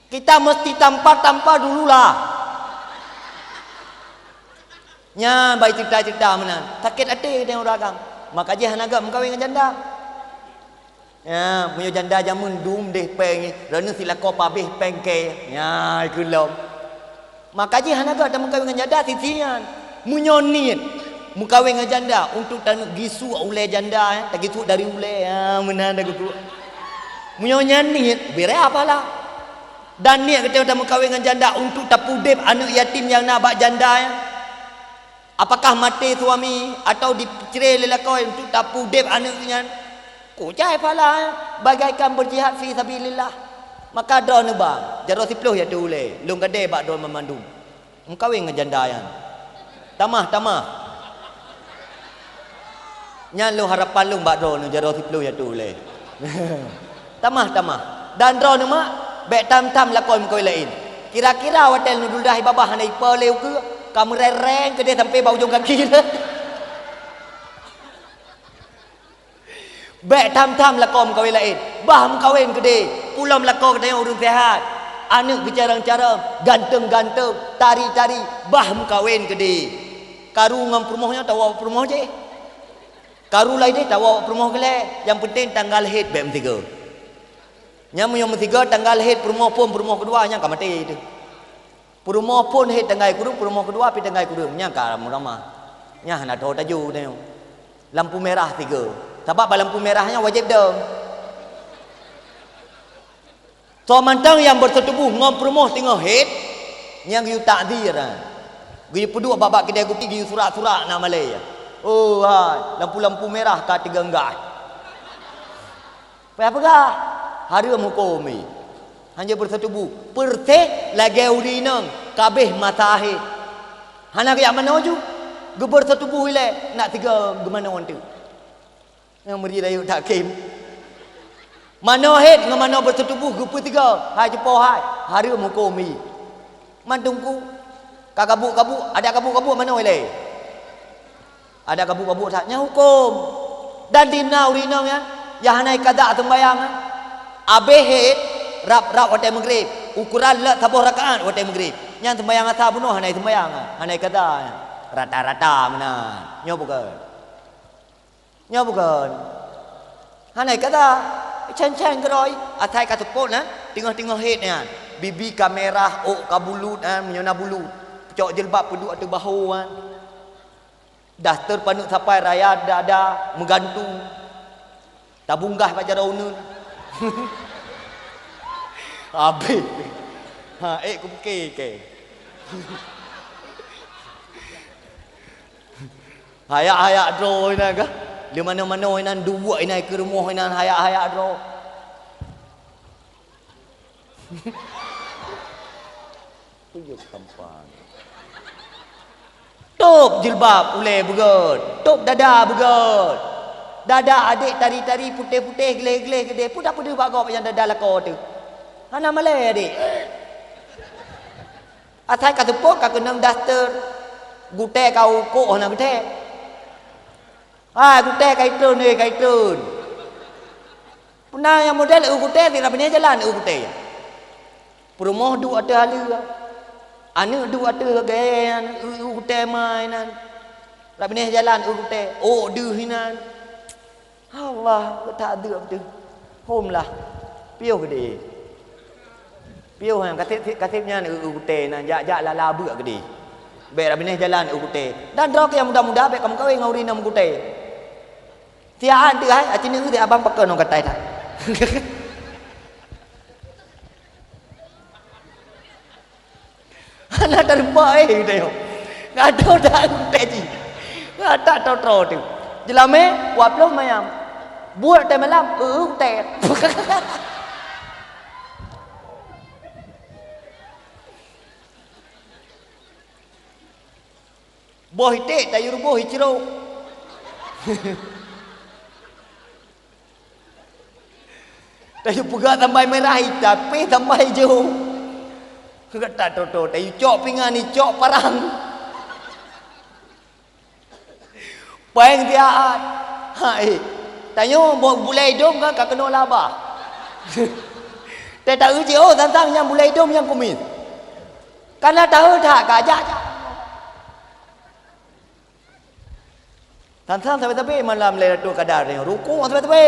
Kita mesti tampar-tampar dululah. Nyan bai cerita-cerita meunan. Sakét até geutanyoe ureueng agam. Makajih hana göt meukawen ngon janda. Ya, meunyoe janda jameun dum deh péng, reuneueng silakoe pabéh péng kèe. Nya, keu lom. Makajih hana göt tameukawen ngon janda sisi nyan. Meunyoe niet meukawen ngon janda untuk taneuk gisuek ulèe janda, ya, tagisuek dari ulèe, ya, meunan tagisuek. Meunyoe nyan niet, beureh pahala. Dan niet geutanyoe tameukawen ngon janda untuk tapeudeb aneuk yatim nyang na bak janda nyan. Apakah maté suami atau dicre lé lakoe untuk tapeudeb aneuk nyan? Kujai pahala nyan bagaikan berjihad fi sabilillah. Maka droeneuh ba, jaroe siplôh ya teu ulèe, lôn gadée bak droeneuh banmandum. Meukawen ngon janda nyan. Tamah, tamah. Nyan lôn harapan lôn bak droeneuh jaroe siplôh ya teu ulèe. Tamah, tamah. Dan droeneuh mak, bèk tham-tham lakoe meukawen laén. Kira-kira watèe neudulah babah hana ipo lé ukeue, ka meureng-reng keudeh sampoe bak ujong gaki. Bèk tham-tham lakoe meukawen laén. Bah meukawen keudeh. Pulom lakoe geutanyoe ureueng seuhat. Aneuk geucarông-carông, ganteng-ganteng, tari-tari, bah meukawen keudeh. Karu ngon peurumoh nyoe tawoe peurumoh jih. Karu laén deh tawoe peurumoh keulhèe, nyang peunteng tanggal hèt bèk meusigoe. Nyan meunyoe meusigoe tanggal hèt peurumoh phôn peurumoh keudua nyan ka maté teuh. Peurumoh phôn hèt tanggai kureueng, peurumoh keudua pih tanggai kureueng, nyan ka ramah-ramah. Nyan hana tho taju tanyoe. Lampu merah sigoe. Sabab bak lampu merah nyan wajéb dong. Soe mantong nyang beuseutuboh ngon peurumoh teungoh hèt, nyan geuyue takzir, ha. Geuyue peuduek bak-bak keude gupi, geuyue surak-surak na malèe. Oh, hai, lampu-lampu merah ka teugeunggai. Payah peugah, hareuem huköm jih. Hana beuseutuboh, peureuseh lagèe ureueng inong ka abéh masa hèt. Hana geujak manoe ju, geubeuseutuboh ilèe, nak sigoe geumanoe teuk. Nyang meuri rayeuk takhém. Manoe hèt ngon manoe beuseutuboh geupeusigoe, hai cupo hai, hareuem huköm jih. Man teungku, ka gabuk-gabuk, adak gabuk-gabuk manoe ilèe. Adak gabuk-gabuk that, nyan huköm. Dan di na ureueng inong nyan, nyang hana iqada seumbahyang nyan. Abéh hèt, rab-rab watèe meugreb, ukoran lheueh saboh rakaat watèe meugreb. Nyan seumbahyang asa bunoe hana iseumbahyang nyan, hana iqada nyan. Rata-rata meunan. Nyoe bukon. Nyoe bukon. Hana iqada. Chan-chan keudroe. Asai ka seupôt nyan, teungoh-teungoh hèt nyan. Bibi ka merah, ôk ka bulut nyan, meunyoe na bulut. Cok jilbab peuduek ateueh bahô nyan. Daster paneuk sapai raya dada meugantung. Tabunggah bak jaroe uneuen. Abéh. Ha, ék kupiké kèe. Hayak-hayak droe inan kah? Di manoe-manoe inan duek inan keu rumoh inan hayak-hayak droe. Tujuh tampan. Tôb jilbab ulèe beugöt, tôb dada beugöt. Dada adék tari-tari putéh-putéh, gleh-gleh keudeh, peue tapeudeuh bak gob nyang dada lakoe teuh. Hana malèe adék. Asai ka seupôt ka keunong daster, gutèe ka u kôk hana geuthèe. Hai, gutèe ka itreun, eh, ka itreun. Peuna nyang model eu gutèe, sira binéh jalan eu gutèe. Peurumoh duek ateueh aleue, aneuk duek ateueh gaya nyan, eu, eu gutèe mai nan. Sira binéh jalan eu gutèe, ôk deuh inan. Allah, geutak deuek beutôi. Hom lah. Piôh geude. Piôh nyan, kaseb, kaseb nyan, eu, eu gutèe nan, jak, jak lala beuk geude. Bèk sira binéh jalan eu gutèe. Dan droe nyang muda-muda bèk ka meukawen ngon ureueng nyang meugutèe. Tiaan teuh hai, aci neu teuh abang pakon ngon gatai that. Hana tareumpa, eh, geutanyoe. Gadoh that gutèe jih. Gadoh troe-troe teuh. Jeulamé, wak ploh mayam. Buet teuh malam, eu, eu, gutèe. Boh iték tayue ruboh icrok. Tayue peugah tambai mirah, tapi tambai ijo. Gata toto tayue cok pingan, icok parang. Paeng tiaat. Ha, eh. Tanyoe boh bulèe idông kan ka keunoe laba. Teuta uji, oh, tantang nyang bulèe idông nyang kumis. Kana tahu that ka jak-jak. Sang-sang sabe-sabe malam Lailatul Qadar nyoe, rukuk sabe-sabe.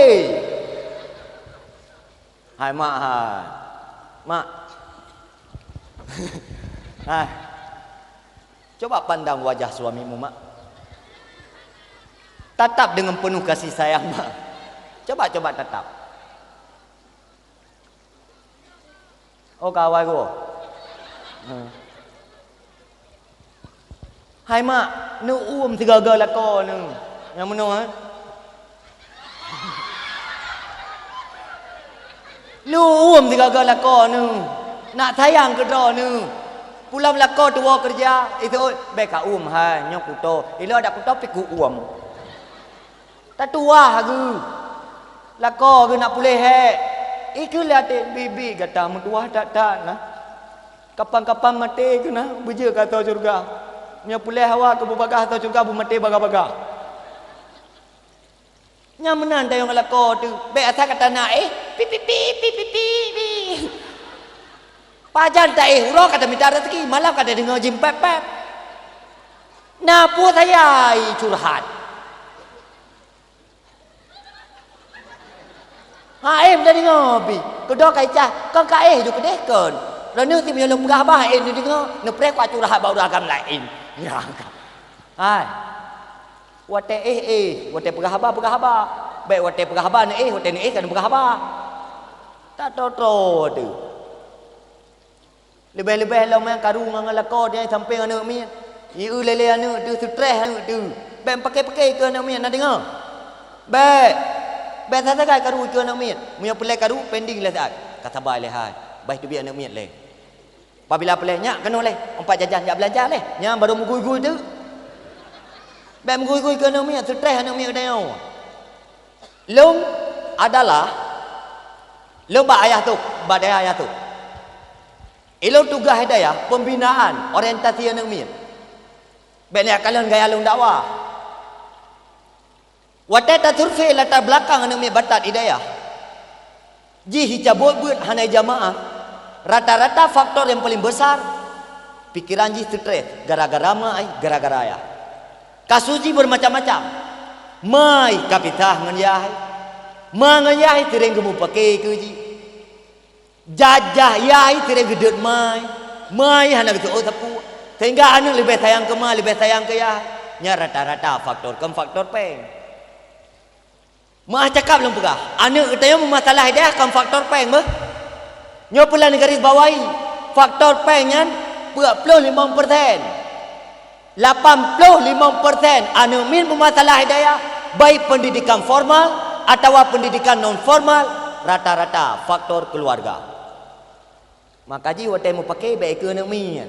Hai mak, hai. Mak. Hai. Coba pandang wajah suamimu, Mak. Tatap dengan penuh kasih sayang, Mak. Coba, coba tatap. Oh, ka awai geuh. Ha. Hai mak, neuuem sigaga lakoe neuh. Nyang meunoe, eh? Neuuem sigaga lakoe neuh. Nak sayang keu droeneuh. Pulang lakoe tuwoe keureuja, iseuôt bèk ka uem hai, nyoe kuto. Ilôn adak kuto pih kuuem. Tatuwah geuh. Lakoe geuh nak puléh hék. Ikheun lé até, "Bibi gata meutuwah that-that na. Kapan-kapan maté keuh na, beujeuet keu ateueh syeuruga. Meunyoe puléh awak keuh beubagaih ateueh syeuruga, beumaté bagah-bagah." Nyan meunan tayong lakoe teuh. Bèk asai gata na éh, pi, pi, pi. Pajan ta éh, uroe ka tamita raseuki, malam ka tadeungoe jimpép-pép. Na peue saja curhat. Ha, éh, meudeungoe pih. Keudoe ka icah, kon ka éh ju keudeh kon. Droeneuh si meunyoe lôn peugah haba, éh neudeungoe, neupreh kuat curhat bak ureueng agam laén. Ya. Hai. Watèe éh, éh. Watèe peugah haba, peugah haba. Bèk watèe peugah haba, neuéh, watèe neuéh, ka neupeugah haba. Tatroe-troe teuh. Leubeh-leubeh lom nyang karu ngon lakoe nyan sampéng aneuk miet. Ié lé-lé aneuk teuh, seutreh aneuk teuh. Bèk meupaké-paké keu aneuk miet, na deungoe? Bèk. Bèk sagai-sagai karu keu aneuk miet. Meunyoe peureulèe karu, pending lé saát. Ka sabai lé hai. Bah teubiet aneuk miet lé. Pabila peureulèe nyak keunoe lé, ompat jajan jak beulanja lé. Nyan barô meugui-gui teuk. Bèk meugui-gui keu aneuk miet, seutreh aneuk miet geutanyoe. Lôn adalah, lôn bak ayah tôh, bak dayah ayah tôh. Ilôn tugaih dayah pembinaan orientasi aneuk miet. Bèk neukalon gaya lôn dakwah. Watèe tasurvei latar belakang aneuk miet batat di dayah, jih icabot beuet hana jamaah, rata-rata faktor nyang paleng besar, pikeran jih seutreh gara-gara ma ai, gara-gara ayah. Kasus jih bermacam-macam. Ma ai ka pisah ngon yah ai. Ma ngon yah ai seuréng geumeupaké keu jih. Jajah yah ai seuréng geudeuet ma ai. Ma ai hana geuseuôt sapeue. Sehingga aneuk leubeh sayang keu ma, leubeh sayang keu yah. Nyan rata-rata faktor, kon faktor péng. Meuah cakap lôn peugah, aneuk geutanyoe meumasalah hidayah kon faktor péng beuh. Nyoe peulan garis bawahi, faktor péng nyan peuet ploh limong persen. Lapan ploh limong persen aneuk miet meumasalah hidayah, baik pendidikan formal atawa pendidikan non formal, rata-rata faktor keluarga. Maka jih watèe meupaké bèk ikeue aneuk miet.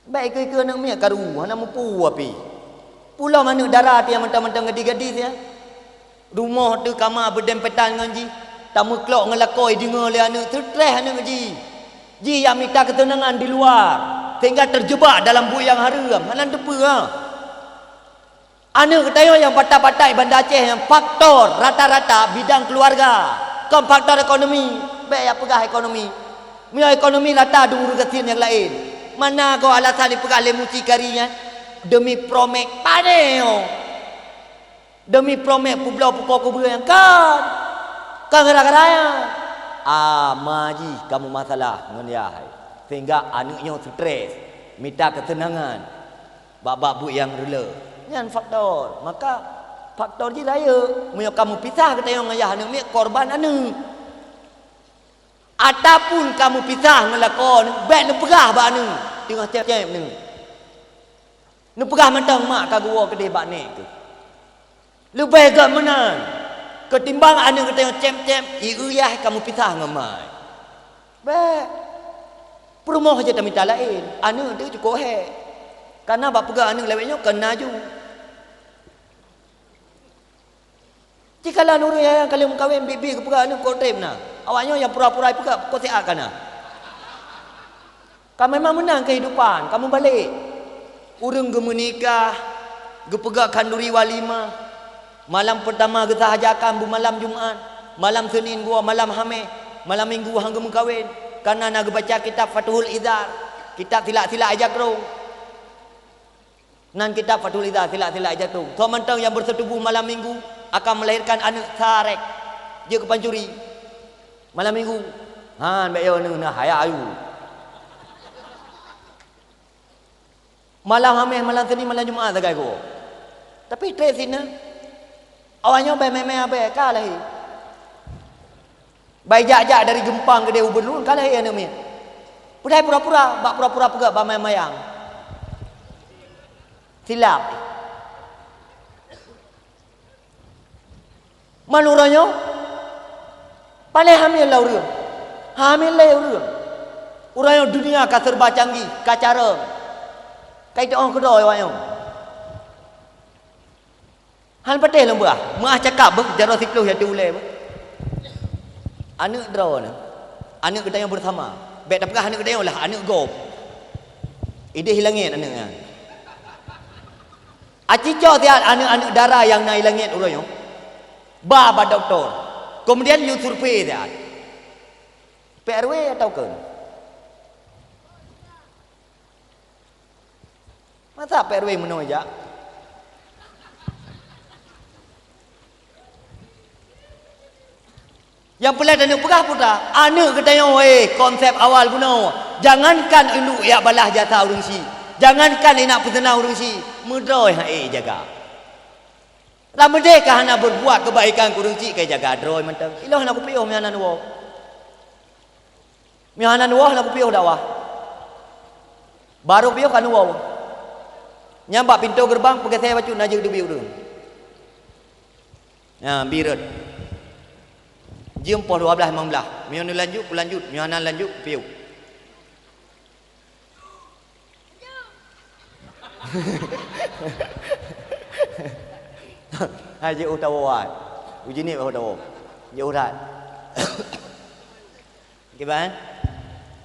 Bèk ikeue-ikeue aneuk miet karu, hana mupu api. Pulom aneuk dara tiang mantong-mantong gadis-gadis nyan. Rumoh teuh kama beudempetan ngon jih. Tameuklok ngon lakoe deungoe lé aneuk, seutreh aneuk jih. Jih nyang mita keuseunangan di luwa, sehingga terjebak dalam buet nyang hareuem, hana teupeu, ha. Aneuk geutanyoe nyang patat-patat di Banda Aceh nyan faktor rata-rata bidang keuluwarga, kon faktor ekonomi. Bék jak peugah ekonomi. Meunyoe ekonomi rata dum ureuëng gasien nyang laén. Mana goe alasan jipeugah lé mucikari nyan? Demi promek pané nyoe. Demi promek peubloe pukoe kubeue nyang kan. Kan gara-gara nyan. Ah, ma jih kamoe masalah ngon yah hai. Sehingga aneuk nyoe stres, mita keuseunangan. Bak-bak buet nyang reuloh. Nyan faktor. Maka, faktor jih rayeuk. Meunyoe ka meupisah geutanyoe ngon yah aneuk miet, korban aneuk. Ataupun ka meupisah ngon lakoe aneuk, bék neupeugah bak aneuk, teungoh cép-cép aneuk. Neupeugah mantong mak ka geuwoe keudeh bak nek keuh. Leubeh gét meunan, keutimbang aneuk geutanyoe cép-cép, i eu yah ka meupisah ngon mak. Bék. Peurumoh jih tamita laén, aneuk teuh cukôp hék. Kareuna bak peugah aneuk lawét nyoe kon na ju. Jikalau ureuëng nyang ka lheueh meukawen biet-biet geupeugah aneuk kon treb na. Awaknyoe nyang pura-pura jipeugah kon siat ka na. Ka memang meunan keuhidupan, ka meubalek. Ureuëng geumeunikah, geupeugah khanduri walimah, malam peurtama geusah ajakan beumalam Jumat, malam Senin geuwoe malam Hameh, malam Minggu han geumeukawen, kareuna na geubaca kitab Fathul Izar, kitab silak-silak ija krông. Nan kitab Fathul Izar silak-silak ija krông. Soe mantong nyang berseutubuh malam Minggu akan melahirkan aneuk sarek. Jeuet keu pancuri. Malam Minggu. Han, bék yo neuh, na haya ayu. Malam Hameh, malam Senin, malam Jumat sagai geuwoe. Tapi treb sinan. Awaknyoe bai mé-mé abée ka lahé. Bai jak-jak dari Geumpang keudeh u Beulun ka lahé aneuk miet. Peudai pura-pura, bak pura-pura peugah bak mayang-mayang. Silap. Man uroe nyoe, pané hamil lah ureuëng. Hamil lé ureuëng. Uroe nyoe dunia ka serba canggih, ka carông. Ka iteu'oh keudroe awaknyoe. Han patéh lôn beuah, meu'ah cakap beuh, jaroe siplôh ya teu ulée beuh. Aneuk droeneuh, aneuk geutanyoe beusama. Bék tapeugah aneuk geutanyoe lah, aneuk gob. Idéh langét aneuk nyan. Aci cok siat aneuk-aneuk dara nyang na i langét uroe nyoe. Ba bak dokto. Kemudian yue survei siat. P R W atau kon? Masa P R W meunoe jak? Nyang peureulée taneuk peugah putra, aneuk geutanyoe, hei, konsep awal bunoe. Jangankan induek jak balaih jasa ureuëng syiek, jangankan inak peuseunang ureuëng syiek, meudroe han ék jaga. Lam meudeh ka hana berbuat kebaikan keu ureuëng syiek, ka jaga droe mantong. Iloh hana kupiôh meuhana neuwoe. Meuhana neuwoe hana kupiôh dakwah. Barô piôh ka neuwoe. Nyang bak pintoe geureubang peugeusée bacut na jeuet deubiet ureuëng. Nyan, bi rot. Jeuem poh dua blaih limong blaih. Meunyoe neulanjut, kulanjut. Meunyoe hana lanjut, kupiôh. Hai, jeuet u tawoe ai. Uji ni baru tawoe. Jeuet u that. Kiban?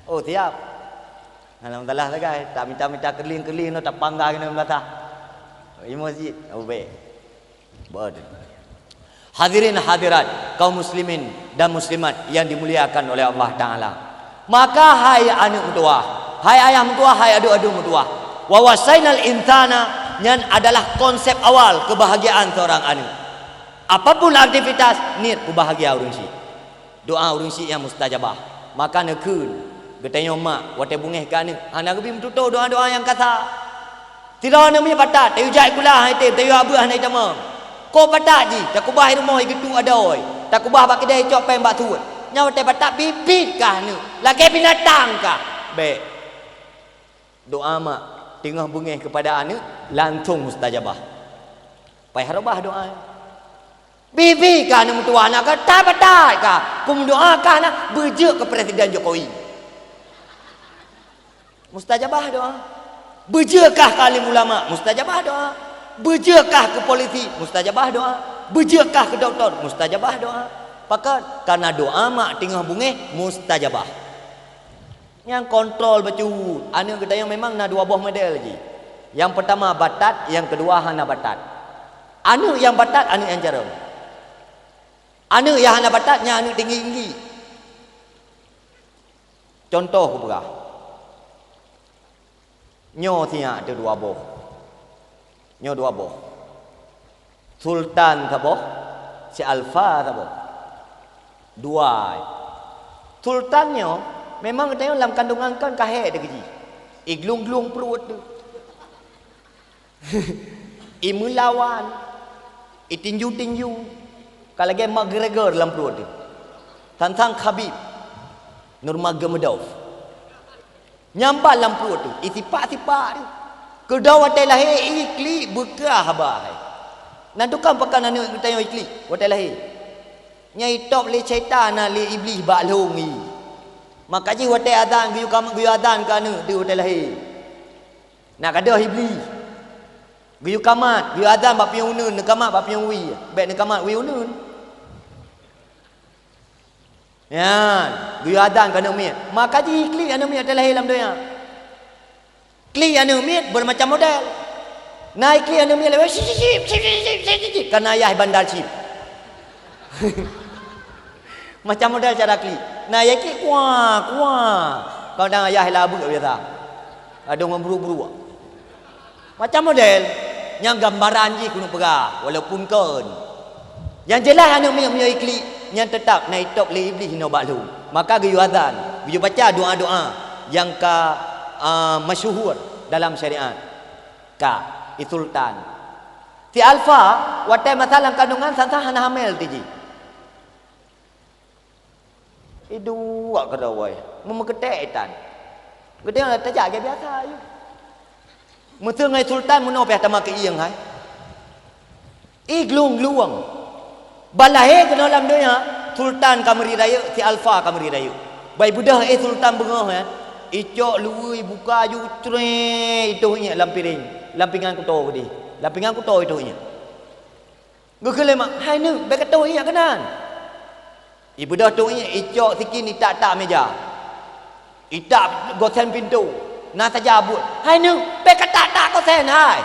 Oh, siap. Alhamdulillah sagai. Tak mita-mita keuling-keuling tu, tak pangga kena meunasah. Imo jih. Oh, baik. Betul. Hadirin hadirat, kaum muslimin dan muslimat yang dimuliakan oleh Allah Ta'ala. Maka hai aneuk meutuwah, hai ayah meutuwah, hai aduen-aduen meutuwah, wa wasainal insana, nyan adalah konsep awal kebahagiaan seorang aneuk. Apapun aktivitas, niet peubahagia ureuëng syiek. Doa ureuëng syiek nyang mustajabah. Maka neukheun, geutanyoe mak, watée beungéh keu aneuk, hana geubi meututoe doa-doa nyang kasa. Sidroe aneuk miet patat, tayue jak sikula hana item, tayue abeuet hana itamong. Kok patat jih, takeubah i rumoh i geutu adoe, takeubah bak keude icok péng bak suet. Nyan watée patat biet-biet kah aneuk, lagée binatang kah. Bék. Doa mak teungoh beungéh keupada aneuk, langsong mustajabah. Payah reubah doa. Bibi kah aneuk meutuwah na kah, that patat kah, peumeudoa kah na, beujeuet keu Presiden Jokowi. Mustajabah doa. Beujeuet kah keu alim ulama, mustajabah doa. Beujeuet kah keu polisi, mustajabah doa. Beujeuet kah keu doktor, mustajabah doa. Pakon? Karena doa mak teungoh beungéh mustajabah. Nyang kontrol bacut. Aneuk geutanyoe memang na dua boh model jih. Nyang peutama batat, nyang keudua hana batat. Aneuk nyang batat, aneuk nyang carông. Aneuk nyang hana batat, nyan aneuk tinggi-tinggi. Contoh kupeugah. Nyoe sinyak teuh dua boh. Nyoe dua boh. Sultan saboh, si Alfa saboh. Dua. Sultan nyoe memang geutanyoe lam kandungan kon ka hék teuh keu jih. Iglung-glung pruet teuh. Imeulawan, itinju-tinju, ka lagée McGregor lam pruet teuh. Tantang Khabib Nurmagomedov. Nyambat lam pruet teuh, isipak-sipak teuh. Keudroe watée lahé iklik beukah haba hai. Nan tukang pakan aneuk geutanyoe iklik watée lahé. Nyang itôb lé syaitan na lé Iblih bak lhong i. Maka jih watée azan geuyue kam-, geuyue azan keu aneuk teuh watée lahé. Na gadôh Iblih. Geuyue kamat, geuyue azan bak piôh uneuen, neukamat bak piôh wie. Bék neukamat wie uneuen. Nyan, geuyue azan keu aneuk miet. Maka jih iklik aneuk miet watée lahé lam donya. Klik aneuk miet beumacam model. Na iklik aneuk miet lewat sip, sip, sip, karena ayah bandar sip. Macam model cara klik. Na iklik kuah, kuah. Kadang ayah labeuk biasa. Adong ngon bruk-bruk. Macam model nyang gambaran jih keuneuk peugah, walaupun kon. Nyang jeulaih aneuk miet meunyoe iklik, nyan teutap na itôb lé Iblih inoe bak lhong. Maka geuyue azan, geuyue baca doa-doa nyang ka, a, masyhur dalam syariat. Ka, i Sultan. Si Alfa, watée masa lam kandungan, sang-sang hana hamil teuh jih. Iduek keudroe, meumeukeutek itan. Geutanyoe tajak lagée biasa ayue. Meuseu ngon Sultan meunoe piah tamah keu ieng hai. Iglung-glung. Ban lahé keunoe lam donya, Sultan ka meuri rayeuk, si Alfa ka meuri rayeuk. Bai beudôh éh Sultan beungoh nyan, icok luweue ibuka aju cré itoh iék lam piréng, lam pingan kuto keudeh. Lam pingan kuto itoh iék. Geukheun lé mak, "Hai neuk, bék katoh iék keunan." Ibeudôh toh iék, icok sikin itak-tak méja. Itak gosen pintoe. Na saja buet, "Hai neuk, bék katak-tak gosen hai."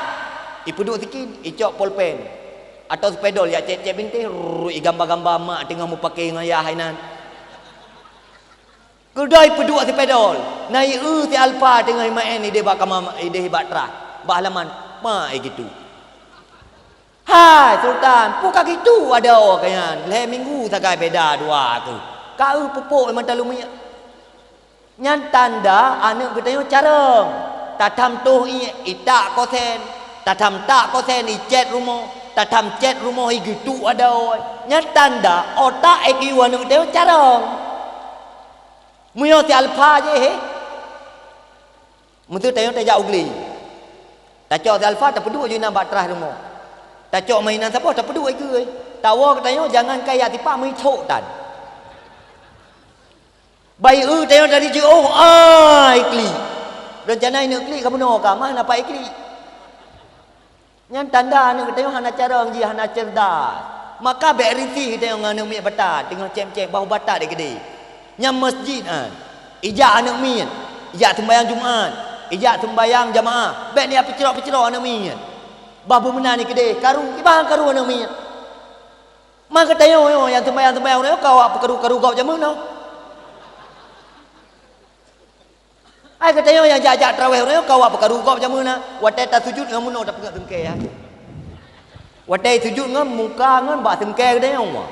Ipeuduek sikin, icok polpen atau spidol yak cék-cék bintéh, rrrr, igamba-gamba mak teungoh meupaké ngon ayah hai nan. Keudroe ipeuduek spidol, na ieu si Alfa teungoh imaén idéh bak kama, idéh bak trah, bak halaman, mak igitu. Hai Sultan, peue ka gitu adoe kah nyan? Lhée minggu sagai beda dua keuh. Ka eu pupuk mata lumiek. Nyan tanda aneuk geutanyoe carông. Tatham toh iék itak kosen, tatham tak kosen icét rumoh, tatham cét rumoh igeutuk adoe. Nyan tanda otak I Q aneuk geutanyoe carông. Meunyoe si Alfa jih, he? Meuseu tanyoe tajak u glé. Tacok si Alfa, tapeuduek ju inan bak trah rumoh. Tacok mainan saboh, tapeuduek ikeue. Tawoe geutanyoe jangan kaya tipak meuicok tan. Bai eu tanyoe dari jiôh, ai klik. Rencana ineuk klik ka bunoe ka, mah na pai klik. Nyan tanda aneuk geutanyoe hana carông jih, hana cerdas. Maka bék risih geutanyoe ngon aneuk miet batat, teungoh cém-cém, bah batat deh keudeh. Nyan masjid nyan. Ijak aneuk miet, ijak seumbahyang Jumat, ijak seumbahyang jamaah. Bék nyan peucrok-peucrok aneuk miet. Bah beumeunan deh keudeh, karu, kiban karu aneuk miet. Ma geutanyoe nyoe nyang seumbahyang-seumbahyang uroe nyoe ka awak peukaru-karu gob jameun nyoe. Hai geutanyoe nyang jak-jak traweh uroe nyoe ka awak peukaru gob jameun na, watée tasujut ngon meunoe tapeungét seungkée, ya. Watée sujut ngon muka ngon bak seungkée geutanyoe.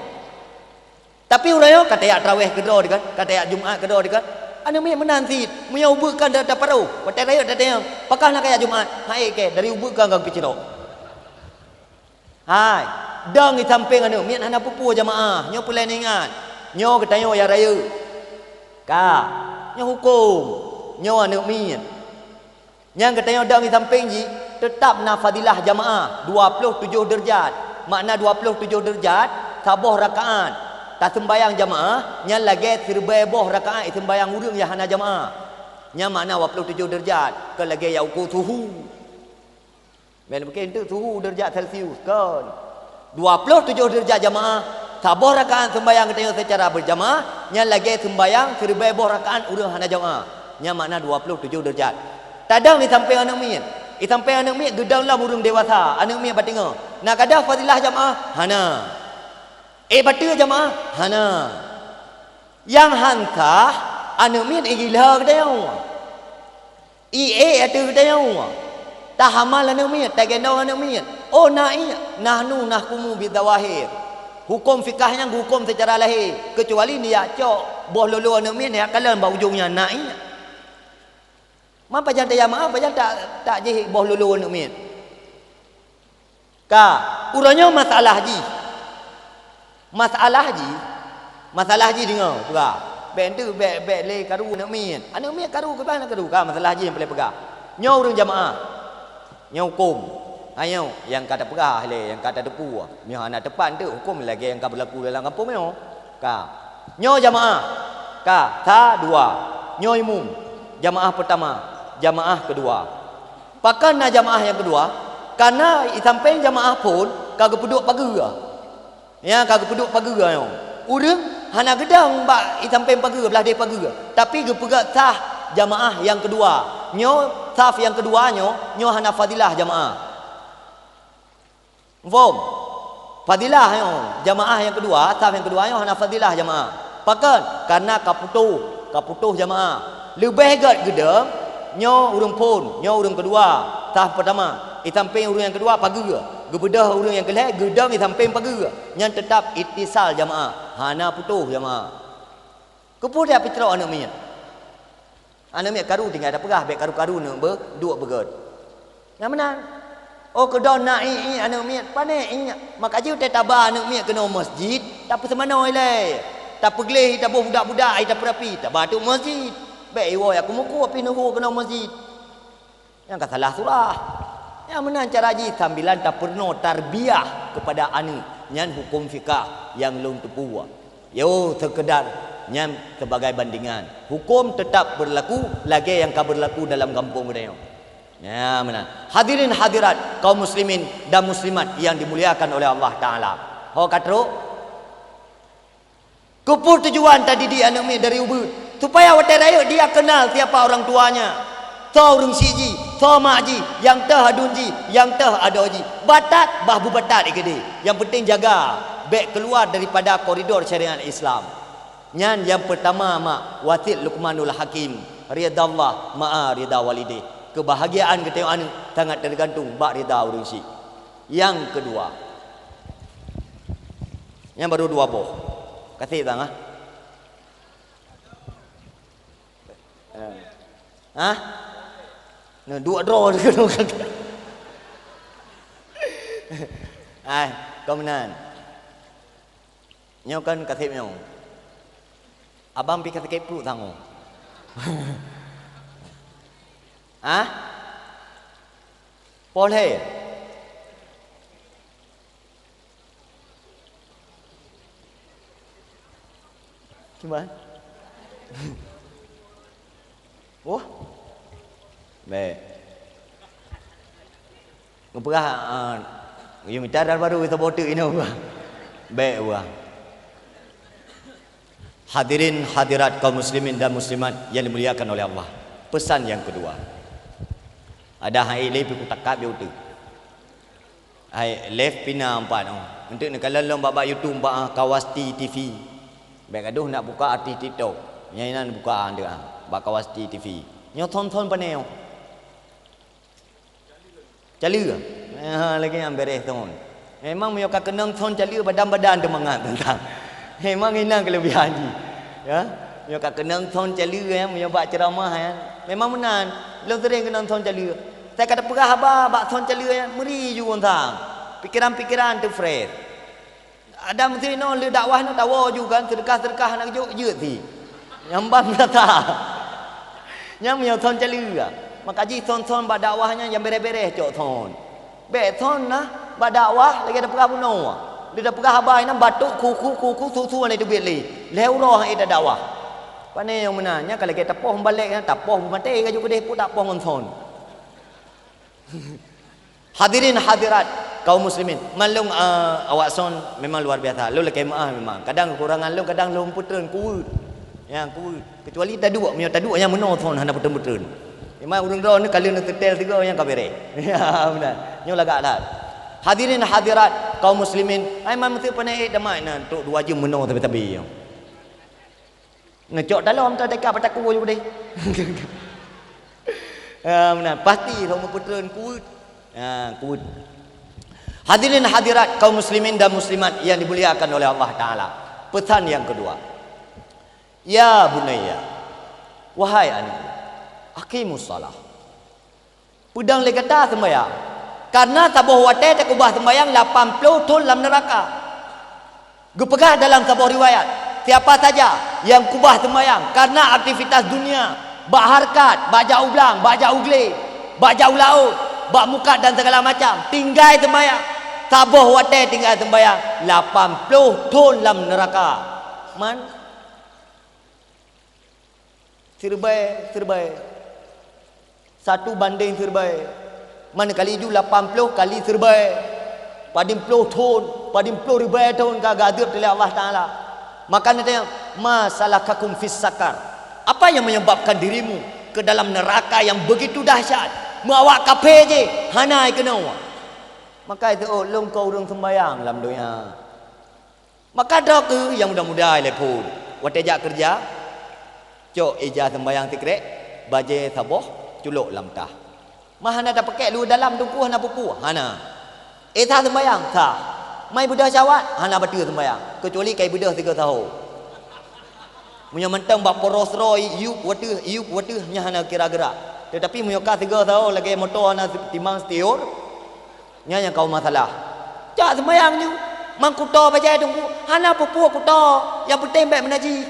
Tapi uroe nyoe ka tajak traweh keudroe dikon, ka tajak Jumat keudroe dikon. Aneuk miet meunan cit, meunyoe ubeut kan da-, taparoh, watée rayeuk tatanyong, "Pakon hana kajak Jumat?" "Hai kée, dari ubeut kan ka geupeucilok." Hai, dong di sampéng aneuk miet hana peue-peue jamaah, nyoe peureulée ingat. Nyoe geutanyoe nyang rayeuk. Ka, nyoe huköm. Nyoe aneuk miet. Nyang geutanyoe dong di sampéng jih, teutab na fadilah jamaah, dua ploh tujoh deurjat. Makna dua ploh tujoh deurjat, saboh rakaat. Taseumbahyang jamaah, nyan lagée sireubée boh rakaat iseumbahyang ureuëng nyang hana jamaah. Nyan makna dua ploh tujoh deurjat, kon lagée nyang ukoe suhu. Meunan mungken teuk suhu deurjat Celcius, kon. Dua ploh tujoh deurjat jamaah, Saboh rakaat seumbahyang geutanyoe seucara beujamaah, nyan lagée seumbahyang siribée boh rakaat ureuëng hana jamaah. Nyan makna dua ploh tujoh deurajat. Tadong di sampéng aneuëk miet. Di sampéng aneuëk miet geudong lom ureuëng dewasa, aneuëk miet batingoe. Na gadôh fadilah jamaah? Hana. Eh, bateue jamaah? Hana. Nyang han sah, aneuëk miet igila geutanyoe. I ék ateueh geutanyoe. Tahamal aneuëk miet, tagendong aneuëk miet. Oh, na iék, nahnu nahkumu bidzawahir. Huköm fikah nyan geuhuköm seucara lahé, keucuali neujak cok boh lolo aneuëk miet neujak kalon bak ujong nyan, na iék. Man pajan tajamaah, pajan tak, tak jih boh lolo aneuëk miet. Ka, uroe nyoe masalah jih. Masalah jih, masalah jih deungoe, peugah. Bék enteuk, bék, bék lé karu aneuëk miet. Aneuëk miet karu, keubah na karu. Ka, masalah jih nyang peureulée peugah. Nyoe ureuëng jamaah. Nyoe huköm. Hai nyoe, nyang ka tapeugah lé, nyang ka tateupeue. Nyoe hana teupat enteuk huköm lagée nyang ka beulaku dalam gampông nyoe. Ka. Nyoe jamaah. Ka, sa, dua. Nyoe imum. Jamaah peutama, jamaah keudua. Pakon na jamaah nyang keudua? Kareuna di sampéng jamaah phon ka geupeuduek pageue. Nyang ka geupeuduek pageue nyoe. Ureuëng hana geudong bak di sampéng pageue, blah deh pageue, tapi geupeugét saf jamaah nyang keudua. Nyoe saf nyang keudua nyoe, nyoe hana fadilah jamaah. Muphom? Fadilah nyoe, jamaah nyang keudua, saf nyang keudua nyoe hana fadilah jamaah. Pakon? Kareuna ka putôh, ka putôh jamaah. Leubeh gét geudong, nyoe ureuëng phon, nyoe ureuëng keudua, saf peutama. Di sampéng ureuëng nyang keudua pageue, geubeudôh ureuëng nyang keulhée geudong di sampéng pageue. Nyan teutab itisal jamaah, hana putôh jamaah. Keupeue tapeucrok aneuëk miet? Aneuëk miet karu tinggai tapeugah, bék karu-karu neubeudôk beugét. Nyang meunan. Oh, keudroe na iék-iék aneuëk miet, pané iék. Maka jeuet taba aneuëk miet keunoe masjid, tapeuseumanoe ilée. Tapeugleh, taboh budak-budak, ai tapeurapi, taba teuk masjid. Bék iwoe aku muku pih neuhu keunoe masjid. Nyang ka salah surah. Nyang meunan cara jih sambilan tapeurunoe tarbiyah keupada aneuëk. Nyan huköm fikah nyang lôn teupeue. Yo, seukeudar nyan seubagai bandingan. Huköm teutab beurlaku lagée nyang ka beurlaku dalam gampông geutanyoe. Nyan meunan. Hadirin hadirat, kaum muslimin dan muslimat nyang dimuliakan oleh Allah Taala. Ho ka trok? Keupeue tujuan tadidik aneuëk miet dari ubeut? Supaya watée rayeuk dia kenal siapa orang tuanya. Soe ureuëng syiek jih, soe mak jih, nyang teuh aduen jih, nyang teuh adoe jih. Batat, bah beubatat i keudeh. Nyang penting jaga, bék keuluar daripada koridor syariat Islam. Nyan nyang peurtama mak, wasiet Luqmanul Hakim, "Ridallah ma'a rida walideh." Keubahgiaan geutanyoe aneuëk sangat teugantung bak rida ureuëng syiek. Nyang keudua, nyan barô dua boh. Ka seb sang, ah? Eh. Hah? Nah, duek droe. Ai, kon meunan. Nyoe kan ka seb nyoe. Abang pih ka sakét pruet sang nyoe. Hah? Poh lhée. Cuba. Wah. Bék. Geupeugah, ah, yue mita dan baru geusaboh teuk inoe. Bék wah. Hadirin hadirat kaum muslimin dan muslimat yang dimuliakan oleh Allah. Pesan yang kedua. Ada hai le pih kutakab di uteuk. Hai, live pina empat oh. Untuk neukalon lom bak, bak YouTube bak, ah, Kawasti T V. Bék gadoh nak buka artis TikTok. Nyang inan buka ande, ah, bak Kawasti T V. Nyoe thon-thon pane oh. Caleue. Ha, lagée nyan bereh thon. Memang meunyoe ka keunong thon caleue, badan-badan teumangat teuntang. Memang inan keulebihan jih. Ya. Meunyoe ka keunong thon caleue, ya, meunyoe bak ceuramah, ya. Memang meunan. Lôn sering keunong thon caleue. Saya ka tapeugah haba bak thon caleue, ya, meuri ju teuntang. Pikeran-pikeran teu fresh. Adam sinoe lé dakwah nyoe tawoe ju kan, seudeukah-seudeukah hana geujok, jeuet si. Nyang ban meurasa. Nyan meunyoe thon caleue. Maka jih thon-thon bak dakwah nyan nyang bereh-bereh cok thon. Bék thon nah bak dakwah lagée tapeugah bunoe. Lé tapeugah haba inan batuk, khuku, khuku, susu hana teubiet lé. Lhée uroe han ék tadakwah. Pane nyang meunan, nyan ka lagée tapoh meubalek nyan, tapoh beumaté ka ju keudeh pun tapoh ngon thon. Hadirin hadirat, Kaum muslimin, man lôn, eh, awak son memang luar biasa. Lôn lakée meu'ah memang. Kadang kekurangan lôn, kadang lôn peutreun kuweuet. Nyang kuweuet. Kecuali taduek, meunyoe taduek nyang meunoe son hana peutreun-peutreun. Memang ureuëng droe ni kalau neusetel sigoe nyang ka bereh. Ya, beuna. Nyoe lagak that. Hadirin hadirat kaum muslimin, ai man meusti peunaék damai na trok dua jeuem meunoe tabi-tabi. Ngecok dalam tu dekat bataku je udeh. Ha, meunan. Pasti lom meupeutreun kuweuet. Ha, kuweuet. Hadirin hadirat kaum muslimin dan muslimat yang dimuliakan oleh Allah Taala. Pesan yang kedua. Ya bunayya, wahai anakku, aqimus shalah. Peudong lé gata seumbahyang. Karena saboh watée takeubah seumbahyang lapan ploh thon lam neuraka. Geupeugah dalam saboh riwayat, siapa saja yang kubah seumbahyang karena aktivitas dunia, bak harkat, bak jak u blang, bak jak u glé, bak jak u laôt, bak mukat dan segala macam, tinggai seumbahyang, saboh watée tinggai seumbahyang, lapan ploh thon lam neuraka. Man? Siribée, siribée. Satu banding siribée. Man kali ju lapan ploh kali siribée. Padum ploh thon, padum ploh ribée thon ka geuazeueb lé Allah Taala. Maka neutanyong, "Ma salakakum fis saqar?" Apa yang menyebabkan dirimu ke dalam neraka yang begitu dahsyat? Meu awak kafé jih, hana keunoe. Maka itu, "Oh, lôn kon ureuëng seumbahyang lam donya." Maka droe kheueh nyang muda-muda ilée phon. Watée jak keureuja, cok ija seumbahyang sikrek, bajée saboh, culok lam tah. Ma hana tapakék luweue dalam teungku hana peue-peue? Hana. Eh, sah seumbahyang? Sah. Ma ibeudôh syahwat? Hana bateue seumbahyang, keucuali ka ibeudôh sigoe saho. Meunyoe mantong bak poros roe, yup wateuh, yup wateuh, nyan hana kira geurak. Teutapi meunyoe ka sigoe saho lagée moto hana timang setiur, nyan nyang ka masalah. Jak seumbahyang ju, man kuto bajée teungku, hana peue-peue kuto, nyang peunteng bék meunajih.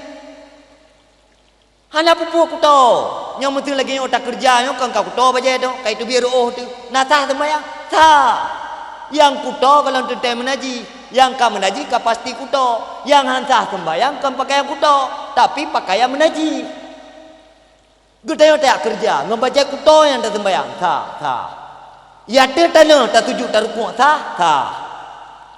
Hana peue-peue kuto. Nyoe meuseu lagée nyoe takeureuja nyoe kon ka kuto bajée nyoe, ka iteubiet reuôh teuh. Na sah seumbahyang? Sah. Nyang kuto gohlom teuntée meunajih, nyang ka meunajih ka pasti kuto. Nyang han sah seumbahyang kon pakaian kuto, tapi pakaian meunajih. Geutanyoe tajak keureuja ngon bajée kuto nyang taseumbahyang, sah, sah. Ateueh tanoh tasujut tarukuk, sah, sah.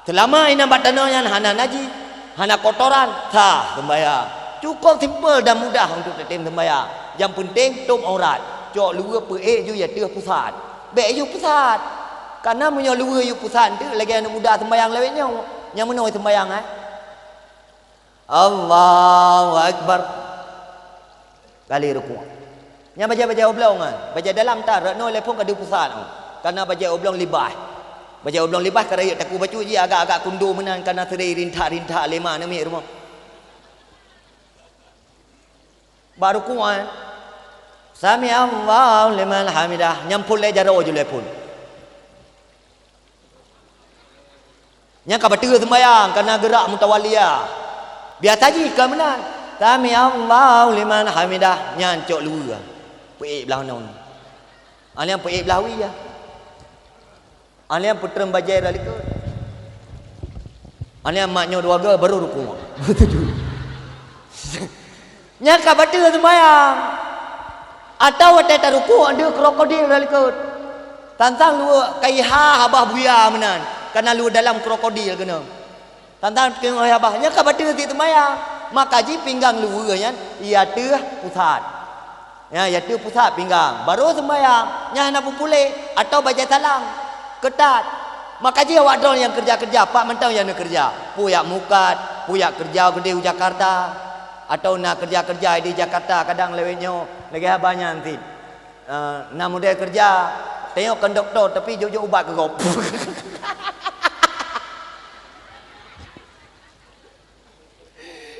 Seulama inan bak tanoh nyan hana najih, hana kotoran, sah seumbahyang. Cukup simpel dan mudah untuk tatem seumbahyang. Nyang peunteng tôb aurat, cok luweue peuék ju ateueh pusat. Bék ju pusat. Kareuna meunyoe luweue ju pusat eunteuk lagée aneuëk muda seumbahyang lawét nyoe, nyang meunoe seumbahyang, eh. Allahu Akbar. Kali rukuk. Nyan bajée-bajée oblong nyan. Bajée dalam tan, rot noe lé phon ka dipusat. Kareuna bajée oblong libah. Bajée oblong libah ka rayeuk takue bacut jih agak-agak kundo meunan kareuna seri rintak-rintak lé ma neumiet rumoh. Bak rukuk, eh. Sami Allahu liman hamidah. Nyan phon lé jaroe ju lé phon. Nyan ka bateue seumbahyang, kareuna geurak mutawaliyah. Biasa jih ka meunan. Sami Allahu liman hamidah, nyan cok luweue. Peuék blah noe. Aleueng peuék blah wie. Aleueng peutreun bajée rot likot. Aleueng mak nyoe dua goe baru rukuk. Nyan ka bateue seumbahyang. Atawa watée tarukuk deuh krokodil rot likot. Tantang luweue kaiha habah buya meunan, kareuna luweue dalam krokodil keunoe. Tantang teungoh habah, nyan ka bateue sit seumbahyang. Maka jih pinggang luweue nyan ateueh pusat. Ya, ateueh pusat pinggang. Baru seumbahyang, nyan hana peupuléh atau bajée salang. Keutat. Maka jih awak droe nyang keureuja-keureuja, pat mantong nyang neukeureuja. Peue jak mukat, peue jak keureuja keudeh u Jakarta. Atau na keureuja-keureuja di Jakarta kadang lawét nyoe, lagée haba nyan sit. Eh, na model keureuja, tanyong kon dokto, tapi jok-jok ubat keu gob.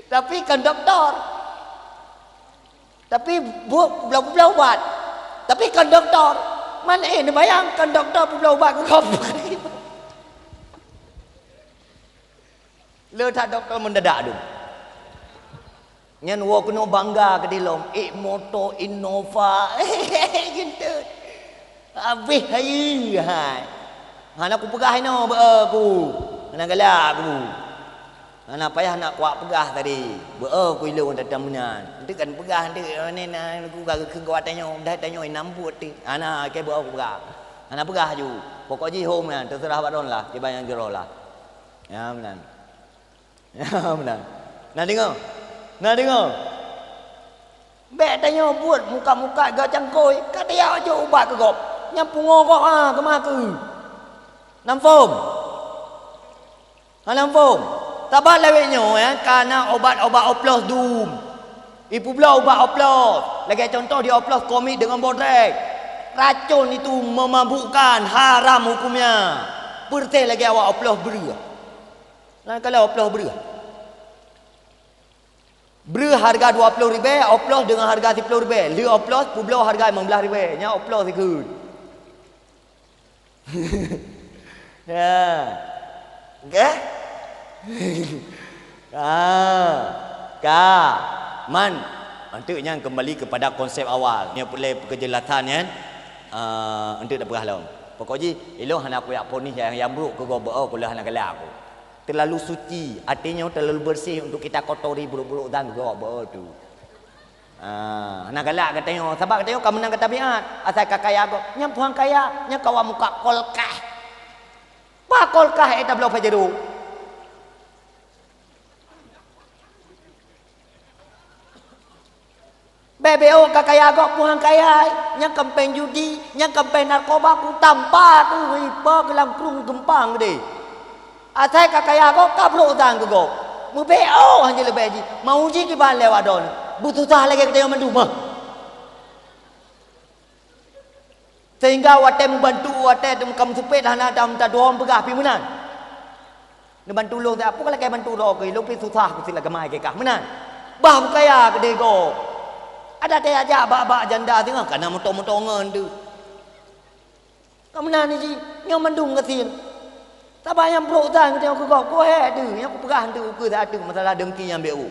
Tapi kon dokto. Tapi buet peubloe-peubloe ubat. Tapi kon dokto. Man, eh, neubayang kon dokto peubloe ubat keu gob. Le that dokto mendadak dum. Nyan woe keunoe bangga keudeh lom, ék moto Innova. Geuntôt. Habéh hayeue hai. Hana kupeugah inoe beu ku. Hana galak ku. Hana payah nak kuak peugah tadi. Beu ku ilôn teutab meunan. Eunteuk kan peugah eunteuk, nyan na ku ka geukheun keu watée nyoe, dah tanyoe inam buet teuh. Hana, keu beu ku peugah. Hana peugah laju. Pokok jih hom nyan, teuseurah bak droeneuh lah, kiban nyang jroh lah. Ya, meunan. Ya, meunan. Na deungoe? Na deungoe? Bèk tanyoe buet mukat-mukat geucangkôi, ka tajak jok ubat keu gob. Nyang pungo gob, ha, keumah keu. Na muphom? Hana muphom. Saban lawét nyoe, eh, ka na ubat-ubat oplos dum. Ipeubloe ubat oplos. Lagèe contoh di oplos komik deungon bodrek. Racun itu memabukkan, haram hukumnya. Peureuséh lagèe awak oplos breueh. Laén kala oplos breueh. Breueh hareuga dua ploh ribèe, oplos deungon hareuga siploh ribèe. Lheueh oplos, peubloe hareuga limong blaih ribèe. Nyan oplos sikheun. Ya. Oke? Ah, ka. Man, untuk nyan kembali kepada konsep awal. Nyoe peureulèe keujelasan nyan. Ah, untuk tapeugah lom. Pokok jih, ilôn hana kuyak ponis nyang, nyang brôk keu gob, oh, ku lôn hana galak aku. Terlalu suci, artinya terlalu bersih untuk kita kotori buruk-buruk dan gob tu. Ah, hana galak geutanyoe, sabab geutanyoe ka meunang keu tabiat. Asai ka kaya gob, nyan puhan kaya, nyan kawa muka kolkah. Bah kolkah, eh, tabloe Pajero. Bèk-bèk ka kaya gob puhan kaya, nyang kampéng judi, nyang kampéng narkoba, kutampa tu ipa keulam krueng geumpang geude. Asai ka kaya gob, ka brôk dan keu gob. Meubèk, oh, hanjeuet leubèh jih. Mau jih kiban lewat don. Beususah lagèe geutanyoe mandum, mah. Sehingga watèe meubantu, watèe teumeuka meusupet hana tam tadom peugah pi meunan. Neubantu lôn siat, peue ka lakèe bantu droe keuh, lôn pi susah keu sila geumai keu kah meunan. Bah bukaya keudeh gob. Ada teuh ajak bak-bak janda singoh kana moto-moto ngon tu. Ka meunan jih, nyoe mandum gasien. Saban nyang brôk dan keu gob, keu hék tu, nyang kupeugah tu keu saat tu masalah dengki nyang beu.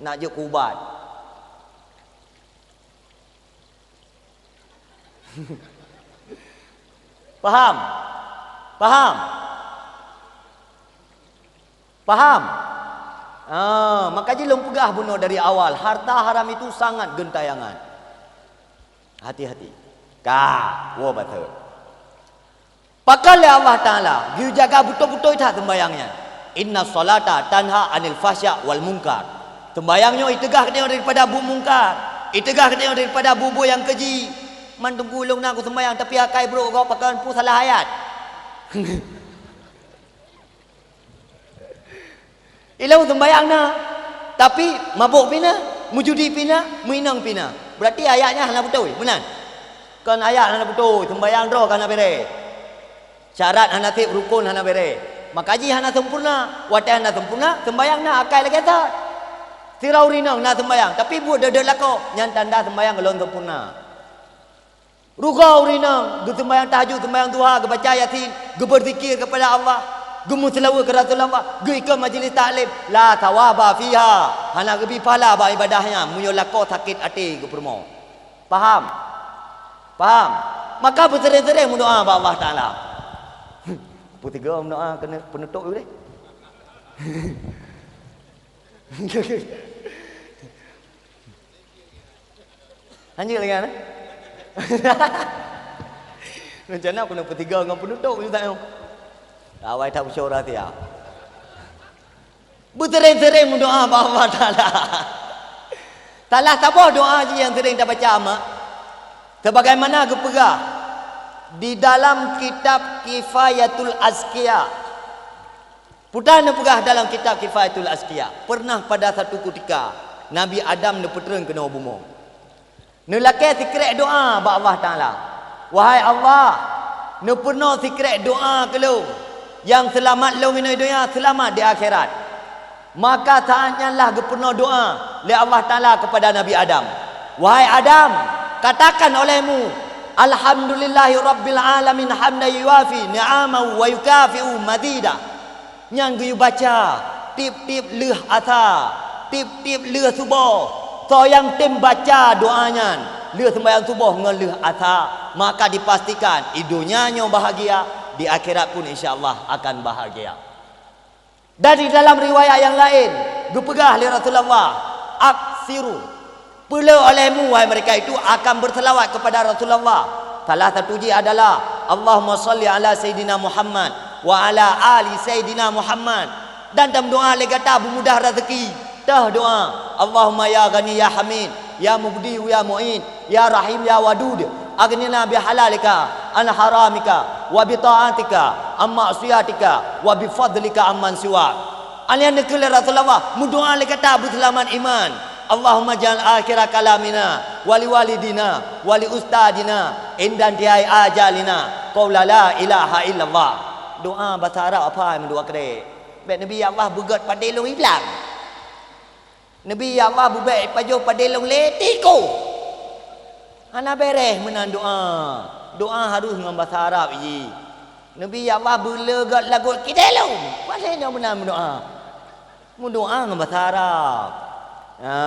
Nak jeuet keu ubat. Paham? Paham? Paham? Ah, maka jih lôn peugah bunoe dari awal, harta haram itu sangat gentayangan. Hati-hati. Ka, woe bateue. Pakon lé Allah Taala geujaga beutôi-beutôi that seumbahyang nyan. "Inna sholata tanha anil fahsya wal munkar." Seumbahyang nyoe iteugah geutanyoe daripada buet mungkar, iteugah geutanyoe daripada buet-buet nyang keji. Man teungku lôn na kuseumbahyang tapi akai brôk gob pakon peue salah ayat. Ilôn seumbahyang na, tapi mabök pih na, meujudi pih na, meuinong pih na. Berarti ayat nyan hana beutôi, meunan? Kon ayat hana beutôi, seumbahyang droe ka hana bèrèh. Syarat hana sép, rukon hana bèrèh. Maka jih hana sempurna. Watèe hana sempurna, seumbahyang na akai lagèe that. Sidroe ureueng inong na seumbahyang, tapi buet deuh-deuh lakoe, nyan tanda seumbahyang ulôn sempurna. Rugoe ureueng inong geuseumbahyang tahajud, seumbahyang duha, geubaca Yasin, geubeuzikir keupada Allah, geumeuseulaweuet keu Rasulullah, geuikot majlis taklim, la thawaba fiha, hana geubri pahala bak ibadah nyan meunyoe lakoe sakét até geupeurumoh. Paham? Paham? Maka beusering-sering meudoa bak Allah Taala. Peue tiga meudoa keuneuk peunutup uleh. Lanjut lagi, eh? Rencana keuneuk peutigong ngon peunutup, Ustaz, nyoe. Awai that musyawarah tiap. Beusering-sering meudoa bak Allah Taala. Salah saboh doa jih nyang sering tabaca, mak. Sebagaimana geupeugah di dalam kitab Kifayatul Azkiya. Peue neupeugah dalam kitab Kifayatul Azkiya, pernah pada satu ketika Nabi Adam neupeutrön keunoe bumoe. Neulakèe sikrék doa bak Allah Taala, "Wahai Allah, neupeurunoe sikrék doa keu lôn, nyang seulamat lôn inoe donya, seulamat di akhirat." Maka saat nyan lah geupeurunoe doa lé Allah Taala keupada Nabi Adam, "Wahai Adam, katakan olehmu, 'Alhamdulillahi rabbil alamin, hamdan yuwafi ni'amahu wa yukafi'u mazida.'" Nyan geuyue baca tiep-tiep lheueh asa, tiep-tiep lheueh suboh. Soe nyang tem baca doa nyan lheueh seumbahyang suboh ngon lheueh asa, maka dipastikan di donya nyoe bahagia, di akhirat pun insya Allah akan bahagia. Dan di dalam riwayat nyang laén geupeugah lé Rasulullah, "Aksiru." Peuleueh olehmu, wahai mereka itu, akan berselawat kepada Rasulullah. Salah satu jih adalah, Allahumma shalli ala Sayyidina Muhammad wa ala ali Sayyidina Muhammad. Dan tameudoá lé gata beumudah raseuki. Toh doá, Allahumma ya Ghani ya Hamid, ya Mubdi ya Mu'in, ya Rahim ya Wadud, aghnina bihalalika an haramika, wa bi ta'atika an maksiatika, wa bi fadlika amman siwak. Alheuh nyan keuh lé Rasulullah meudoá lé gata beuseulamat iman. Allahumma ja'al akhira kalamina wa li walidina wa li ustadina inda intihai ajalina qaula la ilaha illallah. Doá basa Arab apa nyang meudoá keudéh? Bèk Nabi, "Ya Allah, beugöt padé lôn ilang." Nabi, "Ya Allah, beubèk pajoh padé lôn lé tiku." Hana bèrèh meunan doá. Doá harôh ngon basa Arab jih. Nabi, "Ya Allah, beulé göt lagot kidée lôn." Padahai nyoe meunan meudoá. Meudoá ngon basa Arab. Ha,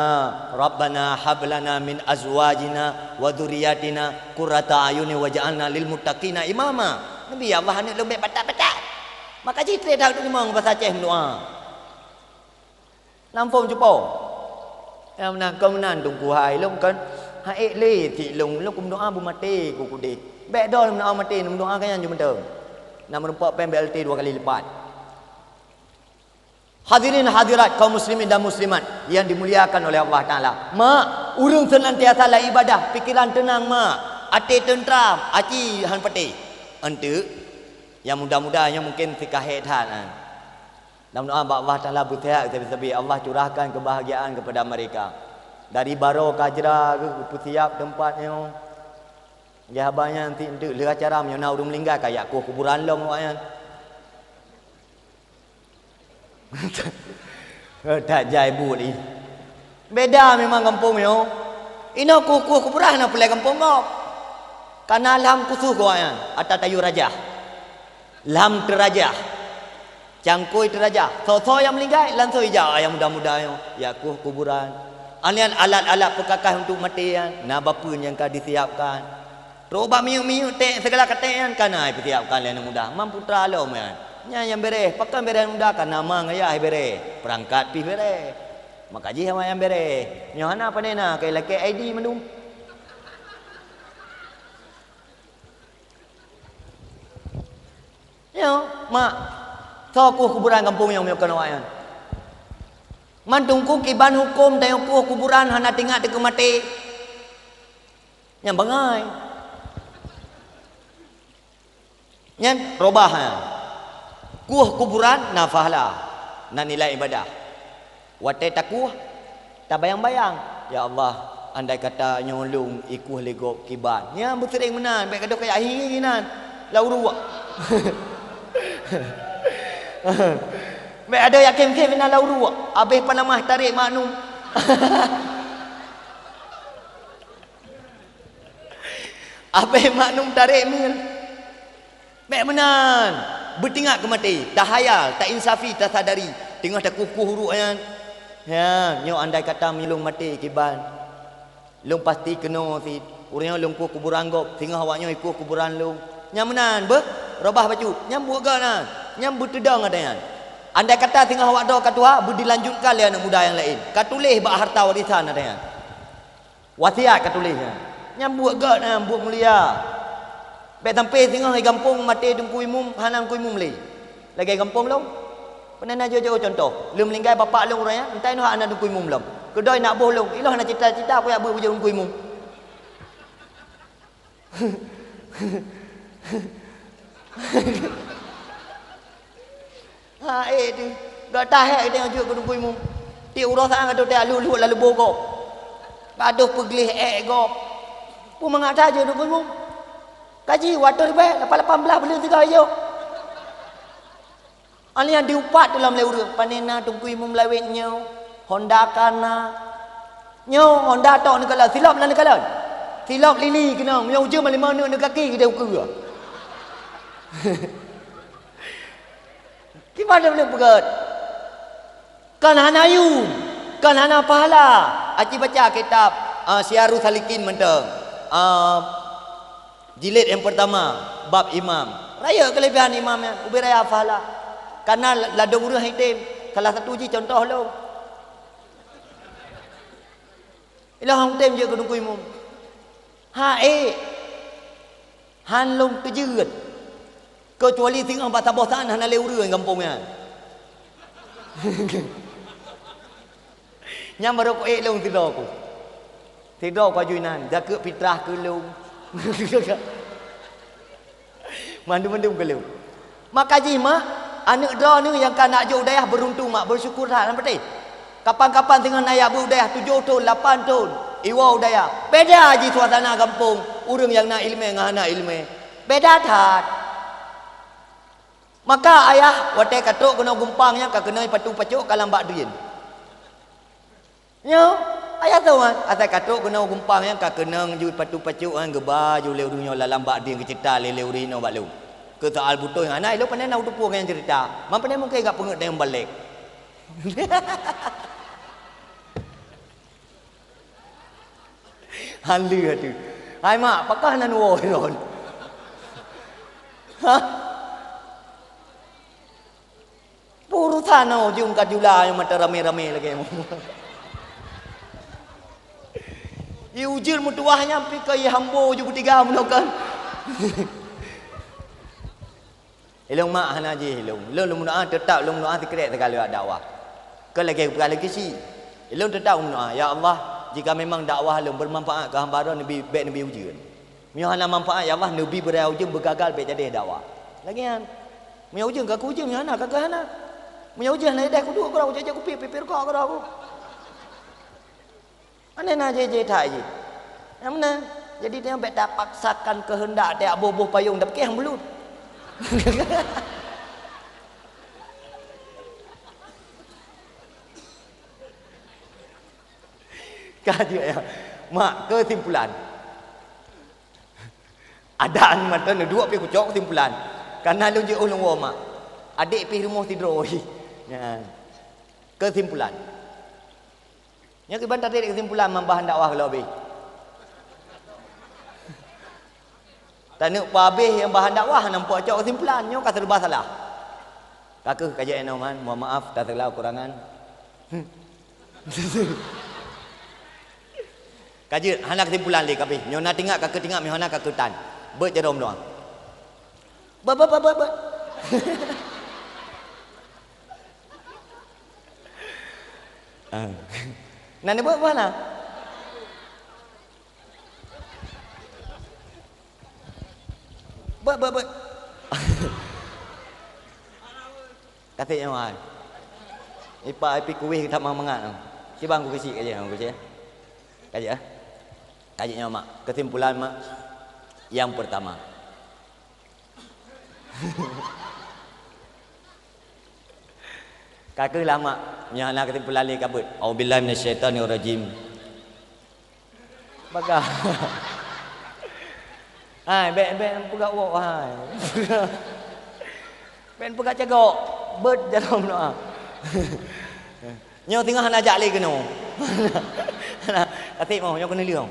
"Rabbana hab lana min azwajina wa dzurriyyatina qurrata a'yuni waj'alna lil muttaqina imama." Nabi, "Ya Allah, aneuk lôn bèk patat-patat." Maka jih trép that teuma ngon basa Aceh meudoá. Lam phôn cupo. Nyang meunan, kon meunan Teungku hai, lôn kon han ék lé cit lôn, lôn kumeudoá beumaté ku keudéh. Bèk dong meudoá maté, meudoá ka nyan ju mantong. Na meurumpok péng B L T dua kali lipat. Hadirin hadirat kaum muslimin dan muslimat yang dimuliakan oleh Allah Taala. Mak, ureueng seunantiasa lam ibadah, pikeran teunang, mak. Até teuntra, aci han patéh. Eunteuk, nyang muda-muda nyoe mungken sikahé that, ha. Lam doa bak Allah Taala beuseuhat sabe-sabe, Allah curahkan kebahagiaan kepada mereka. Dari baroe ka jra geuh, geupeusiap teumpat nyoe. Lagèe haba nyan, ti eunteuk lheueh acara meunyoe na ureueng meuninggai ka jak kueh kuburan lom awak nyan. That jai buet ih. Beda memang gampông nyoe. Inoe kueh-kueh kuburan na peureulèe gampông gob. Kana lham khusos awak nyan, ata tayue rajah. Lham teurajah. Cangkôi teurajah. Soe-soe nyang meuninggai, langsông ijak nyang muda-muda nyoe, jak kueh kuburan. Alheuh nyan alat-alat peukakah untuk maté nyan, na bapeuen nyang ka disiapkan. Trok bak minyeuk-minyeuk ték, segala katék nyan ka na ipeusiapkan lé aneuk muda. Mam putra lom nyan. Nyan nyang bèrèh, pakon bèrèh aneuk muda, ka na ma ngon yah bèrèh, peurangkat pih bèrèh. Maka jih awak nyan bèrèh. Nyoe hana pandai na, ka ilakèe I D mandum. Nyoe, mak, soe kueh kuburan gampông nyoe meunyoe kon awak nyan. Man Teungku kiban hukôm tanyoe kueh kuburan hana teuingat teukeu maté. Nyan bangai. Nyan robah nyan. Kueh kuburan na pahala, na nilai ibadah. Watèe takueh, tabayang-bayang, "Ya Allah, andai kata nyoe lôn ikueh lé gob kiban." Nyan beuseuréng meunan, bèk gadôh kajak hi-hi nan, lam uruek. Bèk adoe jak khém-khém nan lam uruek, abéh panamah tarek maknum. Abéh maknum tarek mil. Bèk meunan, beuteuingat keu maté, tahayal, tainsafi, tasadari, teungoh takueh-kueh uruek nyan. Ya, nyoe andai kata meunyoe lôn maté kiban, lôn pasti keunoe cit. Uroe nyoe lôn kueh kuburan gob, singoh awak nyoe ikueh kuburan lôn. Nyan meunan, beuh, robah bacut, nyan buet geuh nyan, nyan beuteudong ata nyan. Andai kata singoh awak droe ka tuha, beudilanjutkan lé aneuk muda nyang laén, ka tuléh bak harta warisan ata nyan. Wasiat ka tuléh nyan. Nyan buet gét nyan, buet mulia. Bèk sampé singoh i gampông maté Teungku Imum, hana Teungku Imum lé. Lagèe gampông lôn. Peureunah na jôk-jôk contoh. Lheueh meuninggai bapak lôn uroe nyan, entah inoe hana Teungku Imum lom. Keudroe na boh lôn, ilôn hana cita-cita kujak beuet bujeuet Teungku Imum. Ha, eh, tu. Gata hék geutanyoe jeuet keu Teungku Imum. Tiep uroe saát gata teuka luet-luet lam leubô gob. Gadôh peugleh ék gob. Peue mangat that jeuet keu Teungku Imum? Kaji, watèe ribèe, lapan lapan blaih buleuen sigoe jijok. Alèh nyan diupat lom lé ureueng, "Pane na Teungku Imum lawét nyoe? Honda ka na." Nyoe honda tok neukalon, silop na neukalon. Silop lili keunong, meunyoe ujeuen ban limong neuk neuk kaki keudéh ukeue. Kiban tapeuleueh peugöt. Kon hana yum, kon hana pahala. Aci baca kitab, ah, Siyarus Salikin mantong. Ah, jilid nyang pertama, bab imam. Rayeuk keulebihan imam nyan, ubé raya pahala. Kana ladôm ureueng item, salah satu jih contoh lôn. Ilôn han tem jeuet keu Teungku Imum. Ha, eh. Han lôn keujeuet. Keucuali singoh bak saboh tan hana lé ureuëng gampông nyan. Nyan barô kuék lôn sidroe ku. Sidroe ku aju inan, jakeuet fitrah keu lôn. Mandum-mandum keu lôn. Maka jih mak, aneuëk droeneuh nyang ka nak jok u dayah beuruntung mak, beusyukur that, na peuteh. Kapan-kapan singoh na jak beuet u dayah tujoh thon, lapan thon, iwoe u dayah. Beda jih suasana gampông, ureuëng nyang na iéleumé ngon hana iéleumé. Beda that. Maka ayah watée ka trok keunoe gumpang nyan ka keunoe patu pacok ka lam bak drien. Nyoe, ayah teuh man, asai ka trok keunoe gumpang nyan ka keunong jeuet patu pacok nyan geuba ju lé ureuëng nyoe lam bak drien geuceuta lé, lé ureuëng inoe bak lôn. Keu soal butôi hana, ilôn pane na uteupeue ngon cerita. Man pane mungken gak peungeut dan balek. Haleue tu. Hai mak, pakah nan woe lôn. Hah? Urusan oh, jeuem ka jula nyang mata ramé-ramé lagée nyoe. I ujeuen meutuwah nyan pih ka i hambo ju kutiga meunoe kan. Ilôn mak hana jih ilôn. Ilôn lôn meudoa, teutap lôn meudoa sikrek sigala dakwah. Kon lagée bukan lagée si. Ilôn teutap meudoa, "Ya Allah, jika memang dakwah lôn bermanfaat keu hamba droe, neubi, bék neubi ujeuen. Meunyoe hana manfaat, ya Allah, neubi beuraya ujeuen beugagal bék jadi dakwah." Lagée nyan. Meunyoe ujeuen ka keu ujeuen, meunyoe hana ka keu hana. Meunyoe ujeuen hana ideh kuduek keudroe, kucok-cok kupi, pipi rukok keudroe ku. Aneh na jih-jih that jih. Nyang meunan. Jadi, tanyoe bék tapaksakan keuheundak teuh boh-boh payong, tapi nyang bulut. Ka jeuet ya. Mak, keusimpulan. Adak mata neuduek pih kucok keusimpulan. Kana lôn jiôh lôn woe mak. Adék pih rumoh sidroe. Nyan. Keusimpulan. Nyoe kiban tatrép keusimpulan mambah handak wah lom abéh. Taneuk peuabéh nyang bah handak wah, nampak cok keusimpulan, nyoe ka serba salah. Ka keuh ka jeuet inoe man, mohon maaf, taseula keukurangan. Ka jeuet, hana keusimpulan lé kabéh. Nyoe na teuingat ka keuh teuingat, meuhana ka keuh tan. Beuet jaroe meudoa. Beuet, beuet, beuet, beuet, beuet. Ah. Na neubeuet bah na? Beuet, beuet, beuet. Kasek nyoe hai. Ipa ipi kuweh that mangat-mangat. Sibang ku keuchik ka jeuet, ku keuchik. Ka jeuet, eh? Ka jeuet nyoe mak. Kesimpulan mak. Yang pertama. Ka keuh lama, nyoe hana keusimpulan lé ka beuet. A'udzubillahi minasyaitonirrajim. Bagah. Hai, bék, bék peugah woe, hai. Bék peugah cagok. Beuet jaroe meudoa. Nyoe singoh hana jak lé keunoe. Hana, kasek moh, nyoe keuneuk lheueh.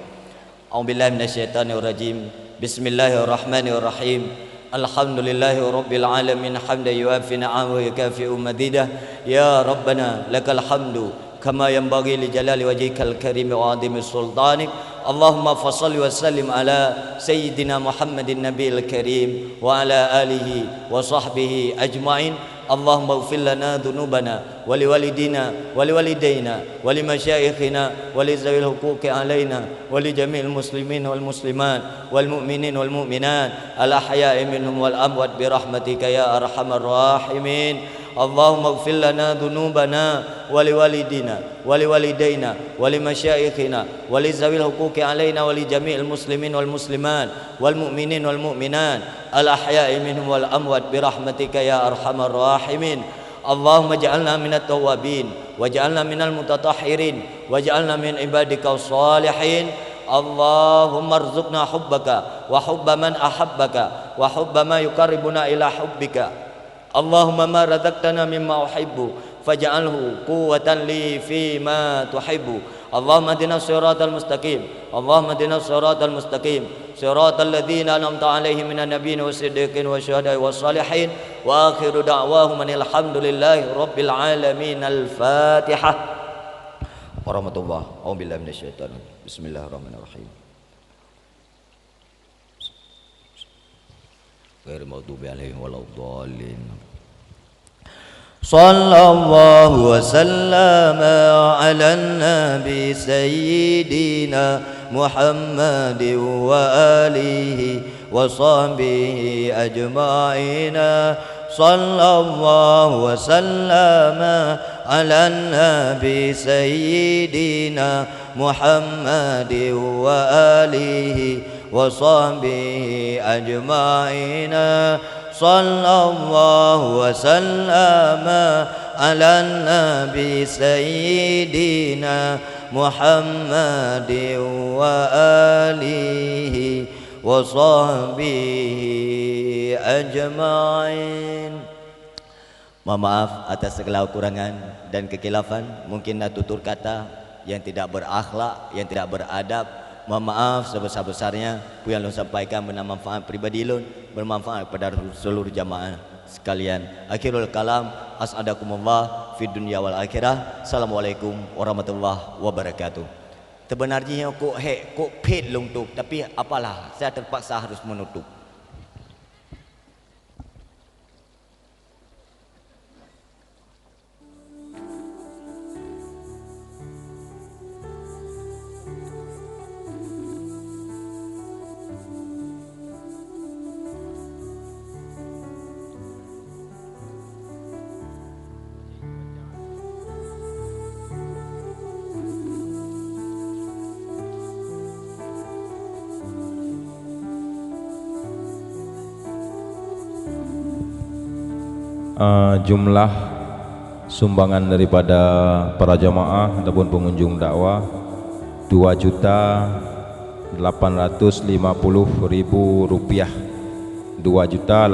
A'udzubillahi minasyaitonirrajim. Bismillahirrahmanirrahim. Alhamdulillahirabbil alamin, hamdan yuwafi ni'amahu wa yukafi'u mazidah. Ya Rabbana, lakal hamdu, kama yanbaghi li jalali wajhikal karim wa 'azimi sultanik. Allahumma fashalli wa sallim ala sayyidina Muhammadin nabiyil karim wa ala alihi wa sahbihi ajma'in. Allahumma ighfir lana dzunubana wa liwalidina wa liwalidaina wa limasyaikhina wa lizawil huquqi alaina wa li jami'il muslimin wal muslimat wal mu'minin wal mu'minat al ahya'i minhum wal amwat bi rahmatika ya arhamar rahimin. Allahumma ighfir lana dzunubana wa liwalidina wa liwalidaina wa limasyaikhina wa lizawil huquqi alaina wa li jami'il muslimin wal muslimat wal mu'minin wal mu'minat al ahya'i minhum wal amwat bi rahmatika ya arhamar rahimin. Allahumma ij'alna minat tawwabin, waj'alna minal mutatahhirin, waj'alna min ibadika shalihin. Allahumma rzuqna hubbaka wa hubba man ahabbaka wa hubba ma yuqarribuna ila hubbika. Allahumma ma razaqtana mimma uhibbu faj'alhu quwwatan li fi ma tuhibbu. Allahumma ihdina shiratal mustaqim. Allahumma ihdina shiratal mustaqim. Shiratal ladzina an'amta 'alaihim minan nabiyyin was siddiqin was syuhada'i was shalihin. Wa akhiru da'wahum anil hamdulillahi rabbil alamin. Al-Fatihah. Warahmatullah. A'udzubillahi minasyaitonir rajim. Bismillahirrahmanirrahim. Ghairil maghdubi alaihim waladdallin. Sallallahu wa sallama ala nabi sayyidina Muhammad wa alihi wa sahbihi ajma'in. Sallallahu wa sallama ala nabi sayyidina Muhammad wa alihi wa sahbihi ajma'in. Sallallahu wa sallama ala nabi sayyidina Muhammad wa alihi wa sahbihi ajma'in. Mohon maaf atas segala kekurangan dan kekhilafan. Mungkin na tutur kata yang tidak berakhlak, yang tidak beradab. Mohon maaf sebesar-besarnya. Peue nyang lôn sampaikan beuna manfaat pribadi lôn, bermanfaat kepada seluruh jamaah sekalian. Akhirul kalam, as'adakumullah fid dunya wal akhirah. Assalamualaikum warahmatullahi wabarakatuh. Teubeuna jih nyoe kok hék, kok phét lôn tup, tapi apalah, saya terpaksa harus menutup. Ah, jumlah sumbangan daripada para jamaah ataupun pengunjung dakwah, dua juta lapan ratus lima puluh ribu rupiah. Dua juta